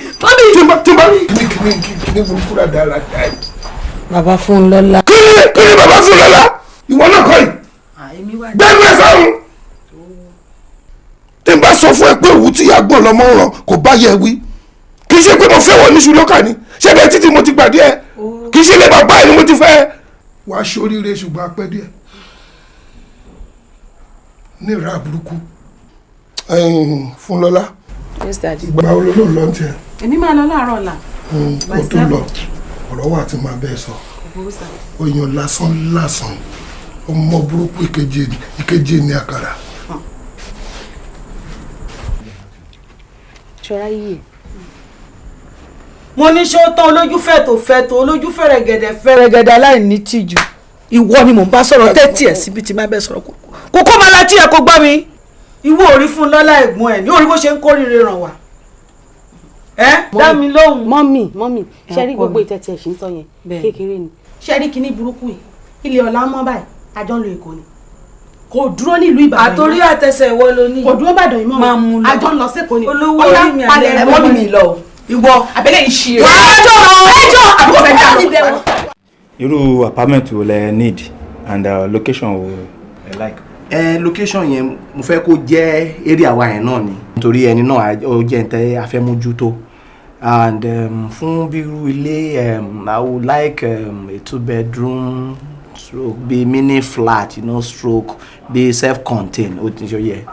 Tí n bá kíní kíní burúkú rà dára dáa yìí.
Bàbá Fúnlọ́lá.
Kíni bàbá Fúnlọ́lá? Ìwọ náà kọ́ yìí. Gbẹ́nu ẹ sáhùn. Tí n bá sọ fún ẹ pé òwú tí ìyá gbọ̀n lọ́mọ ràn kò bá yẹ wí. Kì í ṣe pé mo fẹ́ wọ níṣu lọ́kà ni. Ṣé bẹ́ẹ̀ títí mo ti gbàdí ẹ? Kì í ṣe ilé bàbá ẹ ni mo ti fẹ́. Wàá ṣoríire ṣùgbọ́n apẹ́ díẹ̀. Ní ìrà burúkú. Fúnlọ́lá.
Yes, daddy.
Ìgbà wo ló lò lọ tiẹ̀?
Èmi máa lọ láàárọ̀ ọ̀la.
Kó tó lọ, ọ̀rọ̀ wà tí màá bẹ́ẹ̀ sọ. Oyan lásán lásán, ọmọ burúkú ìkejì ní àkàrà.
Ṣọlá yìí.
Mo ní ṣé ó tán olójú fẹ̀tò fẹ̀tò olójú fẹ̀rẹ̀gẹ̀dẹ̀ fẹ̀rẹ̀gẹ̀dẹ̀ aláìní tìjú. Ìwọ ni mò ń bá sọ̀rọ̀ tẹ́tí ẹ̀ síbi tí máa bẹ́ sọ̀rọ̀ kó kó máa láti ẹ̀ kó gbọ́ mi. Ìwọ ò rí Fúnlọ́lá ẹ̀gbọ́n ẹ̀ ní orí bó ṣe ń kórìíre ràn wá. Ẹ dá mi lóhùn.
Mọ́mì mọ́mì ṣe rí gbogbo ìtẹ̀tẹ̀ ẹ̀ ṣì ń sọ yẹn kékeré ni. Ṣe rí kinní burúkú yìí ilé ọ̀la mọ́ báyìí àjọ ń lo Èkó ni. Kò dúró nílùú Ìbàdàn yìí.
Àtòrí àtẹsẹ̀ ìwọ ló ní.
Kò dúró Ìbàdàn yìí mọ́ àjọ ń lọ sẹ́kọ̀ọ́ ni.
Olówó orí mi àlẹ́
ẹ mọ́ mi lọ o. Ìwọ abẹ́lẹ̀ ń ṣe rẹ̀.
Ẹjọ́ ẹjọ́ àbúkọ̀ fẹ́ dà.
Irú apartment wo lẹ need and location wo lẹ like.
Ẹ location yẹn, mo fẹ́ kó jẹ́ area wa yẹn náà ni, nítorí ẹni náà ó jẹ́ ntẹ́ afẹ́mójútó and fún bírú ilé, I would like a two bedroom stroke bí mini flat, stroke bí self-contained, ó ti ṣe yẹ.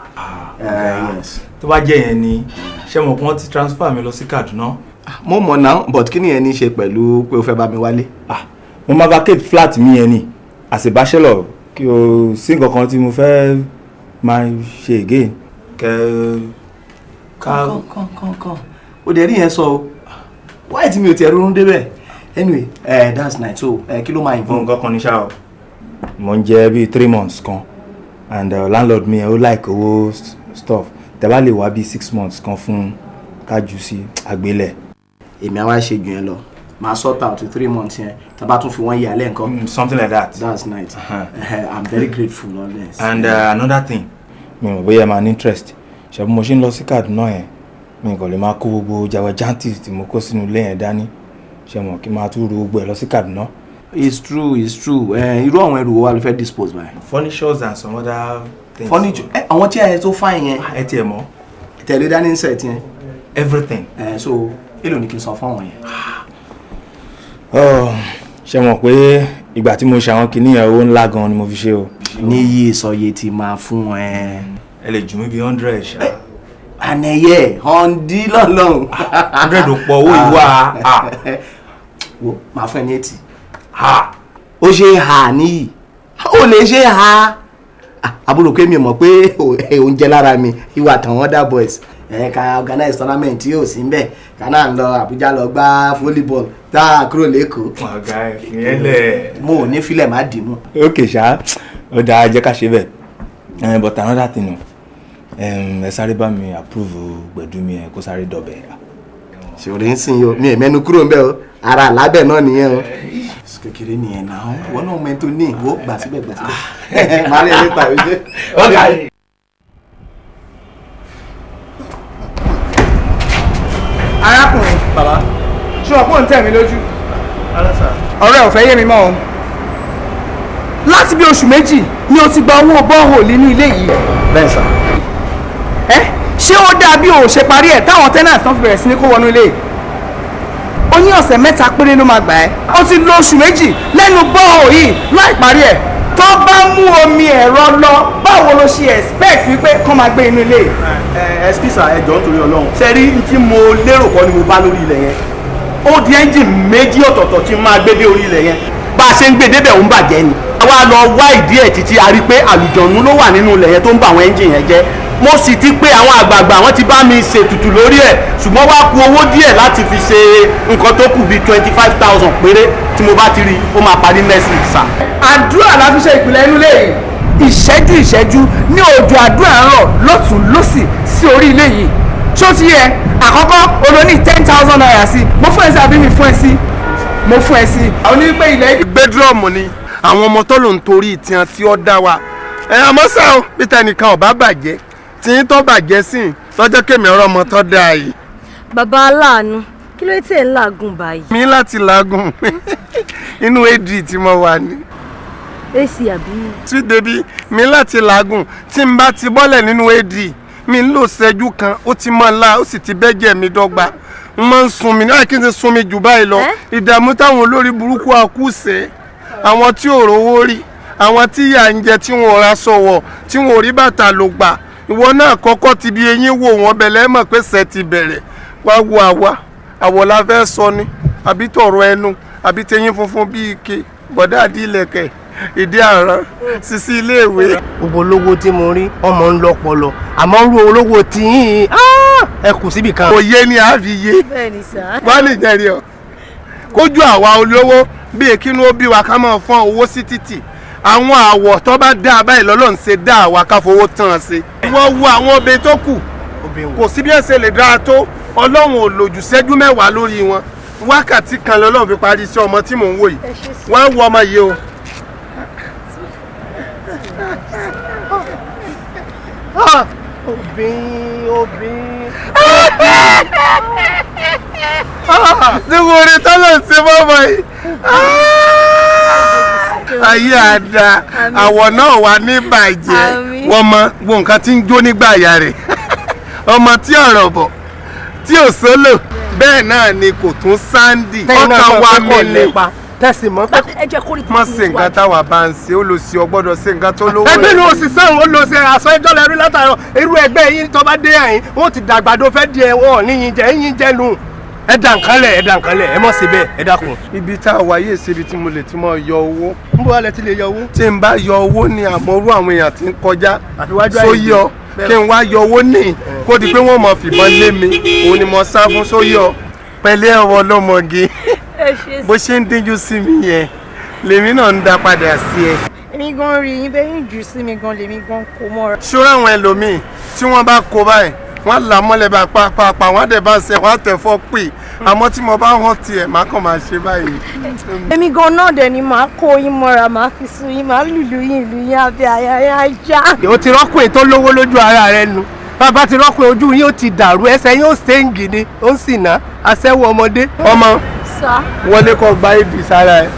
Yes.
Tó bá jẹ́ yẹn ni, ṣé mo kàn ti transfer mi lọ sí Kaduna.
Mo mọ̀ náà, but kí ni yẹn ní ṣe pẹ̀lú pé o fẹ́ bá mi wálé?
Mo máa vacate flat mi yẹn ni as a bachelor, kí o sí nǹkan kan tí mo fẹ́ máa ṣe again. Kẹ
ká kàn kàn kàn, o dẹ̀ rí yẹn sọ o. Wáyé tí mi ò tiẹ̀ ronú débẹ̀. Anyway, that's nice. So kí ló máa involve?
Nǹkan kan ní ṣá o, mo ń jẹ bíi 3 months kan and landlord mi ó like owó stuff. Tẹ́ bá lè wá bíi 6 months kan fún kájú sí àgbélẹ̀.
Èmi àwa ṣe jù yẹn lọ, máa sort out 3 months yẹn, tá a bá tún fi wọ́n yí alẹ́ nǹkan.
Something like that.
That's nice. I'm very grateful, honest.
And another thing, mi ò bóyá máa ní interest, ṣe bí mo ṣe ń lọ sí Kaduna yẹn, mi kàn lè máa kó gbogbo jawajantis tí mo kó sínú ilé yẹn dání, ṣe mọ̀, kí n máa tún ru gbogbo ẹ̀ lọ sí Kaduna.
It's true, it's true. Irú àwọn ẹrù wo wà ló fẹ́ dispose by?
Furnitures and some other things.
Furniture, àwọn tí ẹ tó fine yẹn.
Ẹ tiẹ̀ mọ̀.
Tẹ̀lé dining set yẹn.
Everything.
So èló ni kí n san fún àwọn yẹn?
Ṣe mọ̀ pé ìgbà tí mo ṣe àwọn kinní yẹn, owó ńlá gan ni mo fi ṣe o.
Níyì, sọye tí máa fún ẹ.
Ẹ lè jù mí bí 100 ṣá.
Ànẹyẹ ọ̀ndí lọ́lọ́run.
100 ò pọ̀, owó ìwà.
Wo, máa fún ẹ ní 80. Ó ṣe hà níyì, ó lè ṣe hà. Àbúrò pé mi mọ̀ pé oúnjẹ lára mi ìwà àtàwọn other boys ẹ ká organize tournament tí yóò sí ń bẹ̀, ká náà lọ Àbújá lọ gbá volleyball tá a kúrò lẹ́kọ̀ọ́.
Ọ̀gá, ẹ̀ fi yẹn lẹ̀.
Mo ò ní filẹ̀, má dì mú.
Ok ṣá, ó dáa, jẹ́ ká ṣe bẹ́ẹ̀. But another thing o, ẹ sáré bá mi approve gbẹ̀dú mi ẹ, kó sáré dọ̀bẹ̀.
Ṣòro ń sìn yìí o, mi ò mẹ́nu kúrò ń bẹ̀ o, ara lábẹ́ náà nìyẹn o. Kékeré nìyẹn náà, wọn náà mẹ́tò ní ìwọ, gbà síbẹ̀, gbà síbẹ̀, màá rí ẹ nípa ìwé.
Ọ̀gá.
Arákùnrin.
Bàbá.
Ṣé ọ̀pọ̀ ń tẹ̀ mí lójú? Ọ̀rẹ́ ò fẹ́ yé mi mọ́ o. Láti bí oṣù 2 ni o ti gba owó borehole nínú ilé yìí.
Bẹ́ẹ̀ sà.
Ẹ ṣé ó dáa bí o ò ṣe parí ẹ̀ táwọn tenants tán fi bẹ̀rẹ̀ sí ní kó wọnú ilé yìí? Ó ní ọ̀sẹ̀ 3 péré ló máa gbà ẹ́. Ó ti lo oṣù 2 lẹ́nu borehole yìí láì parí ẹ̀. Tó bá mú omi ẹ̀rọ lọ, báwo ló ṣe expect wípé kán máa gbé inú ilé yìí?
Ẹ excuse, ẹ jọ̀ọ́, nítorí Ọlọ́run, ṣe rí n tí mo lérò kọ́ ni mo bá lórí ilẹ̀ yẹn. Ó di ẹ́ńjìn méjì ọ̀tọ̀ọ̀tọ̀ tí máa gbé dé orí ilẹ̀ yẹn. Bá a ṣe ń gbé débẹ̀, ń bàjẹ́ ni. Àwa lọ wá ìdí ẹ̀ títí, a rí i pé àlùjọ̀nú ló wà nínú ilẹ̀ yẹn tó ń bà àwọn ẹ́ńjìn yẹn jẹ́. Mo sì ti pé àwọn àgbààgbà, wọn ti bá mi ṣètùtù lórí ẹ̀, ṣùgbọ́n wá ku owó díẹ̀ láti fi ṣe nǹkan tó kù, bíi 25,000 péré. Tí mo bá ti rí, ó máa parí next week, sir.
Àdúrà la fi ṣe ìpìlẹ̀ inú ilé yìí. Ìṣẹ́jú ìṣẹ́jú ní òjò àdúrà ń rọ̀ lọ́tún lọ́sì sí orí ilé yìí. Ṣó ti yẹ? Àkọ́kọ́, olóní ₦10,000 sí mo fún ẹ sí, àbí mi fún ẹ sí? Mo fún ẹ sí. Àwọn onígbé ilẹ̀ ibi.
Gbẹ́dúrọ̀mù ni àwọn ọmọ tó lò ń torí tiwọn tí ó dá wa ẹ. Àmọ́ ṣá o, bí tẹnìkan ò bá bàjẹ́, tí ń tó bàjẹ́ sí i lọ́jọ́ kémi ọ̀rọ̀ ọmọ tó dáa yìí.
Bàbá aláàánú, kí ló tẹ̀ ń làágùn báyìí?
Mi láti làágùn, inú ad tí mo wà ní.
AC àbí?
Sweet baby, mi láti làágùn. Tí n bá ti bọ́lẹ̀ nínú ad, mi ń lò ṣẹ́jú kan, ó ti mọ́ ńlá, ó sì ti bẹ́jẹ̀ mi dọ́gba. N máa ń sun mi náà, kí n ṣe sun mi jù báyìí lọ. Ìdààmú táwọn olórí burúkú akúṣẹ̀, àwọn tí ò rówó rí, àwọn tí ìyà ń jẹ, tí wọn ò ra sọ̀wọ̀, tí wọn ò rí bàtà ló gbà. Ìwọ náà kọ́kọ́ ti bí eyín wò wọ́n bẹ̀lẹ́ mọ̀ pé ṣẹ́ ti bẹ̀rẹ̀. Wá wo àwa, àwọ̀ la fẹ́ sọ ni, àbí tọ̀rọ̀ ẹnu, àbí tẹyín funfun bíi ike bọ̀dá àdìlẹ̀kẹ̀ ìdí àrán sisi iléèwé.
Gbogbo olówó tí mo rí, ọmọ ń lọpọlọ, àmọ́ ń rú olówó tí yín ẹ kù síbì kan.
Òye ni a fi yé.
Bẹ́ẹ̀ni sá.
Wọ́n lè jẹ́rìí ọ kójú àwa olówó bíi kínú ó bí wa ká máa fọ́n owó sí títì. Àwọn àwọ̀ tó bá dá a báyìí lọ́lọ́run ṣe dá àwa ká fowó tán an ṣe. Wọ́n wo àwọn obìnrin tó kù, kò sí bí ẹ̀ ṣe lè dáa tó, Ọlọ́run ò lòjù ṣẹ́jú 10 lórí wọn. Wákàtí kan lọ́lọ́run fi parí iṣẹ́ ọmọ tí mò ń wò yìí. Wọ́n á wo ọmọ yìí o.
Obìnrin, obìnrin.
Níbo ni tọ́lọ̀ ṣe fọ́mọ yìí? Ayé àdá àwọ̀ náà wà ní bàjẹ́. Wọ́n mọ wo nǹkan tí ń jó nígbà àyà rẹ̀. Ọmọ tí ọ̀rọ̀ bọ̀ tí ò sólò bẹ́ẹ̀ náà ni kò tún sáńdì. Ọkàn wa mi ni.
Tẹ̀sí mọ́ pé
mọ̀ sí nǹkan táwa bá ń ṣe, ó lọ sí ọ gbọ́dọ̀ sí nǹkan tó lówó.
Ẹgbẹ́ ló sì sẹ́wọ̀n, ó lọ sí aṣọ ẹjọ́ lẹ́rú látàárọ̀. Irú ẹgbẹ́ yín tó bá dé àyín, wọ́n ti dàgbàdo fẹ́ di ẹ̀wọ̀n níyìn jẹ́ yín jẹ́ nù. Ẹ dà nǹkan lẹ̀, ẹ dà nǹkan lẹ̀, ẹ mọ̀ sí bẹ́ẹ̀, ẹ dákun.
Ibi tá a wà yìí ṣe ibi tí mo lè ti máa yọ owó.
Ń bọ́ alẹ́ ti lè yọ owó.
Tí n bá yọ owó ni àmọ́rú àwọn èèyàn tí ń kọjá.
Àfiwájú àyè.
Sóyọ kí n wá yọ owó ní kó di pé wọ́n mọ̀ fìbọn lé mi, òun ni mo sá fún sóyọ. Pẹ̀lẹ́ ọwọ́ ọlọ́mọge, bó ṣe ń díjú sí mi yẹn lèmi náà ń dá padà sí ẹ.
Èmi gan rí yín bẹ́ẹ̀ ń jù sí mi gan lèmi gan kó mọ́ra.
Ṣọ́ra àwọn ẹlòmíì tí wọ́n bá kó báyìí, wọ́n là mọ́lẹ̀ bá pàápàá, wọ́n á dẹ̀ bá ṣe, wọ́n á tẹ̀ fọ́ pè. Àmọ́ tí mo bá hàn tiẹ̀, má kàn máa ṣe báyìí.
Èmi gan náà dẹ̀ ni màá kó yín mọ́ra, màá fi sun yín, màá lùlù yín, ìlú yín abẹ́ àyà yín ajá.
O ti rọ́kùnrin tó lówó lójú ara rẹ nu. Bàbá ti rọ́kùnrin ojú yín ó ti dàrú, ẹsẹ̀ yín ó ṣéǹgì ni, ó ń sì ná aṣẹ́wó ọmọdé.
Ọmọ wọlé kọ gba ibi sára ẹ.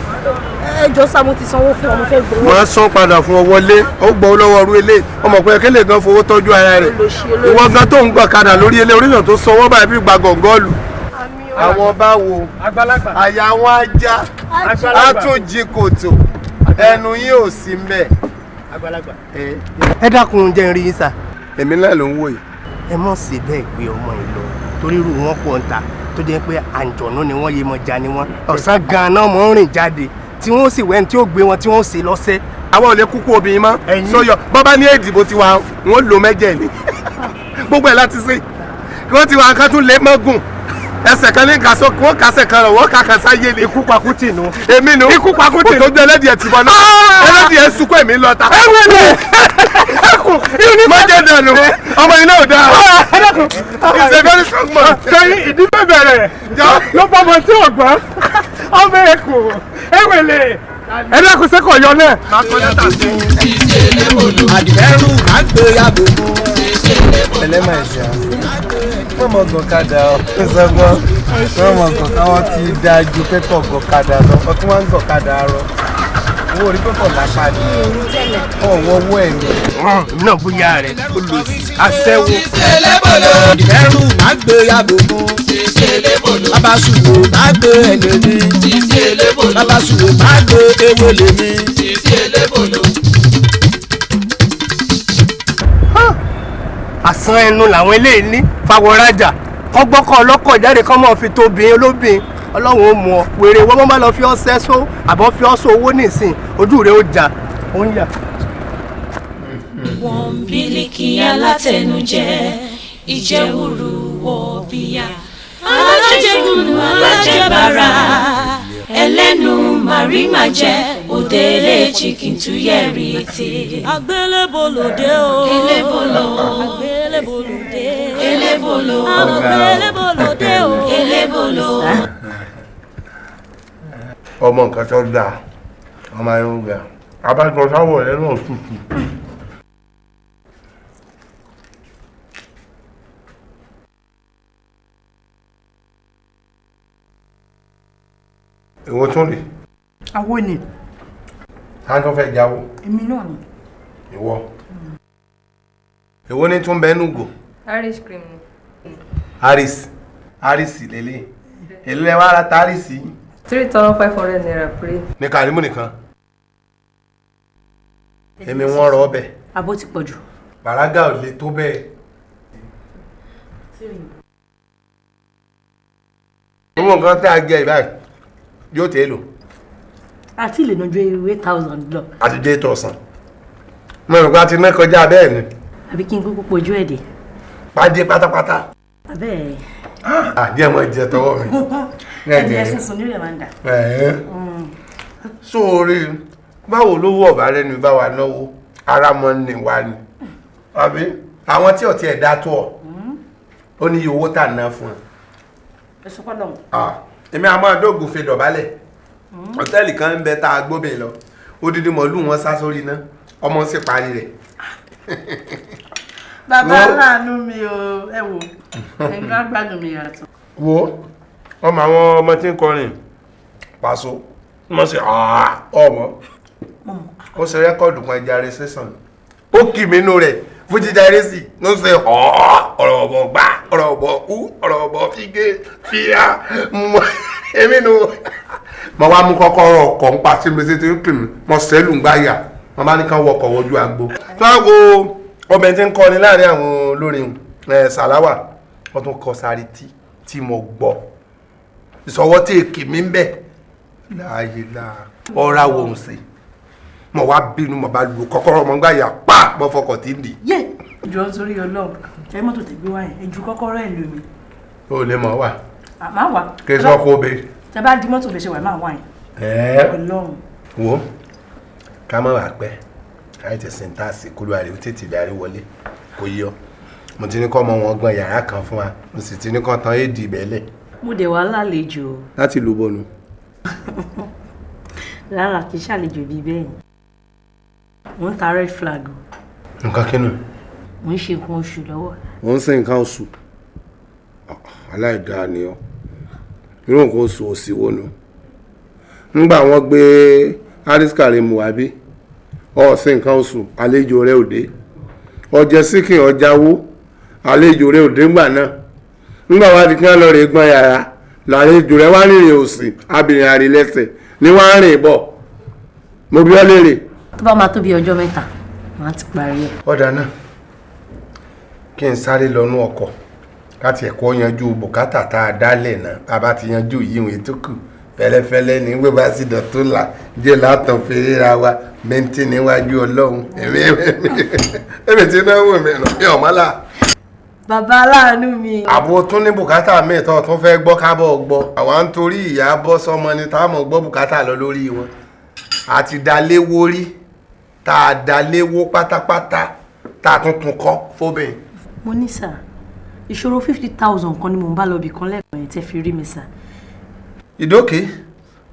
Ẹ jọ sá, mo ti sanwó fún ọ, mo fẹ́ gbowó.
Màá san padà fún ọ, wọlé ó gbọ́ lọ́wọ́ ọrú ilé ọmọ pé kí lè gan fowó tọ́jú ara rẹ̀. Ìwọ gan tó ń gbọ̀ kadà lórí ilé oríyàn tó sanwó báyìí bí gba gọ̀ǹgọ́ọ̀lù. Àwọn báwo àyà wọn ajá á tún jí kòtò, ẹnu yín ò sí mbẹ̀.
Ẹ dákun, jẹ́ n rí yín sà.
Èmi náà ló ń wò yìí.
Ẹ mọ̀ sí bẹ́ẹ̀ gbé ọmọ yìí lọ torí irú wọn pọ̀ ń ta tó jẹ́ pé àǹjọ̀nú ni wọ́n, yé mọ̀ já ni wọ́n. Ọ̀sán gan-an mọ̀ ń rìn jáde tí wọ́n sì wẹ́ni tí ó gbé wọn tí wọ́n sì lọ́sẹ̀.
Àwọn ò lè kúkú obìnrin mọ́ sọyọ bọ́bá ní èdìbò tiwa wọn lò mẹ́jẹ̀ ni gbogbo ẹ̀ láti ṣe kí wọ́n ti wá nǹkan tún lé mọ́gùn ẹsẹ̀ kan ní nǹkan sọ wọ́n kásẹ̀ kan rọ̀ wọ́n kàkà sáyé ni.
Ikú pakútì nu.
Èmi nu
Ikú pakútì nu.
Kò tó gbé ẹlẹ́dìẹ̀ tì bọ́ náà, ẹlẹ́dìẹ̀ sunkún èmi lọ ta.
Ẹkùn
mọ́jẹ́ dànù ọmọ yìí náà ò dáa. It's a very strong man.
Sẹ́yìn ìdí bẹ̀rẹ̀ ló bá ọmọ tí ò gbọ́n ọmọ ẹkùn ewele ẹlẹ́kùn sẹ́kọ̀ yọ náà.
Àdìmẹ́rù má gbé yàgò fún.
Ẹlẹ́mà ẹ̀ṣẹ̀ wọ́n mọ̀ gọ̀kadà ọ̀ sọ́gbọ́n wọ́n mọ̀ gọ̀kadà wọ́n ti dáa ju pépọ̀ gọ̀kadà lọ, ọtún wọ́n ń gọ̀kadà rọ owó orí pépọ̀ lápá ni ọ̀wọ́ owó ẹ̀ ni.
Náà bóyá rẹ̀ ó lò sí aṣẹ́wó.
Àdìmẹ́rù má gbé yàgò fún. Bàbá sùwò má gbé ẹlẹ́ni. Bàbá sùwò má gbé ewé lèmi.
Àsán ẹnu làwọn eléyìí ní fàwọ̀rajà kọ́gbọ́kọ́ ọlọ́kọ̀ jáde kọ́ mọ́ fi tóbin olóbìn. Ọlọ́run ó mú ọ wèrè wọ́n bá lọ fi ọ́ sẹ́só àbọ̀ fi ọ́ sọ owó nísìn ojú rẹ̀ ó jà ó ń yà.
Wọ́n ń bílíkì alátẹnujẹ ìjẹwùrú wọ̀ bíyà alájẹgùnù alájẹbára ẹlẹ́nu màrímàjẹ òdèlé chicken tuyẹ̀rì ètè.
Àgbélébòlòdé o.
Elébòlò.
Àgbélébòlòdé.
Elébòlò.
Àgbélébòlòdé o.
Elébòlò.
Ọmọ nǹkan tó dáa ọmọ ayélujára abájọ sáwọ rẹ náà tutù. Èwo tún rè?
Awo ni.
Táwọn tó fẹ́ jáwó.
Èmi náà ni.
Ìwọ. Èwo ni tún bẹ́ẹ̀ nùgò?
Irish cream ni.
Aris Aris lélẹ̀ èlé lẹ wá ra taris yìí.
3,500 naira péré.
Ní Kàrímù nìkan. Èmi wọ́n rọ ọbẹ̀.
Abó ti pọ̀ jù.
Bàrágà ò lè tó bẹ́ẹ̀. Gbogbo nǹkan tá a jẹ ìbáyìí yóò tẹ́ lò.
Àti lè nàjú 8,000 lọ.
Àti dé tọ̀sán. Mo rò pé a ti ná kọjá bẹ́ẹ̀ ni.
Àbí kí n kúkú pojú ẹ̀ dé.
Pàdé pátápátá.
Abẹ́ ẹ̀.
Àdí ẹ̀ mọ̀ jẹ tọwọ́ mi.
Ẹ̀jẹ̀ sísun nílẹ̀ máa ń dà.
Sóore báwo ló wọ̀ bá rẹ́nu bá wa náwó ara mọ́ ni wa ni. Àbí àwọn tí ọ̀tí ẹ̀ dá tó ọ̀ ó ní iye owó tà ná fún ẹ.
Ẹ sọ fọlọ́run.
Èmi àmọ́ àdógùn fi dọ̀bálẹ̀. Hòtẹ́ẹ̀lì kan ń bẹ tá a gbóbìn lọ, odidi mọ̀lú wọn sá sórí iná, ọmọ sì parí rẹ̀.
Bàbá aláàánú mi o, ẹ wò ẹ̀ka gbádùn mi yàtọ̀.
Wo ọmọ àwọn ọmọ tí ń kọrin Paso wọ́n sì ọmọ
Ó ṣe record kan ẹja sísan. Ó kì mí nú rẹ̀ fújì jàre sí ló ṣe ọ̀rọ̀ ọ̀bọ̀ gbà ọ̀rọ̀ ọ̀bọ̀ kú ọ̀rọ̀ ọ̀bọ̀ fígé fíà èmi nu. Mo wá mú kọ́kọ́rọ́ ọkọ̀ ń pa sí mi sí ti ń pè mí, mo sẹ́lù ń gbáyà, mo bá ní kán wọkọ̀ wojú agbo. Tó wá wo ọbẹ̀ tí ń kọrin láàrin àwọn olórin Sàláwà, wọ́n tún kọ Sàrìtì tí mo gbọ́. Ìsọwọ́ tí èkì mi ń bẹ̀ láàyè láà ọ̀rá wo ń sè. Mo wá bínú, mo bá lu kọ́kọ́rọ́ mo ń gbáyà pa mo fọkọ̀ tí ń dì.
Jọ sórí Ọlọ́run, ṣe mọ́tò tẹ gbé wá yẹn, ẹ ju kọ́kọ́rọ́ ẹ̀ lómi.
O lè mọ̀ wá.
Àmá wà.
Kí n sọ kó be.
Tẹ bá di mọ́tò lè ṣe wà máa wá yẹn. Ọlọ́run.
Wo ká má wàá pẹ́ káyọ̀ tẹ̀sí ń tà sí kúlú àríwú tètè darí wọlé kò yọ. Mo ti ní kọ́ ọmọ wọn gbọ́n yàrá kan fún wa, mo sì ti ní kọ́ tán éèdì ìbẹ́lẹ̀.
Mo dẹ̀ wá lálejò.
Láti ìlú bọ̀nù.
Rárá, kì í ṣàlejò bíi bẹ́ẹ̀. Mo ń ta red flag o.
Nǹkan kínú.
Mo ń ṣe nǹkan oṣù lọ́wọ́.
Mo ń ṣe nǹkan oṣù. Aláìdáa ni ọ́. Irú nǹkan oṣù òsì wo nu? Nígbà wọ́n gbé Haris Karim wá bí, ó ṣe nǹkan oṣù, àlejò rẹ̀ òde. Ọjẹ́ síkìn ọjàwó, àlejò rẹ̀ òde ńgbà náà. Nígbà wá di kí wọ́n lọ rè gbọ́n yàrá, làlejò rẹ̀ wá rìnrìn òsì, abìnrin àrílẹ̀sẹ̀ ni wọ́n á rìn bọ̀. Mo bí ọ léèrè.
Tó bá máa tó bí ọjọ́ mẹ́ta, màá ti parí ẹ̀.
Ọ̀dà náà, kí n sáré lọ́nú ọkọ̀ láti ẹ̀kọ́ yanjú bùkátà tá a dálẹ̀ náà. Tá a bá ti yanjú yíwọ̀n ètò kù fẹ́lẹ́fẹ́lẹ́ ní gbé bá sì dọ̀tún là jẹ́ látàn fèrè wa bẹ́ntì níwájú Ọlọ́run. Èmi tí náà wò mí ràn mí ọ̀mọ́là.
Bàbá aláàánú mi.
Àbò tún ní bùkátà míì tó tún fẹ́ gbọ́ kábọ̀ gbọ́. Àwa ń torí ìyá bọ́ sọmọ ni táwọn gbọ́ bùkátà lọ lórí wọn. Àti daléwó rí, tá a daléwó pátápátá, tá a tún tún kọ́ fóbìn.
Mo ní sà, ìṣòro 50,000 kan ni mò ń bá lọ bì kan lẹ́ẹ̀kan yẹn tẹ́ fi rí mi sà.
Ìdókè,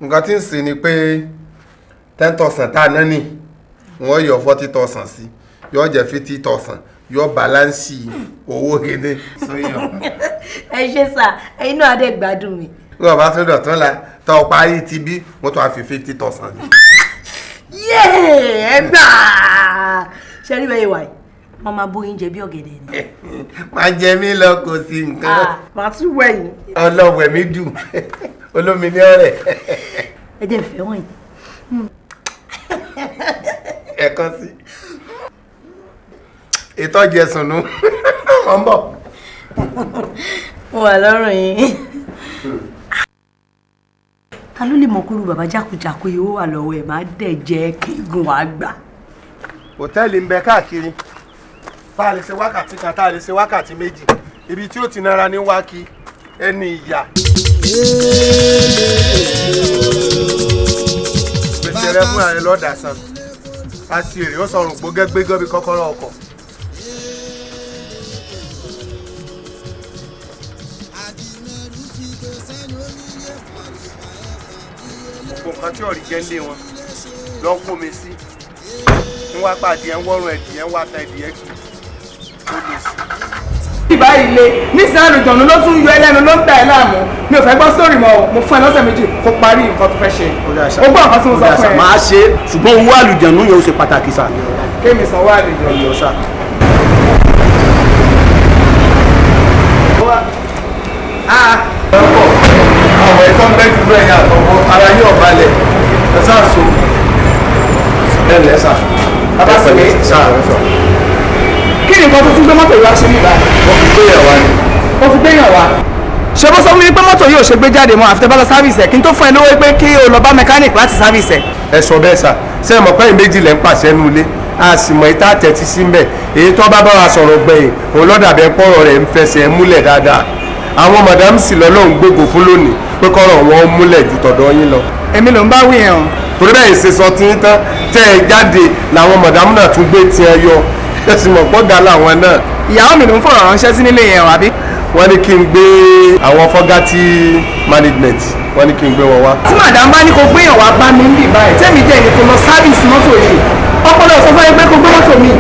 nǹkan tí ń sìn ni pé 10,000 tá a ná ní, wọ́n yọ 40,000 sí, yọ jẹ́ 50,000, yọ bàlánsì owó gidi.
Ẹ ṣé sà, ẹ̀yin náà adé gbádùn mi.
Bí wọ́n bá tún dọ̀tún la, tọ́ parí ti bí, wọ́n tún á fi 50,000 ní.
Yéè, ẹ gbà! Ṣé rí bẹ́ẹ̀ wà yìí? Wọ́n máa bóyin jẹ bí ọ̀gẹ̀dẹ̀ ni.
Máa jẹ mí lọ kò sí nǹkan.
Màá tún wẹ̀yìn.
Ọlọ́wẹ̀ mi dùn, olómi ní ọ̀rẹ́.
Ẹ jẹ́ ìfẹ́ wọ̀nyí.
Ẹ̀kan sí. Ìtọ́jú ẹ̀sùn nù. Wọ́n ń bọ̀.
Mo wà lọ́rùn yín. Ta ló lè mọ kúrú bàbá jákujàku yìí ó wà lọ́wọ́ ẹ̀ máa dẹ̀ jẹ́ kígun wàá gbà.
Hòtẹ́ẹ̀lì ń bẹ káàkiri. Tá a lè ṣe wákàtí kan, tá a lè ṣe wákàtí méjì. Ibi tí ó ti nara ní wákì ẹni ìyà. Gbèsè rẹ fún ààrẹ lọ́dà san. A sì èrè ó sọrùn gbógẹ́gbégọ́ bí kọ́kọ́rọ́ ọkọ̀. Gbogbo nǹkan tí ọ̀rí jẹ́ ń lé wọn lọ kó mi sí. Ń wá pàdé ẹ̀ ń wọ́rùn ẹ̀dìyẹ ń wá ta ẹ̀dìyẹ kì í ó lè sí.
Ìbá ilé nísìnyí àlùjọ̀nù ló tún yọ ẹlẹ́nu ló ń dà ẹ́ láàmú. Mi ò fẹ́ gbọ́ sórí mọ́ o, mo fún ẹ lọ́sẹ̀ méjì kó parí nǹkan tó fẹ́ ṣe. O gbọ́ nǹkan tí mo sọ fún ẹ.
Máa ṣe, ṣùgbọ́n owó àlùjọ̀nù yẹn ó ṣe pàtàkì sà.
Kémi sanwó àlùjọ̀nù.
Àwọn ẹ̀tọ́ ń bẹ́ jù lọ ẹ̀yà àtọ̀wọ́ ara yóò balẹ̀ ẹ sáà so. Ẹ ǹlẹ́ sà.
Bàbá Sèmi.
Sáà rẹ sọ.
Kí ni nǹkan tó tún gbé mọ́tò yìí wá ṣe níbà?
Wọ́n fi gbéyàn wá ni.
Ó fi gbéyàn wá. Ṣé bó sọ fún mi pé mọ́tò yìí ò ṣe gbé jáde mọ́ àfi tẹ́ bá lọ sáfìsì ẹ̀ kí n tó fún ẹ lówó pé kí o lọ bá mẹkáníìkì láti sáfìsì ẹ̀.
Ẹ sọ bẹ́ẹ̀ sà, ṣé ẹ mọ̀ pé ìméjì lẹ́ ń pàṣẹ nu ilé? A sì mọ̀ ìta tẹ̀tí sí mbẹ̀. Èyí tó bá bá wa sọ̀rọ̀ gbẹ̀yìn, òun lọ́dàbẹ̀ pọ̀rọ̀ rẹ̀ ń fẹsẹ̀ múlẹ̀ dáadáa. Àwọn madam sì lọ́lọ́run gbogbo fún lónìí pé kọ́rọ̀ wọn múlẹ̀ ju tọ̀dọ̀ yín lọ.
Èmi ló ń bá wí yẹn o.
Torí bẹ́ẹ̀ ṣe sọ tí ń tán tẹ́ ẹ jáde làwọn madam náà tún gbé tiẹ̀ yọ. Ẹ sì mọ̀ pọ́gà làwọn náà.
Ìyàwó mi ló ń fọ̀rọ̀ ránṣẹ́ sí nílé yẹn o, àbí?
Wọ́n ní kí n gbé àwọn fọ́gátì management, wọ́n ní kí n gbé wọn wá.
Tí madam bá ní kó gbéyàn wá bá mi ń bì báyìí, tẹ́mi jẹ́ ní kó lọ sáfìsì mọ́tò yìí. Ọpọlọ sọ fún ẹ pé kó gbé mọ́tò mi.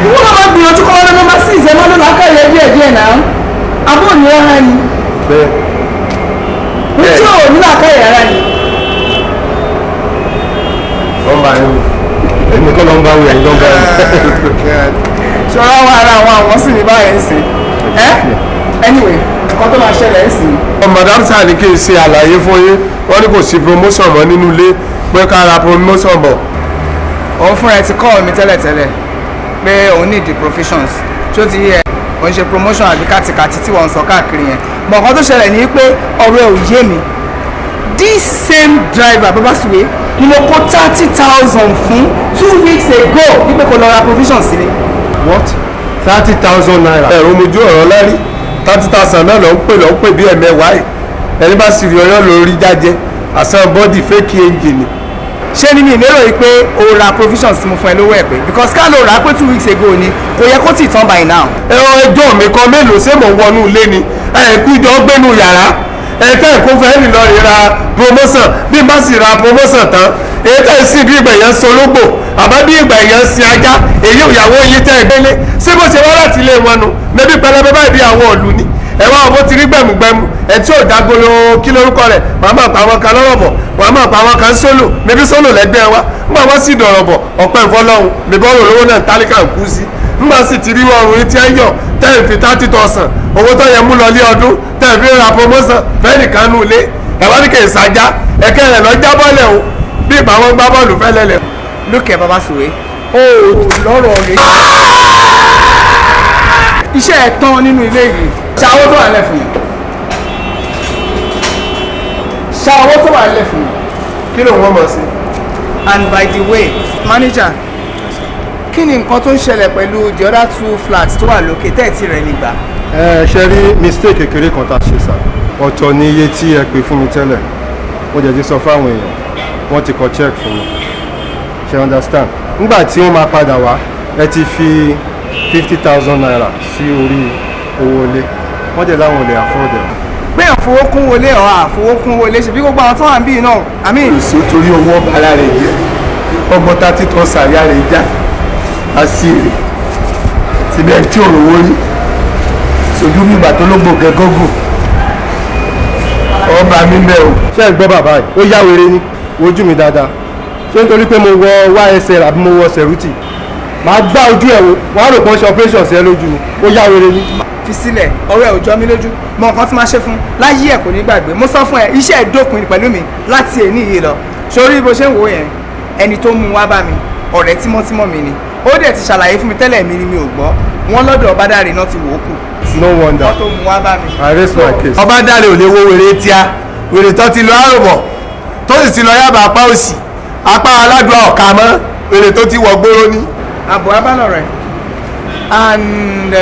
Ìwọ náà máa gbìyànjú kọ́ ọ́nà nọ́mbà 6 ẹ̀ mọ́nà lákàyè díẹ̀ díẹ̀ náà. Àbó ní rárá ni.
Bẹ́ẹ̀.
Ojú ò ní làákàyè rárá ni.
Èmi kọ́ ló ń bá wí, ẹ̀yin ló ń bá wí.
Ṣọlá wà ara àwọn sì ní báyìí ń sìn. Anyway, nǹkan tó máa ṣẹlẹ̀ ń sìn.
Madam sir ní kí n ṣe àlàyé fún yín, wọ́n ní kò sí promotion mọ́ nínú ilé, pé ká ra promotion bọ̀.
Òun fúnra ẹ ti call mi tẹ́lẹ̀tẹ́lẹ̀ pé òun need the provisions. Ṣó ti yẹ òun ṣe promotion àbí kàtìkàtì tí wọ́n ń sọ káàkiri yẹn? Mọ̀ nǹkan tó ṣẹlẹ̀ ni pé ọ̀rọ̀ ẹ̀ ò yé mi. This same driver, Babasuwe, ni mo kó 30,000 fún 2 weeks ago wípé kó lọ ra provisions sílé.
What? ₦30,000? Ẹ̀rọ mojú ọ̀rọ̀ lárí, 30,000 náà ló ń pè, ló ń pè bí ẹ̀mẹ́wàá yìí. Ẹni bá sì rí ọyọ́ lórí jájẹ àsán bọ́dì fake engine.
Ṣé ni mi lérò yìí pé o ra provisions tí mo fún ẹ lówó ẹ pé, because ká ló rà á pé 2 weeks ago ni, kò yẹ kó tì tán by now.
Ẹ ọ ẹjọ́ mi kan mélòó? Ṣé mò ń wọnú ilé ni? Ẹ kú jọ gbénu yàrá ẹ tẹ́ ẹ̀ kó fẹ́ lọ rí ra promotion. Bí n bá sì ra promotion tán, èyí tẹ́ ẹ̀ sì bí ìgbà yẹn ń sológbò àbá bí ìgbà yẹn ń sin ajá, èyí ìyàwó yín tẹ́ ẹ̀ gbélé, ṣé bó ṣe wá láti ilé wọn nu mẹbí pẹlẹbẹ báyìí bí àwọn ọ̀lú ni? Ẹ wá ọmọ ti rí gbẹ̀mùgbẹ̀mù ẹ tí ò dágolo, kí lórúkọ rẹ̀? Wàá máa pa àwọn kan lọ́rọ̀ bọ̀, wàá máa pa àwọn kan sólò, mẹbí sólò lẹ́gbẹ́ wa. Nígbà wọ́n sì dọ̀rọ̀ bọ̀, ọ̀pẹ́ ìfọlọ́hún mẹbí ọ̀rọ̀ olówó náà tálíkà ń kú sí. Nígbà sì ti rí ọrùn yìí tí ẹ yọ tẹ́ ẹ̀ fi 30,000, owó tó yẹ mú lọ lé ọdún, tẹ́ ẹ̀ fi ra promotion fẹ́ẹ́ nìkan nù lé ẹ̀ wá ní kì í sajá ẹ̀kẹ́ rẹ̀ lọ jábọ́lẹ̀ o, bí ìgbà wọn gbá bọ́ọ̀lù fẹ́lẹ́lẹ̀.
Lókè Babasuwe, o lọ́rọ̀ rẹ̀ iṣẹ́ ẹ̀ tán nínú ilé yìí. Ṣàwọ́ tó wà lẹ̀ fún mi, ṣàwọ́ tó wà lẹ̀ fún mi.
Kí ló ń wọ́n mọ̀ sí?
And by the way, manager, kí ni nǹkan tó ń ṣẹlẹ̀ pẹ̀lú the other two flats tó wà lókè tẹ́ẹ̀tì rẹ̀ nígbà?
Ẹ ṣe rí mistake kékeré kan tá a ṣe sà. Ọ̀tọ̀ ni iye tí ẹ pè fún mi tẹ́lẹ̀. Mo jẹ́ ti sọ fáwọn èèyàn, wọ́n ti kọ check fún mi, ṣe understand? Nígbà tí wọ́n máa padà wá, ẹ ti fi ₦50,000 sí orí owó ilé. Wọ́n jẹ́ láwọn ò lè afford ẹ̀.
Pé àfowókún wọlé ọ̀ àfowókún wọlé ṣe bí gbogbo àwọn tó wà ń bí náà, I mean.
Kò sí torí owó ọba ara rẹ̀ jẹ́ ọgbọ́n 30,000 àyà rẹ̀ já àṣírí síbẹ̀ tí ò rówó rí sojú bí ìgbà tó ló gbòkè gógùn ọba mi bẹ́ o.
Ṣé ẹ gbọ́ bàbá yìí? Ó yá wèrè ni. Wojú mi dáadáa. Ṣé nítorí pé mo wọ YSL àbí mo wọ Cerutti, màá gbá ojú ẹ̀ wò, wàá rò pọ́n ṣe operation sí ẹ lójú ni. Ó yá wèrè ni.
Fi sílẹ̀, ọ̀rọ̀ ẹ̀ ò jọ mí lójú. Mọ nǹkan tí máa ṣe fún láyé ẹ̀ kò ní gbàgbé. Mo sọ fún ẹ, iṣẹ́ ẹ̀ dópin pẹ̀lú mi láti èní yìí lọ. Sórí bó ṣe ń wò yẹn, ẹni tó mú wá bá mi, ọ̀rẹ́ tímọ́tímọ́ mi ni. Ó dẹ̀ ti ṣàlàyé fún mi tẹ́lẹ̀, mi ni mi ò gbọ́. Wọ́n lọ́dọ̀ Ọbádáre náà ti wò ó kù.
No wonder.
Wọ́n tó mú wá bá mi.
I raise my case.
Ọbádáre ò lè wo wèrè tíá, wèrè tó ti lọ àròbọ̀, tó sì ti lọ yábà apá òsì, apá aládùá ọ̀ka mọ́, wèrè tó ti wọ̀ gbóró ni.
Àbọ̀ abálọ̀ rẹ̀ and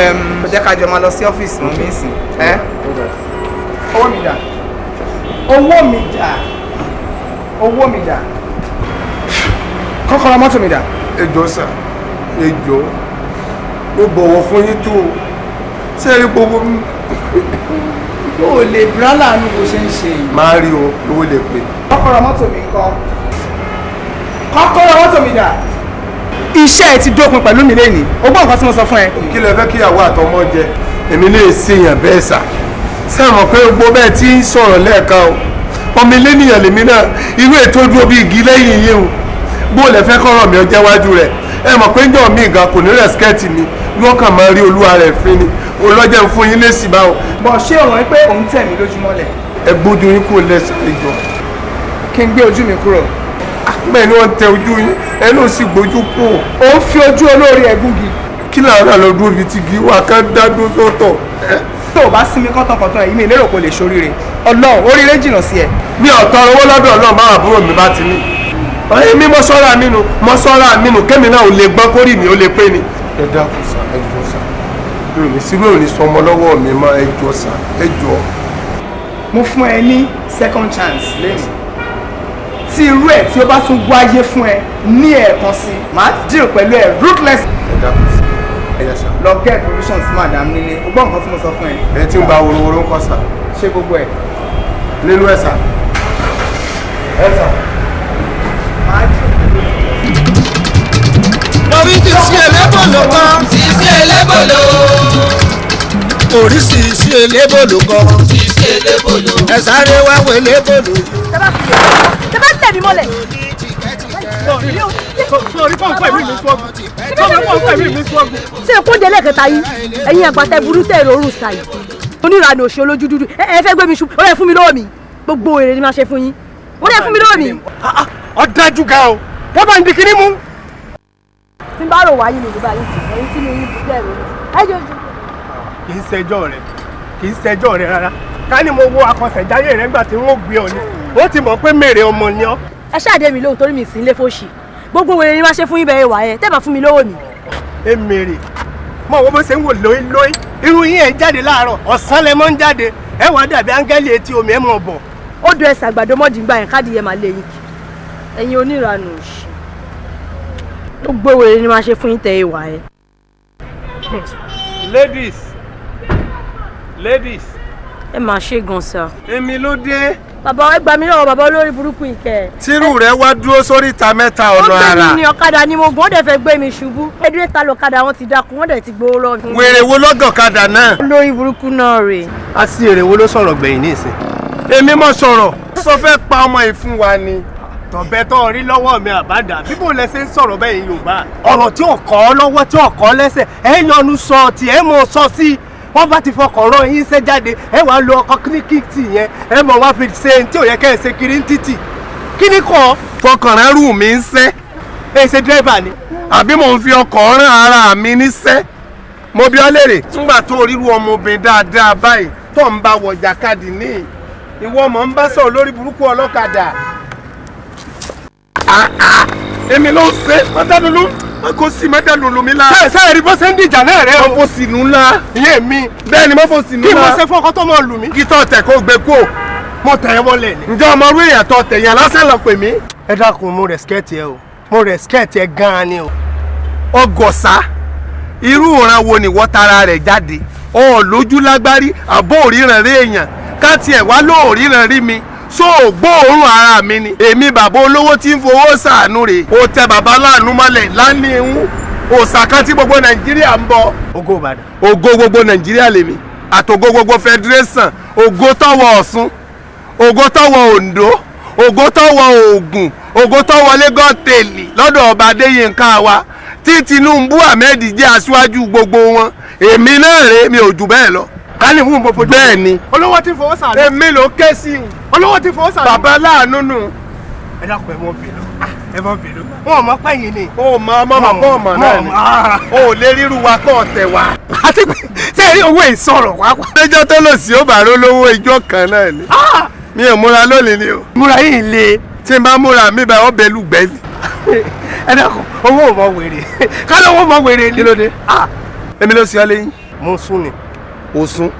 jẹ́ ká jọ máa lọ sí ọ́fíìsì mọ́ mi sìn. Ẹ́ owó mi dà? Owó mi dà? Owó mi dà? Kọ́kọ́rọ́ mọ́tò mi dà?
Ẹ jọ̀ọ́ sà, ẹ jọ̀ọ́, mo bọ̀wọ̀ fún yín tó o ṣé ẹ rí gbogbo.
O lè brálà ní bó ṣe ń ṣe yìí.
Máa rí o, owó lè pè.
Kọ́kọ́rọ́ mọ́tò mi ńkọ́? Kọ́kọ́rọ́ mọ́tò mi dà? Iṣẹ́ ẹ ti dópin pẹ̀lú mi lẹ́nìí. O gbọ́ nǹkan tí mo sọ fún ẹ.
Kí lẹ fẹ́ kíyàwó àtọmọ jẹ? Èmi lè ṣèyàn bẹ́ẹ̀ sà. Sẹ́wọ̀n pé gbogbo bẹ́ẹ̀ tí ń sọ̀rọ̀ lẹ́ẹ̀kan o, ọmọ ilé nìyàn lèmi náà, irú ètò dúró bí igi lẹ́yìn yìí o. Bó lẹ fẹ́ kọ́rọ̀ mi ọjọ́ iwájú rẹ̀? Ẹ mọ̀ pé njọ́ mi gan kò ní rẹ̀skẹ́ẹ̀tì mi, yóò kàn máa rí olúwa rẹ̀ fín ni. Olọ́jẹ́ ń fún yín lésì báwo.
Bọ̀ ṣé o rò pé òun tẹ̀ mí lójúmọ́lẹ̀?
Ẹ gbójú yín kúrò lẹ́sẹ̀ ìjọ.
Kí n gbé ojú mi kúrò?
Bẹ́ẹ̀ ni wọ́n tẹ ojú yín, ẹ ló sì gbójú kúrò.
Ó ń fi ojú olóore ẹ̀gúngi.
Kí làwọn náà lọ dúró bíi ti gi wà ká dá dúró sọ́tọ̀.
Tó o bá sinmi kọ́tànkọ́tàn yìí, mi lérò kó lè ṣoríire. Ọlọ́run, oríire jìnnà sí ẹ.
Mi ò tọrọ owó lọ́dọ̀ Ọlọ́run báwọn àbúrò mi bá ti ní. Èmi mọ sọ́ra mi nù, mọ sọ́ra mi nù, kémi náà ò lè gbọ́n kórìí mi ò lè pé ni. Ẹ dákun sà, ẹ jọ̀ọ́ sà, mi ò ní síbí ò ní sọmọ lọ́wọ́ mi mọ́. Ẹ jọ̀ọ́ sà, ẹ jọ̀ọ́.
Mo fún ẹ ní second chance lẹ́nu. Tí irú ẹ̀ tí ó bá tún wáyé fún ẹ ní ẹ̀ẹ̀kan sí, màá deal pẹ̀lú ẹ ruthless.
Ẹ dákun sà, ẹ yẹ sà.
Lọ get provisions fún madam nílé. O gbọ́ nǹkan tí mo sọ fún ẹ.
Ẹ ti ń ba worowóró ń kọ́ sà.
Ṣé gbogbo ẹ?
Nínú ẹ sà. Ẹ sà.
Lórí ti sí elébòlò kan.
Sisi elébòlò.
Oríṣiríṣi elébòlò kan.
Sisi elébòlò.
Ẹ sáré wá wo elébòlò.
Tẹ́ bá tẹ̀ mí mọ́lẹ̀.
Sọ̀rí pọ̀npọ̀ ẹ̀mí mi sọ́ọ̀gù. Sọ̀rí pọ̀npọ̀ ẹ̀mí mi sọ́ọ̀gù.
Ṣé kó délé kẹta yìí? Ẹ̀yin àgbàtẹ burú tẹ̀ rọrùn ṣàyè. Oníranù òṣì olójú dúdú. Ẹ fẹ́ gbé mi ṣubú. Ó yẹ fún mi lọ́wọ́ mi. Gbogbo èrè ni máa ṣe fún yín. Ó yẹ fún mi lọ́wọ́ mi.
Ó dájú ga o. Wọ́n bá ń di kinní mú.
Tí n bá rò wáyé mi ló bá yín jù. Ẹ̀yin tí mi yín bẹ́ẹ̀ rò. Ẹ jẹ́ ojú.
Kì í ṣẹjọ́ rẹ̀. Kì í ṣẹjọ́ rẹ̀ rárá. Ká ní mo wo akọsẹ̀jáyé rẹ̀ nígbà tí wọ́n gbé ọ ni. Ó ti mọ̀ pé mèrè ọmọ ni ọ́.
Ẹ ṣáàdé mi lóhùn torí mi sì ń lé fóṣì. Gbogbo wèrè ni máa ṣe fún yín bẹ́ẹ̀ wà ẹ. Tẹ́ bá fún mi lówó mi.
Ẹ mèrè. Mọ̀ wọ́n bó ṣe ń wò lóyún lóyún. Irú yín ẹ̀ ń jáde láàárọ̀. Ọ̀sán lẹ mọ́ ń jáde. Ẹ wàá dàbí áńgẹ́lì etí omi ẹ̀ mọ̀ bọ̀.
Ó dùn ẹsẹ̀ àgbàdo mọ́dì gbà yẹn káàdì yẹn máa lé yín kì. Ẹ̀yin oníranù òṣì. Gbogbo wèrè ni máa ṣe fún yín tẹ́ ẹ wà ẹ.
Ladies, ladies.
Ẹ máa ṣe gan sa.
Èmi ló dé.
Bàbá ẹ gbà mí lọ́wọ́ bàbá olórí burúkú ìkẹ́.
Tírù rẹ wá dúró sórí ìta mẹ́ta ọ̀nà
Ó gbé
àrà.
mi ní ọ̀kadà ni mo gùn, ó dẹ̀ fẹ́ gbé mi ṣubú. Ẹdúró ta lọ́kadà wọn ti dákun, wọ́n dẹ̀ ti gbowó lọ́wọ́ mi.
Wèrè wo lọ́gọ̀kadà náà?
Olórí burúkú náà rè.
A sí èrè wo ló sọ̀rọ̀ gbẹ̀yìn ní ìsìn?
Èmi mọ̀ sọ̀rọ̀. Sọ fẹ́ pa ọmọ yìí fún wa ni.
Tọ̀bẹ tó rí lọ́wọ́ mi àbádà bíbò lẹ ṣe ń sọ̀rọ̀ bẹ́ẹ̀ Yorùbá. Ọ̀rọ̀ tí ò kọ́ lọ́wọ́ tí ò kọ́ lẹ́sẹ̀ ẹ yọnu sọ tí ẹ mọ̀ sọ sí i. Wọ́n bá ti fọkàn rán yín ṣẹ́ jáde ẹ wàá lo ọkọ̀ kíníkìtì yẹn ẹ mọ̀ wá fi ṣe tí ò yẹ kẹ́ ẹ ṣe kiri ń títì. Kí ni kọ́?
Fọkàn rán rù mí ń sẹ́.
Ẹ ṣe dírẹ́fà ni.
Àbí mò ń fi ọkọ̀ rán ara mi níṣẹ́. Mo bi ọ́ léèrè. Nígbà tó ríru ọmọbìnrin dáadáa báyìí tó ń bá wọ jàkadì ní ìwọ mọ̀ ń bá sọ̀rọ̀ lórí burúkú ọlọ́kadà. Èmi ló ń ṣe mọ́tàlúlú kò sí mọ́tàlúlú mi la.
Ṣé ẹ rí bó ṣe ń dìjà náà rẹ o?
Mọ́fò sínú ńlá.
Ìyẹn mi.
Bẹ́ẹ̀ ni mọ́fò sínú
Kí
ńlá.
mo ṣe fún ọkọ tó mọ̀ lù mí?
Kí tọ́ tẹ̀ kó gbé kú o.
Mo tẹ̀ ẹ́ wọlé ni.
Ǹjẹ́ ọmọ orí èèyàn tọ́ tẹ̀yàn lásán lọ pè mí?
Ẹ dákun, mo rẹ̀skẹ́tì ẹ o. Mo rẹ̀skẹ́tì ẹ gan-an ni o.
Ọgọ̀sá, irú ìran wo ni wọ́n tara rẹ̀ jáde? Ọ̀ lójú lágbárí, àbó òríran rí èèyàn. Ká tiẹ̀ wá lóòríran rí mi. So gbóòórùn ara mi ni. Èmi bàbá olówó tí ń fowó ṣàánú rè. O tẹ bàbá láàánú mọ́lẹ̀ lánìí ń. Òòṣà kan tí gbogbo Nàìjíríà ń bọ.
Ògo Ìbàdàn.
Ògo gbogbo Nàìjíríà lèmi. Àtògo gbogbo Federation. Ògo tọwọ́ Ọ̀ṣun. Ògo tọwọ́ Oǹdó. Ògo tọwọ́ Ògùn. Ògo tọwọ́ Lagos tèlì lọ́dọ̀ ọba Adéyínká wa. Tí Tinubu Ahmed jẹ́ aṣíwájú gbogbo wọn. Èmi náà rèé, mi ò jù bẹ́ẹ̀ lọ.
Ká ní mú mo fojú.
Bẹ́ẹ̀ ni.
Olówó tí ń fowó ṣàánú.
Èmi ló ké sí i.
Olówó tí ń fowó ṣàánú.
Bàbá láàánú nù.
Ẹ dákun, ẹ mọ bínú. Ẹ mọ bínú. Wọn ò mọ pẹ́yìn ni.
O mọ ọmọ mọ kọ́ ọmọ náà ni. O ò lè ríru wa kọ́ ọ̀tẹ̀ wa.
Àti pé ṣé ẹ rí owó ìsọ̀rọ̀ wá pa.
Lẹ́jọ́ tó lò sí ó bá ró lówó ijó kan náà ni. Mi ò múra lónìí ni o.
Múra yìí le.
Tí n bá múra mi bá ọbẹ̀ lùgbẹ́ ni.
Ẹ dákun, owó ò mọ wèrè. Ká lówó mọ wèrè ni.
Kí ló dé? Èmi ló ṣe ọ lẹ́yìn.
Mo sún ni.
O sún.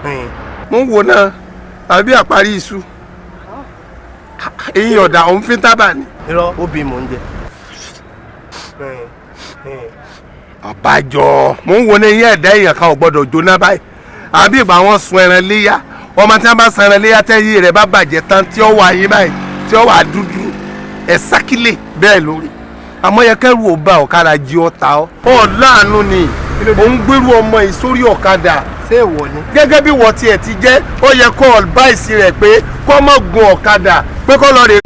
Mo ń wo náà àbí àparí iṣu. Eyín ọ̀dà òun fi ń tábà ni.
Irọ́, obì mò ń jẹ.
Àbájọ mo ń wo ní eyín ẹ̀dá èèyàn kan ò gbọ́dọ̀ jóná báyìí. Àbí ìgbà wọn sun ẹran léyà. Ọmọ tí wọn bá sun ẹran léyà tẹ́yìn rẹ̀ bá bàjẹ́ tán tí ó wà yín báyìí tí ó wà dúdú ẹ̀ sákìlẹ̀ bẹ́ẹ̀ lórí. Àmọ́ yẹ kẹ́rù ò bá ọ̀kadà jí ọ ta ọ́. Ọ̀ láàánú ni ò ń gbérú ọmọ yìí sórí ọ̀kadà.
Ṣé èèwọ̀ ni?
Gẹ́gẹ́ bí wọ́n tiẹ̀ ti jẹ́, ó yẹ kó ọ̀báìsì rẹ̀ pé kó má gun ọ̀kadà pé kó lọ rè.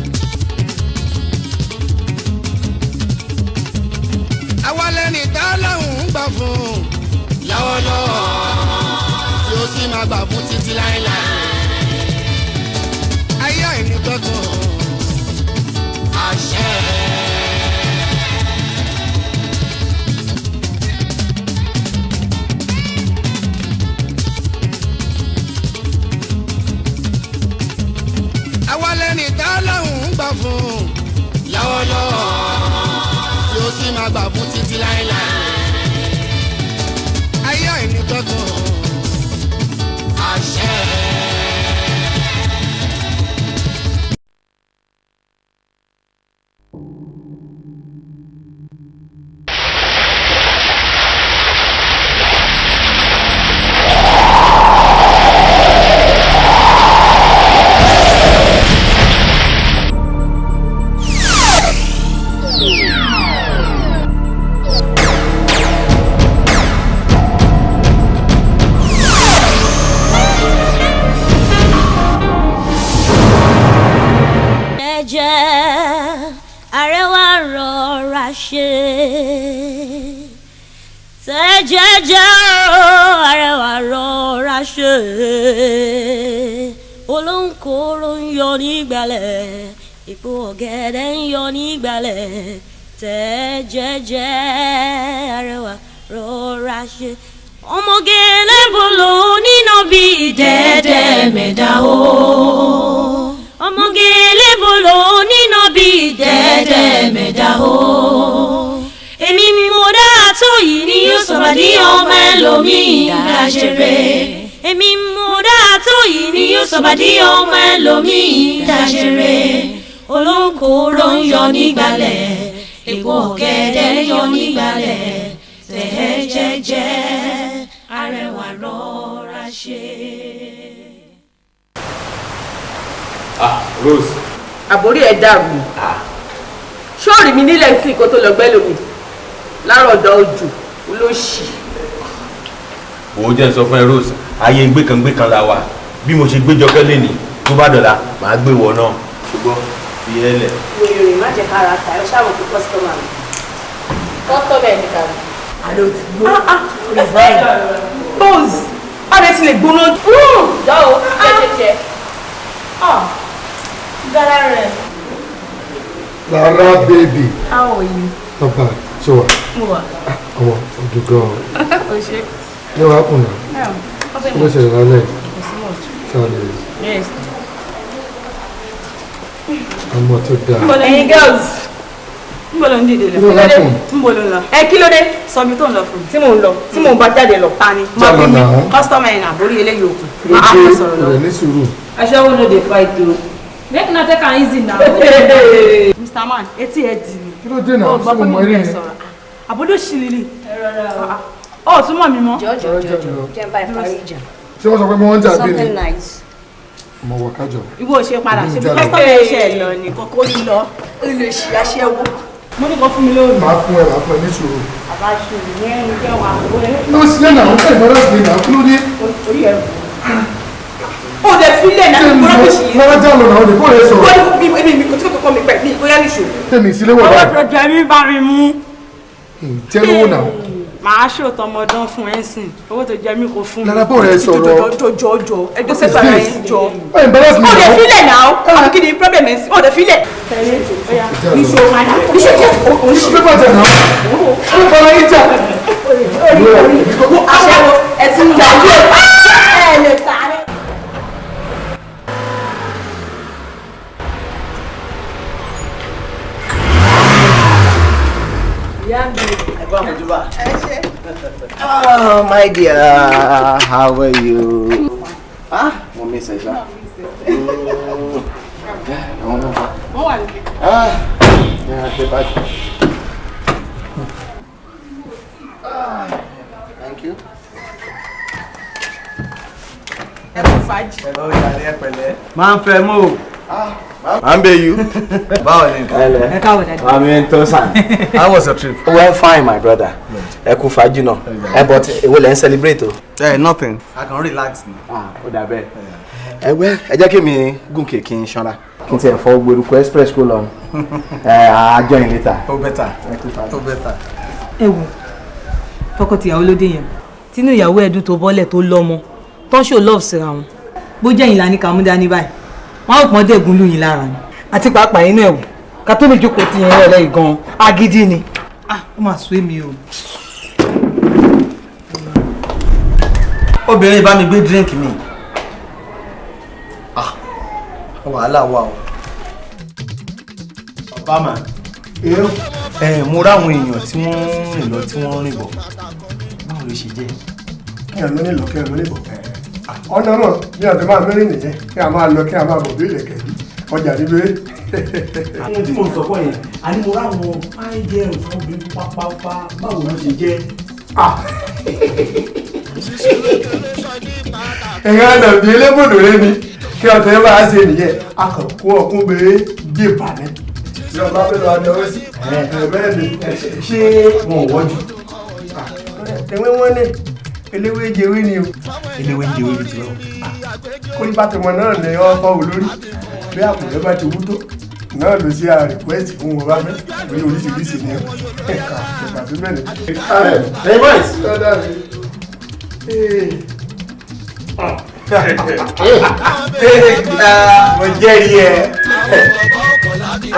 Àwa lẹ́ni tá lọ́hùn ún gbà fún lọ́wọ́lọ́wọ́ tí ó sì máa gbà fún títí láéláé. Ayé àìní tọ́tún àṣẹ. Àwa lẹ́ni tá lọ́hùn ún gbà fún lọ́wọ́lọ́wọ́ tí ó sì máa gbà fún títí láéláé. Ayé àìní tọ́tún àṣẹ.
Tẹ́ jẹ́jẹ́ o, arẹwà rọra ṣe. Olóńkòrò ń yọ nígbàlẹ̀, ipò ọ̀gẹ̀dẹ̀ ń yọ nígbàlẹ̀. Tẹ́ jẹ́jẹ́, arẹwà rọra ṣe. Ọmọge lẹ́bùlù nínà bí dẹ́dẹ́ mẹ́ta o. Ọmọge lẹ́bùlù nínà bí dẹ́dẹ́ mẹ́ta o. Èmi mo dá tó yìí ní yóò sọ̀rọ̀ ní ọmọ ẹlòmíì dáṣeré. Èmi mo dá tó yìí ní yóò sọ̀rọ̀ ní ọmọ ẹlòmíì dáṣeré. Olóńkòrò ń yọ nígbàlẹ̀, èpo ọ̀gẹ̀dẹ̀ ń yọ nígbàlẹ̀. Tẹ̀ jẹ́jẹ́, arẹwà rọra ṣe.
Ah, Rose.
Àbórí ẹ̀ dàrú. Ṣọ́ọ̀rì mi nílẹ̀ sí nǹkan tó lọ gbẹ́ lómi lárọ̀dọ̀ ojú olóṣì.
Wo jẹ́ sọ fún ẹ Rose, ayé gbékangbékan la wà. Bí mo ṣe gbé Jọkẹ́ lénìí, tó bá dọ̀la, màá gbé wọ náà. Ṣùgbọ́n fi ẹ lẹ̀.
Wèrè má jẹ́ kára ta ẹ ṣáà mọ̀ pé kọ́sítọ́mà mi. Kọ́sítọ́mà ẹ̀ ní kàrí.
Àlọ́ ti gbó.
Resign. Rose, ọ̀rẹ́ ti lè gbóná. Jọ́ o, jẹ́jẹ́jẹ́.
Gara rẹ̀.
Lara baby.
How are you?
Papa, ṣé wà?
Mo wà.
Ọmọ, ọdún gan-an.
O ṣe.
Ní wàá kùnà. Kí ló ṣẹlẹ̀ lálẹ́? Ṣáàlẹ̀.
Yes.
Ọmọ tó dáa.
Ẹ̀yin girls.
Nbọ ló ń dìde lọ.
Kí ló happen?
Nbọ ló ń lọ.
Ẹ kí ló dé?
Sọ mi tó ń lọ fún mi.
Tí mò ń lọ, tí mò ń bá jáde lọ.
Ta ni?
Já lọ náà.
Kọ́sítọ́mà ẹ̀ nà borí eléyìí òkú.
Kí ló dé? Rẹ̀ ní sùúrù.
Aṣẹ́wó no dey fight o.
Make una take am easy now.
Mr. Man, etí ẹ dì mí.
Kí ló dé náà? Ṣé mo mọ eré ni?
Àbúrò ṣì lili. Ó tún mọ̀ mí mọ́.
Jọ jọ jọ jọ jẹ́ n bá ẹ parí ìjà.
Ṣé wọ́n sọ pé wọ́n ń jà bí ni?
Something nice.
Ọmọ wà kájọ.
Ìwọ ṣe padà ṣe bí kọ́sítọ́mà ẹ̀ ṣe ẹ̀ lọ ní kókó lílọ.
Olùsí aṣẹ́wó.
Mo ní kó fún mi lóòrùn.
Màá fún ẹ ní sùúrù.
Àbáṣe ìyẹn ń jẹ́ wà.
Ló ṣe náà, ó fẹ́ ìmọ̀ràn sí náà, kí ló dé?
Orí ẹ̀ ó dẹ̀ fílẹ̀ náà ní gbọ́dọ̀ ṣì yé.
Lọ́wọ́ já lọ náà, ó lè kó lè sọ̀rọ̀.
Wọ́n ní mi mi kò tí kò kọ́ mi pẹ̀ mí bóyá nìṣó.
Tèmi ìsílẹ̀ wọ̀ báyìí.
Owó jẹ mí bá mi mú.
Jẹ́ lówó náà.
Màá ṣòótọ́ ọmọdán fún ẹ sìn. Owó tó jẹ mí kò fún mi.
Lára bọ́ rẹ sọ̀rọ̀.
Jọ jọ jọ ẹjọ́ sẹ́tọ̀ ara yẹn jọ.
Ó embarrass me
Ó dẹ̀
now.
fílẹ̀ náà, àbí kí ni problem ẹ̀ sí? Ó dẹ̀ fílẹ̀. Nìṣó nìṣó jẹ́ òun
ṣe bàjẹ́ náà. Ó fara yín jà.
Aṣẹ́wó ẹ ti ń jà ojú ẹ̀.
Ẹ lè ta rẹ̀.
Oh, my dear, how are you? Ah, mo miss ẹ ṣá. Àwọn náà wà.
Wọ́n wà lókè.
Ah, yeah, ṣe báyìí. Thank you.
Ẹ kú fàájì.
Ẹ lọ́ọ́ yàrá ẹ pẹ̀lẹ́. Máa ń fẹ́ mọ́ o.
À ń bẹ you.
Báwo ni nǹkan?
Ẹ káwọ̀ dáadáa.
Àmì ń tó sàn.
How was your trip?
Well, fine, my brother. Ẹ kú fàájì náà. Ẹ but èwo lẹ ń celebrate o.
Eh, nothing. I can relax ni.
Ah, ó dà bẹ́ẹ̀. Ẹ wẹ́, ẹ jẹ́ kí mi gùnkè kí n ṣanra. Kí n tiẹ̀ fọ gbèrúkọ express kó lọ. Ẹ á join later.
Ó better. Ó better.
Ẹ wo tọkọtìyàwó ló dé yẹn. Tínú ìyàwó ẹ̀dùn tó bọ́lẹ̀ tó lọ́mọ tán ṣò love síra wọn. Bó jẹ́ ìlànà ní kàmú dání báyìí. Wọ́n á pọ́n dẹ̀gún lù yín lára ni. Àti pàápàá inú ẹ̀ wò ká tó lè jókòó ti yẹn rẹ̀ yìí gan-an agídí ni. Ah, ó mà sú èmi o.
Obìnrin bá mi gbé drink mi. Ah, wàhálà wà o. Obama, ẹ mo ráwọn èèyàn tí wọ́n ń rìn lọ tí wọ́n ń rìn bọ̀. Báwo ló ṣe jẹ́?
Kí ẹ ló ní lọ, kí ẹ ló ní bọ̀. Ọ̀nà náà bí a ti máa mẹ́rin nìyẹn, kí a máa lọ, kí a máa bọ̀ bí ìlẹ̀kẹ̀ yìí, ọjà níbi.
Ohun tí mo ń sọ fún yẹn, àní mo ráwọn fine girls obìnrin pápápá, báwo ló ṣe jẹ́?
Ẹ̀yin àdàbí elébòdò rẹ ni kí ọ̀tẹ̀ máa ṣe nìyẹn, a kàn kó ọkùn bèrè dé ìbànú. Ìjọba fẹ́ lọ àdánwò sí. Bẹ́ẹ̀ ni.
Ṣé wọn ò wọ́jú?
Ewé wọn ní eléwé jewé ni o.
Eléwé ń jewé bíi tiwọn.
Kórí bá ti mọ náà ní ọkọ olórí bí àpòlẹ́ bá ti wú tó
Náà ló ṣe à request fún wọn bá fẹ́ orí oríṣiríṣi ní ẹ̀ka ẹ̀ka tó bẹ̀rẹ̀.
Hey boys.
Mo jẹ́rìí ẹ.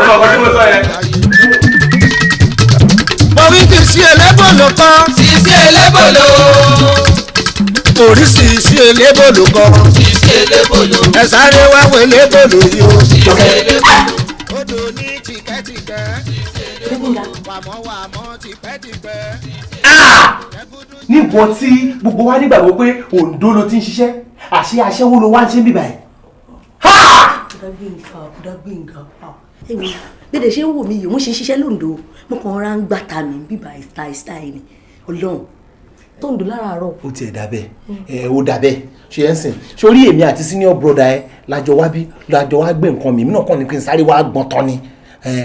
Ọmọ ọkọ tí mo sọ yẹn.
Mo rí Sisi Elébòlò kan.
Sisi Elébòlò.
Orí Sisi Elébòlò kan.
Sisi Elébòlò.
Ẹ sáré wá wo elébòlò yìí o.
Sisi Elébòlò.
Odò ní tìkẹ́tìkẹ́. Wàmọ́wàmọ́ tìpẹ́tìpẹ́.
Níbo tí gbogbo wa nígbàgbọ́ pé Oǹdó ló ti ń ṣiṣẹ́, àṣé aṣẹ́wó ló wá ń ṣe ń bíbà ẹ̀.
Bùdá Gbénga, Bùdá Gbénga, ewu dédé ṣe ń wò mí yìí, mo ṣe ń ṣiṣẹ́ lóńdó, mo kàn ra ń gbàtà mi bíbà style style ni Ọlọ́run tó ń dùn láràárọ̀.
Ó tiẹ̀ dà bẹ́ẹ̀, ẹ ó dà bẹ́ẹ̀, ṣe é ń sìn sórí èmi àti senior brother ẹ lájọ wá bí lájọ wá gbé nǹkan mi, èmi náà kàn ní kí n sáré wá gbọ́n tán ni.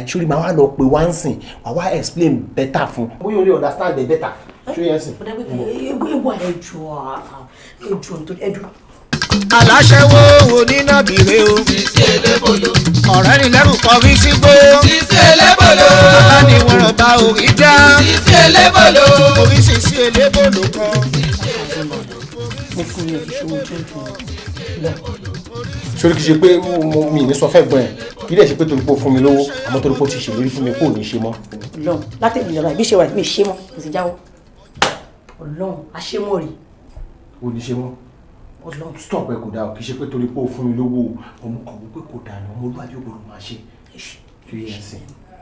Sórí màá wá lọ pé wá ń sìn, wà wá explain better fún bóyá o lè understand it better, ṣe é ń sìn.
Bùdá Gbénga, ewu ẹjọ ẹjọ nítorí ẹjọ.
Aláṣẹ́wó onínàbìrè o.
Sisi Elébòlò.
Ọ̀rẹ́ ni lẹ́rù kọrí sígbó.
Sisi Elébòlò.
Bàbá ni wọ́n bá orí dá.
Sisi Elébòlò.
Orí Sisi Elébòlò kan.
Mo fún yín fi ṣòwò tó ń tún un.
Sórí kìí ṣe pé mi ní sọ fẹ́ gbọ́n ẹ̀, kì í dẹ̀ ṣe pé torí pé ó fún mi lówó, àmọ́ torí pé ó ti ṣèlérí fún mi kó ò ní ṣe mọ́.
Ọlọ́run látẹ̀yìn lọ́la ìbí ṣe wà mí ṣe mọ́, mo ti jáwọ́. Ọlọ́run àṣemọ́ rè.
Ò ní ṣe mọ́.
Ọlọ́run
stop ẹ, kò dáa o, kì í ṣe pé torí pé ó fún mi lówó o, ọmọ kan wò pé kò dáa ni ọmọlúwàbí ò gbọdọ̀ máa ṣe. Ṣé yẹn sìn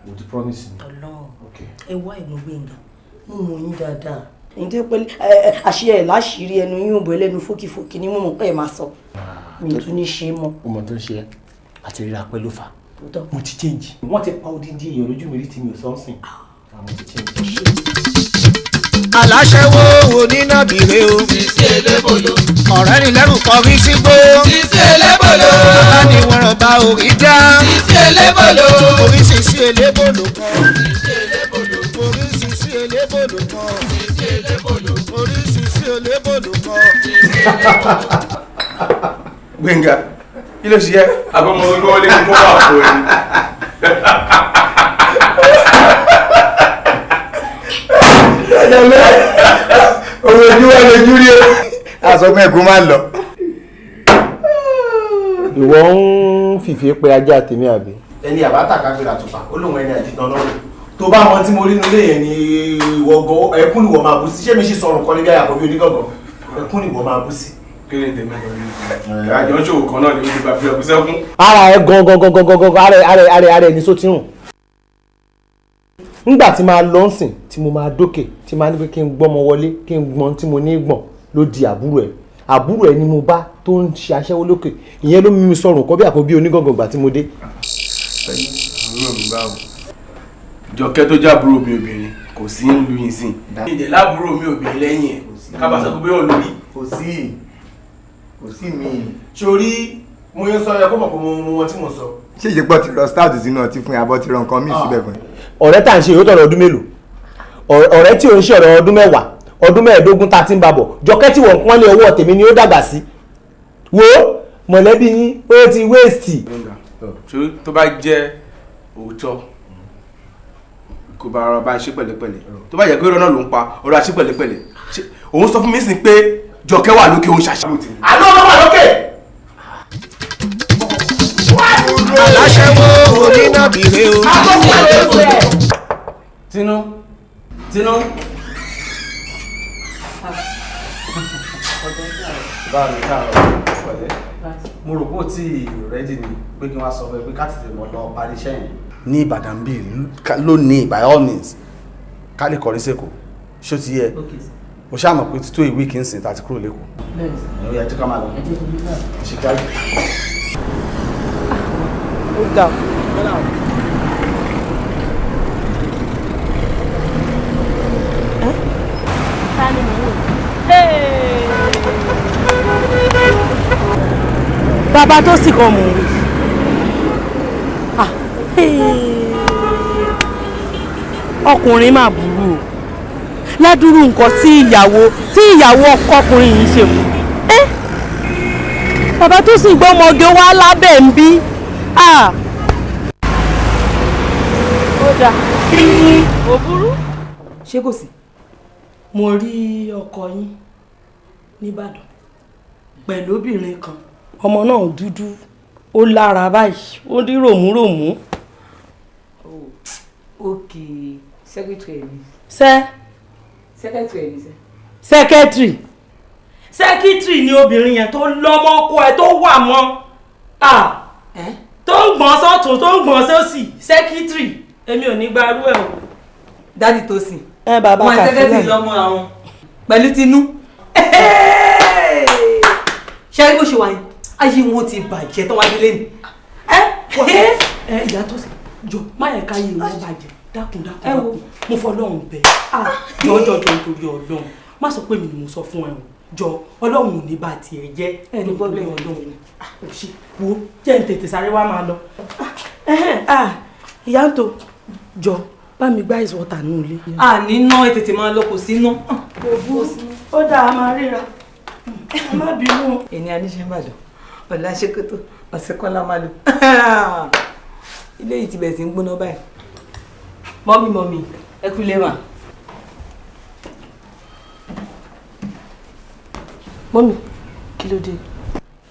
o ti promise mi.
Ọlọ́run ẹ wá ìmọ̀ Gbénga, mo mọ̀ yín dáadáa. Èyí tó pé àṣírí ẹ̀ láṣìírí ẹnu yín ò bọ̀ ẹlẹ́nu fókìfókì ni mo mọ̀ pé ẹ máa sọ. Mi ò tún ní ṣe é mọ́.
O mọ̀ tó ń ṣe ẹ́ àti ríra pẹ́ ló fà á. Mo ti change. Wọ́n ti pa odindi èèyàn lójú mi rí tí mi ò sọ ń sìn. Àmọ́ ti change.
Aláṣẹ́wó onínàbìrè o.
Sisi Elébòlò.
Ọ̀rẹ́ ni lẹ́rù kọrí sígbó.
Sisi Elébòlò.
Bàbá ni wọ́n bá orí dá.
Sisi Elébòlò.
Orí Sisi Elébòlò kan. Orí Sisi Elébòlò kan.
Sisi Elébòlò.
Orí Sisi Elébòlò kan.
Gbénga, kí ló ṣe ẹ́? Àbọ̀mọ̀ olúwọlé ní kó wà fún ẹ.
Owó ojú wa lójú rí o. A sọ fún ẹ kó má lọ.
Ìwọ ń fìfì pé ajá tèmi àbí. Ẹni àbáta káfíńrà tùpà, ó lóun ẹni àjìtàn lọ́rùn. Tó bá mọ tí mo rí nílé yẹn ni ìwọ gan ẹkún ìwọ máa bú sí. Ṣé mi ṣe sọ̀rọ̀ kan níbi àyàkọ́ bí onígàngàn? Ẹkún ìwọ máa bú sí.
Kí ni tèmi pẹ̀lú? Àjọ ń ṣòwò kan náà ni ó ti bá fi ọkùn sẹ́kún.
Ara ẹ gan gan gan gan gan ara ẹ ní só ti rùn. Nígbà tí máa lọ sìn tí mo máa dókè tí máa ní pé kí n gbọ́mọ wọlé kí n gbọ́n tí mo ní gbọ̀n ló di àbúrò ẹ̀. Àbúrò ẹ̀ ni mo bá tó ń ṣe aṣẹ́wó lókè, ìyẹn ló mú mi sọ̀rùn kọ́ bí àkọ́bí onígàngàn gbà tí mo dé.
Àbúrò mi báwo? Jọkẹ́ tó jábúrò mi obìnrin kò sí ń lu yín sìn. Ìdè lábúrò mi obìnrin lẹ́yìn ẹ̀ kábà sọ pé ó lórí.
Kò sí, kò sí mi.
Sórí mo yẹn sọ ẹ kó mọ̀ pé mo mọ tí mo sọ.
Ṣé ìṣepọ̀ ti rọ stout sínú ọtí fún abọ́ ti rọ nǹkan míì síbẹ̀ fún ẹ?
Ọ̀rẹ́ tá à ń ṣe yóò tọ̀rọ̀ ọdún mélòó? Ọ̀rẹ́ tí ò ń ṣe ọ̀rọ̀ ọdún 10, ọdún 15 tá a ti ń babọ̀. Jọkẹ́ tí wọ́n ń pọ́nlé ọwọ́ tèmi ni ó dàgbà sí. Wo mọ̀lẹ́bí yín ó ti wéèsì.
Tó bá jẹ́ òótọ́ kò bá ọ̀rọ̀ bá ṣe pẹ̀lẹ́pẹ̀lẹ́, tó bá jẹ́ pé irọ́ náà ló ń pa ọ̀rọ̀ àṣẹ pẹ̀lẹ́pẹ̀lẹ́, òun sọ fún mi sìn pé Jọkẹ́ wà lókè òun ṣàṣà.
Àlọ́ ọmọ wà lókè.
Aláṣẹ́wó onínàbìrè o.
Tinú, Tinú. Báwo ni káàárọ̀ pẹ̀lẹ́? Mo rò pé ó ti rẹ́dì ni pé kí n wá sọ fún ẹ pé ká tètè mọ̀ lọ parí iṣẹ́ yẹn. Ní Ìbàdàn bíi lónìí by all means ká lè kọrí sẹ́kọ̀ọ́, ṣó ti yẹ? Mo ṣáà mọ̀ pé tító ìwé kì í sìn tá a ti kúrò lẹ́kọ̀ọ́. Ẹ̀rọ yà jẹ́ ká máa lọ. Ṣé ká lè?
Ó ga ọ.
Ta ni mò ń wò?
Bàbá tó sì kan mò ń wò. Ọkùnrin máa burú o. Ládùúrú nǹkan tí ìyàwó ọkùnrin yìí ṣe fún. Bàbá tó sì gbọ́mọge wá lábẹ́ ń bí.
Ó dáa. Kò burú.
Ṣé kò sí?
Mo rí ọkọ yín nìbàdàn pẹ̀lú obìnrin kan. Ọmọ náà dúdú, ó lára báyìí, ó rí ròmúròmú.
Ok, secretary mi.
Sẹ́.
Secretary mi sẹ́.
Secretary. Secretary ni obìnrin yẹn tó lọ́mọ ọkọ ẹ̀ tó wà mọ́. Tó ń gbọ̀n sọ́tún tó ń gbọ̀n sósì, secretary. Èmi ò ní gbarú ẹ̀ o.
Dádì tó sìn.
Ẹ bàbá
wọn
Kàfílà.
secretary lọ́mọ àwọn pẹ̀lú tinú. Ṣé rí bó ṣe wà yẹn? Ayé wọn ti bàjẹ́ tó wá délé ni.
Ẹ ìyá tó sìn, jọ má yẹ ká yé wọn bàjẹ́. Dákun dákun dákun, mo fọlọ́run bẹ̀. Jọ jọ jọ nítorí Ọlọ́run, má sọ pé mi ni mo sọ fún ẹ o. Jọ Ọlọ́run ò ní bá tiẹ̀ jẹ́.
Ẹ ní problem.
Ọlọ́run ò ṣe wo jẹ́ n tètè sáré wá máa lọ. Ìyá ń to jọ bá mi gbá ìsọ̀tà nù ilé.
A ní ná ẹ tètè máa lọ, kò sí ná.
Kò bú ó dáa, máa ríra. Ẹ má bínú o.
Èmi aníṣẹ́ Ìbàdàn, ọ̀la ṣèkótó, ọ̀sẹ̀ kan la máa lò. Ilé yìí ti bẹ̀rẹ̀ sí ń gbóná báyìí. Mọ́mí mọ́mí, ẹ kú lé mà.
Mọ́mí, kí ló dé?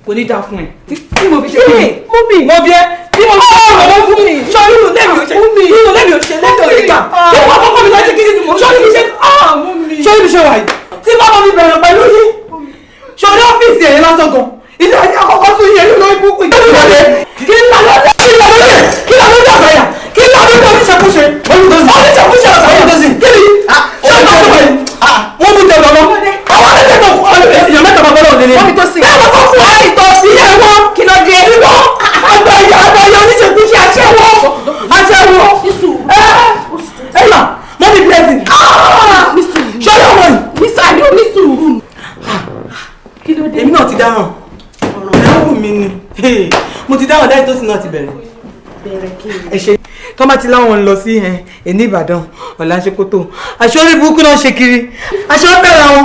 Kò ní dáa fún ẹ. Tí mo fi ṣe kí ni?
Mọ́mí!
Mo bí ẹ. Tí mo fi ṣe ọ̀rọ̀ fún mi. Sọ́rí inú lẹ́mi ò ṣe. Inú lẹ́mi ò ṣe lẹ́tọ̀ ìgbà. Tí wọ́n kọ́kọ́ mi lọ́jọ́ kí ni mo. Sọ́rí mi ṣe. Sọ́rí mi ṣe wà yìí. Tí bàbá mi bẹ̀rẹ̀ pẹ̀lú yín. Sọ́rí ọ́fíìsì ẹ̀yẹ lásán gan. Ilé ayé àkọ́kọ́ tún yẹ nínú ibùkún yìí. Kí ńlá lóde? Kí ńlá lóde? Kí ńlá lóde àgbáyà? Kí ńlá lóde oníṣekúṣe? Oníṣekúṣe àgbáyà. Kí ni? Ṣé ìgbà tó wà yìí? Wọ́n mú jẹ lọ́mọ. Àwọn akẹ́kọ̀ọ́ èèyàn mẹ́ta bàbá náà nílé.
Mọ́mí tó sìn.
Bẹ́ẹ̀ lọ sọ fún wa ìtọ́sí ẹ̀wọ̀n.
Kí ló dé?
Ìwọ àgbáyà àgbáyà oníṣekúṣe aṣẹ́wó. Aṣẹ́wó. Ẹ mà mọ́mí blessing. Ṣọ́yọ̀ wọ̀nyí.
Ní sùúrù. Kí ló dé?
Èmi náà ti dáràn. Ẹ̀rù mi ni. Mo ti dáràn dáì tó sì náà ti bẹ̀rẹ̀.
Bẹ̀rẹ̀ kí ni?
Ẹ ṣe tó bá ti láwọn ń lọ sí ẹni Ìbàdàn ọ̀la ṣe kótó aṣọ orí burúkú náà ṣe kiri aṣọ bẹ̀rẹ̀ wọn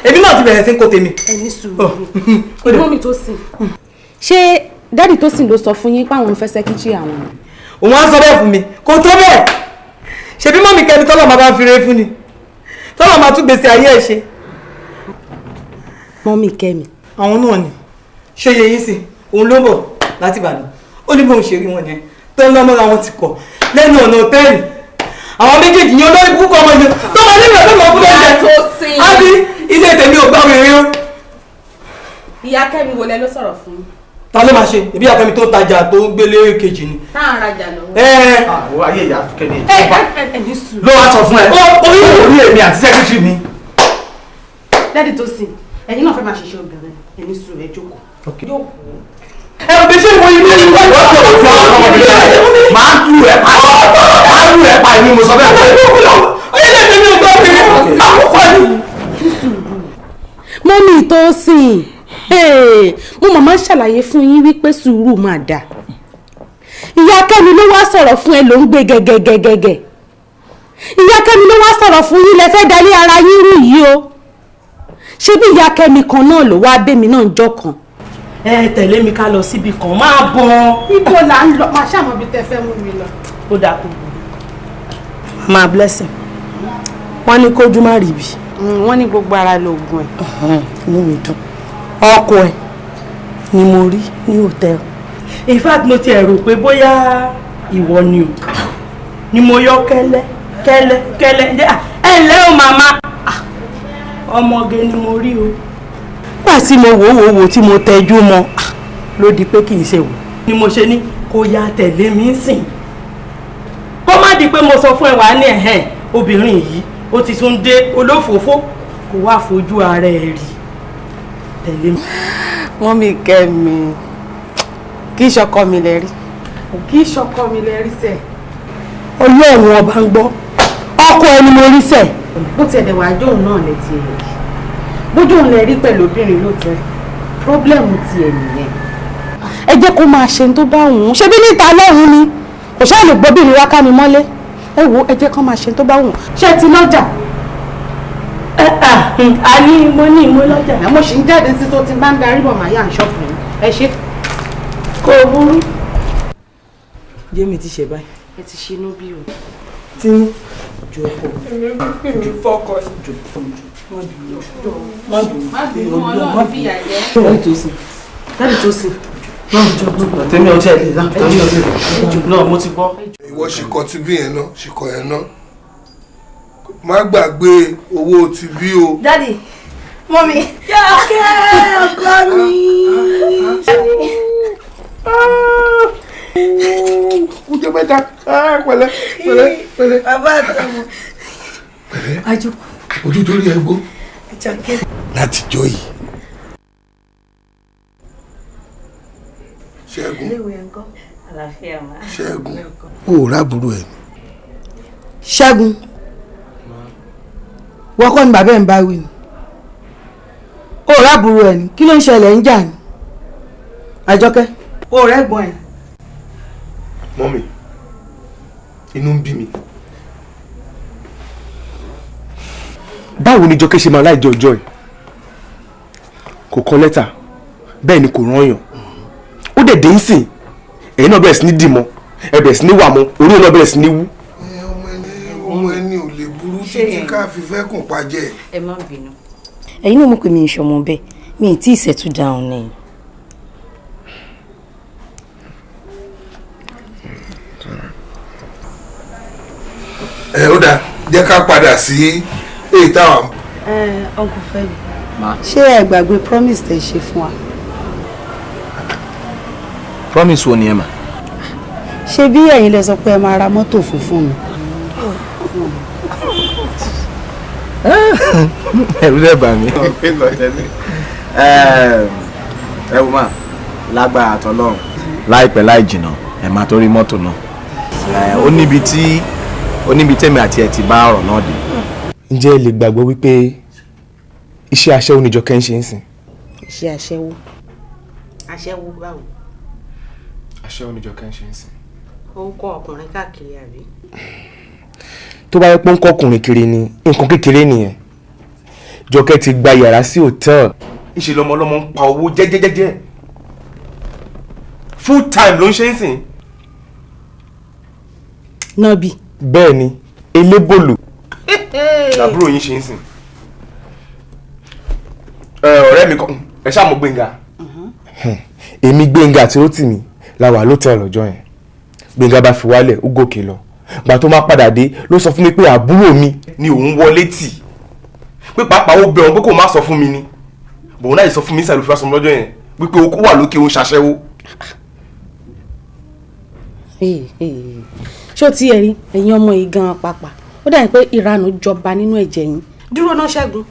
èmi náà ti bẹ̀rẹ̀ sí kó tèmi.
Ẹ ní sùúrù. Mọ́mí tó sìn. Ṣé dádì tó sìn ló sọ fún yín pé àwọn ń fẹ́ sẹ́kítírì àwọn?
Òun á sọ bẹ́ẹ̀ fún mi kò tó bẹ́ẹ̀ ṣebí mọ́mí kẹ́mi tọ́lọ̀ máa bá fi re fún ni tọ́lọ̀ máa tún gbèsè ayé ẹ̀ ṣe.
Mọ́mí kẹ́mi.
Àwọn náà ni ṣé yẹ yín sí òun ló ń bọ̀ láti Ìbàdàn ó ní bóun ṣe rí wọn yẹn tó ń lọ́mọ́ra wọn ti kọ̀ lẹ́nu ọ̀nà òtẹ́ẹ̀lì àwọn méjèèjì yẹn olórí púpọ̀ ọmọ yẹn tó máa nílò tó máa fún lóúnjẹ á bí ilé tèmi ò gbá wèrè o.
Ìyá Kẹ́mi wo lẹ ló sọ̀rọ̀ fún?
Ta ló máa ṣe ìbí ìyá Kẹ́mi tó ń tajà tó ń gbélé kejì ni.
Tá à ń rajà lọ́wọ́.
Àwọn ayé ìyá Kẹ́mi
Ẹ ní sùúrù.
ló wá sọ fún ẹ orí èmi àti sẹ́kítírì mi.
Dádì tó sìn, ẹ̀yin náà fẹ́ máa ṣiṣẹ́ obìnrin, ẹ ní sùúrù, ẹ jókòó. Jókòó.
Ẹ ò bí ṣe ìwọ ilé ìwé
ìwọ tó o fún ọmọ mi lẹ́yìn máa ń lù ẹ pa máa ń lù ẹ pa èmi mo sọ bẹ́ẹ̀.
Ilé tèmi ò gbọ́ mi àkókò ni.
Mọ́mí tó sìn, mo màmá ṣàlàyé fún yín wípé sùúrù máa dáa. Ìyá Kẹ́mi ló wá sọ̀rọ̀ fún ẹ ló ń gbé gẹ́gẹ́gẹ́gẹ́. Ìyá Kẹ́mi ló wá sọ̀rọ̀ fún yín lẹ fẹ́ dalé ara yín rú yìí o. Ṣé bí ìyá Kẹ́mi kan náà ló wá bẹ́mi náà jọ kan?
Ẹ tẹ̀lé mi ká lọ síbi kan máa bọ̀.
Ibo là ń lọ? Màá ṣàmọ̀ bí tẹ fẹ́ mú mi lọ.
Ó dáa kó burú. Màmá Blessing, wọ́n ní kójú má rí bi.
Wọ́n ní gbogbo ara lóògùn ẹ̀.
Inú mi dùn. Ọkọ ẹ̀ ni mo rí ní hòtẹ́ẹ̀lì. In fact, mo ti rò pé bóyá ìwọ ni o. Ni mo yọ kẹ́lẹ́ kẹ́lẹ́ kẹ́lẹ́. Ẹ ǹlẹ́ o màmá. Ọmọge ni mo rí o. Nígbà tí mo wò wò wò tí mo tẹjú mọ́ ló di pé kì í ṣe wò. Ni mo ṣe ní kó ya tẹ̀lé mi sìn. Kó má di pé mo sọ fún ẹ wá ní ẹ̀hẹ́n obìnrin yìí ó ti tún dé olófòófó kó wá fojú ara ẹ rí tẹ̀lé mi.
Mọ́mí Kẹ́mi, kì í ṣọkọ mi lẹ rí. Kì í ṣọkọ mi lẹ rí sẹ̀.
Ọlọ́run ọba ń gbọ́ ọkọ ẹni mo rí sẹ̀.
Bó tiẹ̀ dẹ̀ wá jóun náà lẹ ti rí. Bójú òun lẹ rí pẹ̀lú obìnrin lóòótọ́ pírọ́blẹ́mù tiẹ̀ nìyẹn. Ẹ jẹ́ kó máa ṣe tó bá òun ṣebí níta lọ́hùn ni kò ṣáà lè gbóbìnrin wá ká mi mọ́lé ẹ wo ẹ jẹ́ kó máa ṣe tó bá òun ṣé ẹ ti lọ́jà.
A ní mo ní mo lọ́jà.
Mo ṣì ń jáde sí tó ti bá ń darí bọ̀ máa yà ń ṣọ́ọ̀fù yín ẹ ṣe.
Kò burú.
Jẹ́mi ti ṣe báyìí.
Ẹ ti ṣe inú bí o.
Tinú jọ ọkọ
mi. Mi fọkọ.
Jọ jọ má bínú.
Má bínú, Ọlọ́run fìyà jẹ.
Dáàdì tó sìn. Dáàdì tó sìn. Náà jọ jọ.
Tèmi ọtí ẹ̀ lè tèmi ọtí ẹ̀ lè náà mo ti gbọ́.
Ìwọ ṣìkọ ti bí yẹn náà, ṣìkọ yẹn náà. Má gbàgbé owó ti bí o.
Daddy, mọ́mí. Jọkẹ́ ọkọ mi.
Kújọ mẹ́ta, pẹ̀lẹ́ pẹ̀lẹ́ pẹ̀lẹ́.
Bàbá àtọmọ.
Pẹ̀lẹ́. Ojú tó rí ẹ gbó.
Jọkẹ́.
Látijọ́ yìí. Ṣẹ́gun. Ṣẹ́gun. O ò rábùrú ẹ̀ ni.
Ṣẹ́gun. Wọ́n kọ́ ni bàbá ẹ̀ ń bá wí ni. O ò rábùrú ẹ̀ ni. Kí ló ń ṣẹlẹ̀ ń jà ni? Àjọkẹ́. O ò rẹ́gbọ́n ẹ̀.
Mọ́mì, inú ń bí mi. Báwo ni Jọkẹ́ ṣe máa láì jọ ọjọ́ ẹ̀? Kò kọ lẹ́tà, bẹ́ẹ̀ ni kò rányàn. Ó dẹ̀ dé ń sìn, ẹ̀yin náà bẹ̀rẹ̀ sí ní dìmọ́, ẹ bẹ̀rẹ̀ sí ní wà mọ́, orí náà bẹ̀rẹ̀ sí ní wú.
Ọmọ ẹni ò lè burú títí ká fi fẹ́ kùn pàjẹ́.
Ẹ má bínú. Ẹ̀yin náà mọ̀ pé mi ì ṣọmọ bẹ́ẹ̀, mi ì tí ì settle down ni.
Ẹ ó dáa, jẹ́ ká padà sí èyí táwọn.
Ẹ Uncle Fẹ́mi, ṣé ẹ gbàgbé promise tẹ́ ṣe fún wa?
Promise wo ni ẹ mà?
Ṣé bí ẹ̀yin lẹ sọ pé ẹ máa ra mọ́tò funfun mi?
Ẹ̀rù dẹ̀ bà mí. Ẹ wò má lágbára àtọlọ́run láìpẹ́ láì jìnnà ẹ máa tó rí mọ́tò náà. Ó níbi tí ó níbi tèmi àti ẹ ti bá ọ̀rọ̀ náà dé.
Ǹjẹ́ ẹ lè gbàgbọ́ wípé iṣẹ́ aṣẹ́wó ni Jọkẹ́ ń ṣe ń sìn?
Iṣẹ́ aṣẹ́wó. Aṣẹ́wó báwo?
Aṣẹ́wó ni Jọkẹ́ ń ṣe ń sìn.
Ó ń kọ́ ọkùnrin káàkiri àbí?
Tó bá yẹ pé ń kọ́ ọkùnrin kiri ni nǹkan kékeré nìyẹn. Jọkẹ́ ti gba yàrá sí hòtẹ́ẹ̀lì. Ńṣe lọmọ ọlọ́mọ ń pa owó jẹ́jẹ́jẹ́jẹ́. Full time ló ń ṣe ń sìn.
Nọ́bì.
Bẹ́ẹ̀ ni, elébòlò làbúrò yín ṣe ń sìn. Ọ̀rẹ́ mi kan, ẹ ṣáà mọ̀ Gbénga. Èmi Gbénga àti Rótìmí la wà lótẹ́ẹ̀lì ọjọ́ yẹn. Gbénga bá fi wálẹ̀, ó gòkè lọ. Gbà tó máa padà dé ló sọ fún mi pé àbúrò mi ni òun wọlé tì. Pé pàápàá ó bẹ̀ òun pé kò má sọ fún mi ni. Bòun náà sọ fún mi sàlùfẹ́ sọ lọ́jọ́ yẹn wípé ó wà lókè òun ṣaṣẹ́wó.
Ṣé o ti ẹ̀ rí ẹ̀yin ọmọ yìí gan-an pàápàá? Ó dàbí pé ìranù jọba nínú ẹ̀jẹ̀ yín. Dúró náà Ṣẹ́gun,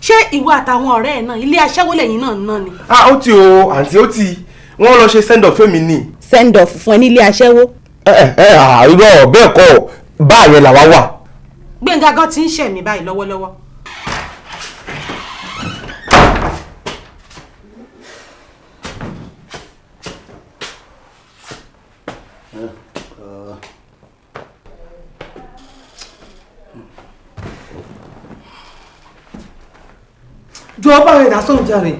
ṣé ìwọ àtàwọn ọ̀rẹ́ ẹ̀ náà ilé aṣẹ́wó lẹ́yìn náà náà ni?
Ah, ó ti o, àǹtí ó ti, wọ́n lọ ṣe send off fẹ́mi ni.
Send off fún ẹ ní ilé aṣẹ́wó.
Ẹ àìrọ̀ bẹ́ẹ̀ kọ́ báyẹn làwa wà.
Gbénga gan ti ń ṣẹ̀ mí báyìí lọ́wọ́lọ́wọ́.
Jọ bá rẹ̀ dá sọ̀rọ̀ jàre.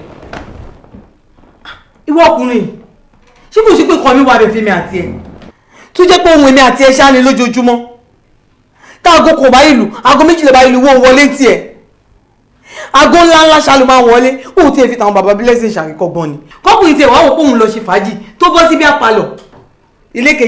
Ìwọ ọkùnrin, ṣé kò sí pé kan mi wà bẹ̀ fẹ́mi àti ẹ̀? Tó jẹ́ pé ohun èmi àti ẹ̀ ṣáá ni lójoojúmọ́. Tá aago kò bá ìlú, aago méjìlá bá ìlú wọ́n wọlé tiẹ̀. Aago ńlá ńlá ṣáá ló máa wọlé, òun tiẹ̀ fi tàwọn bàbá Blessing ṣàríkọ́gbọ́n ni. Kọ́kùnrin tiẹ̀ wá wò pé òun lọ ṣe fàájì tó bọ́ síbi àpalọ̀. Ilé kejì.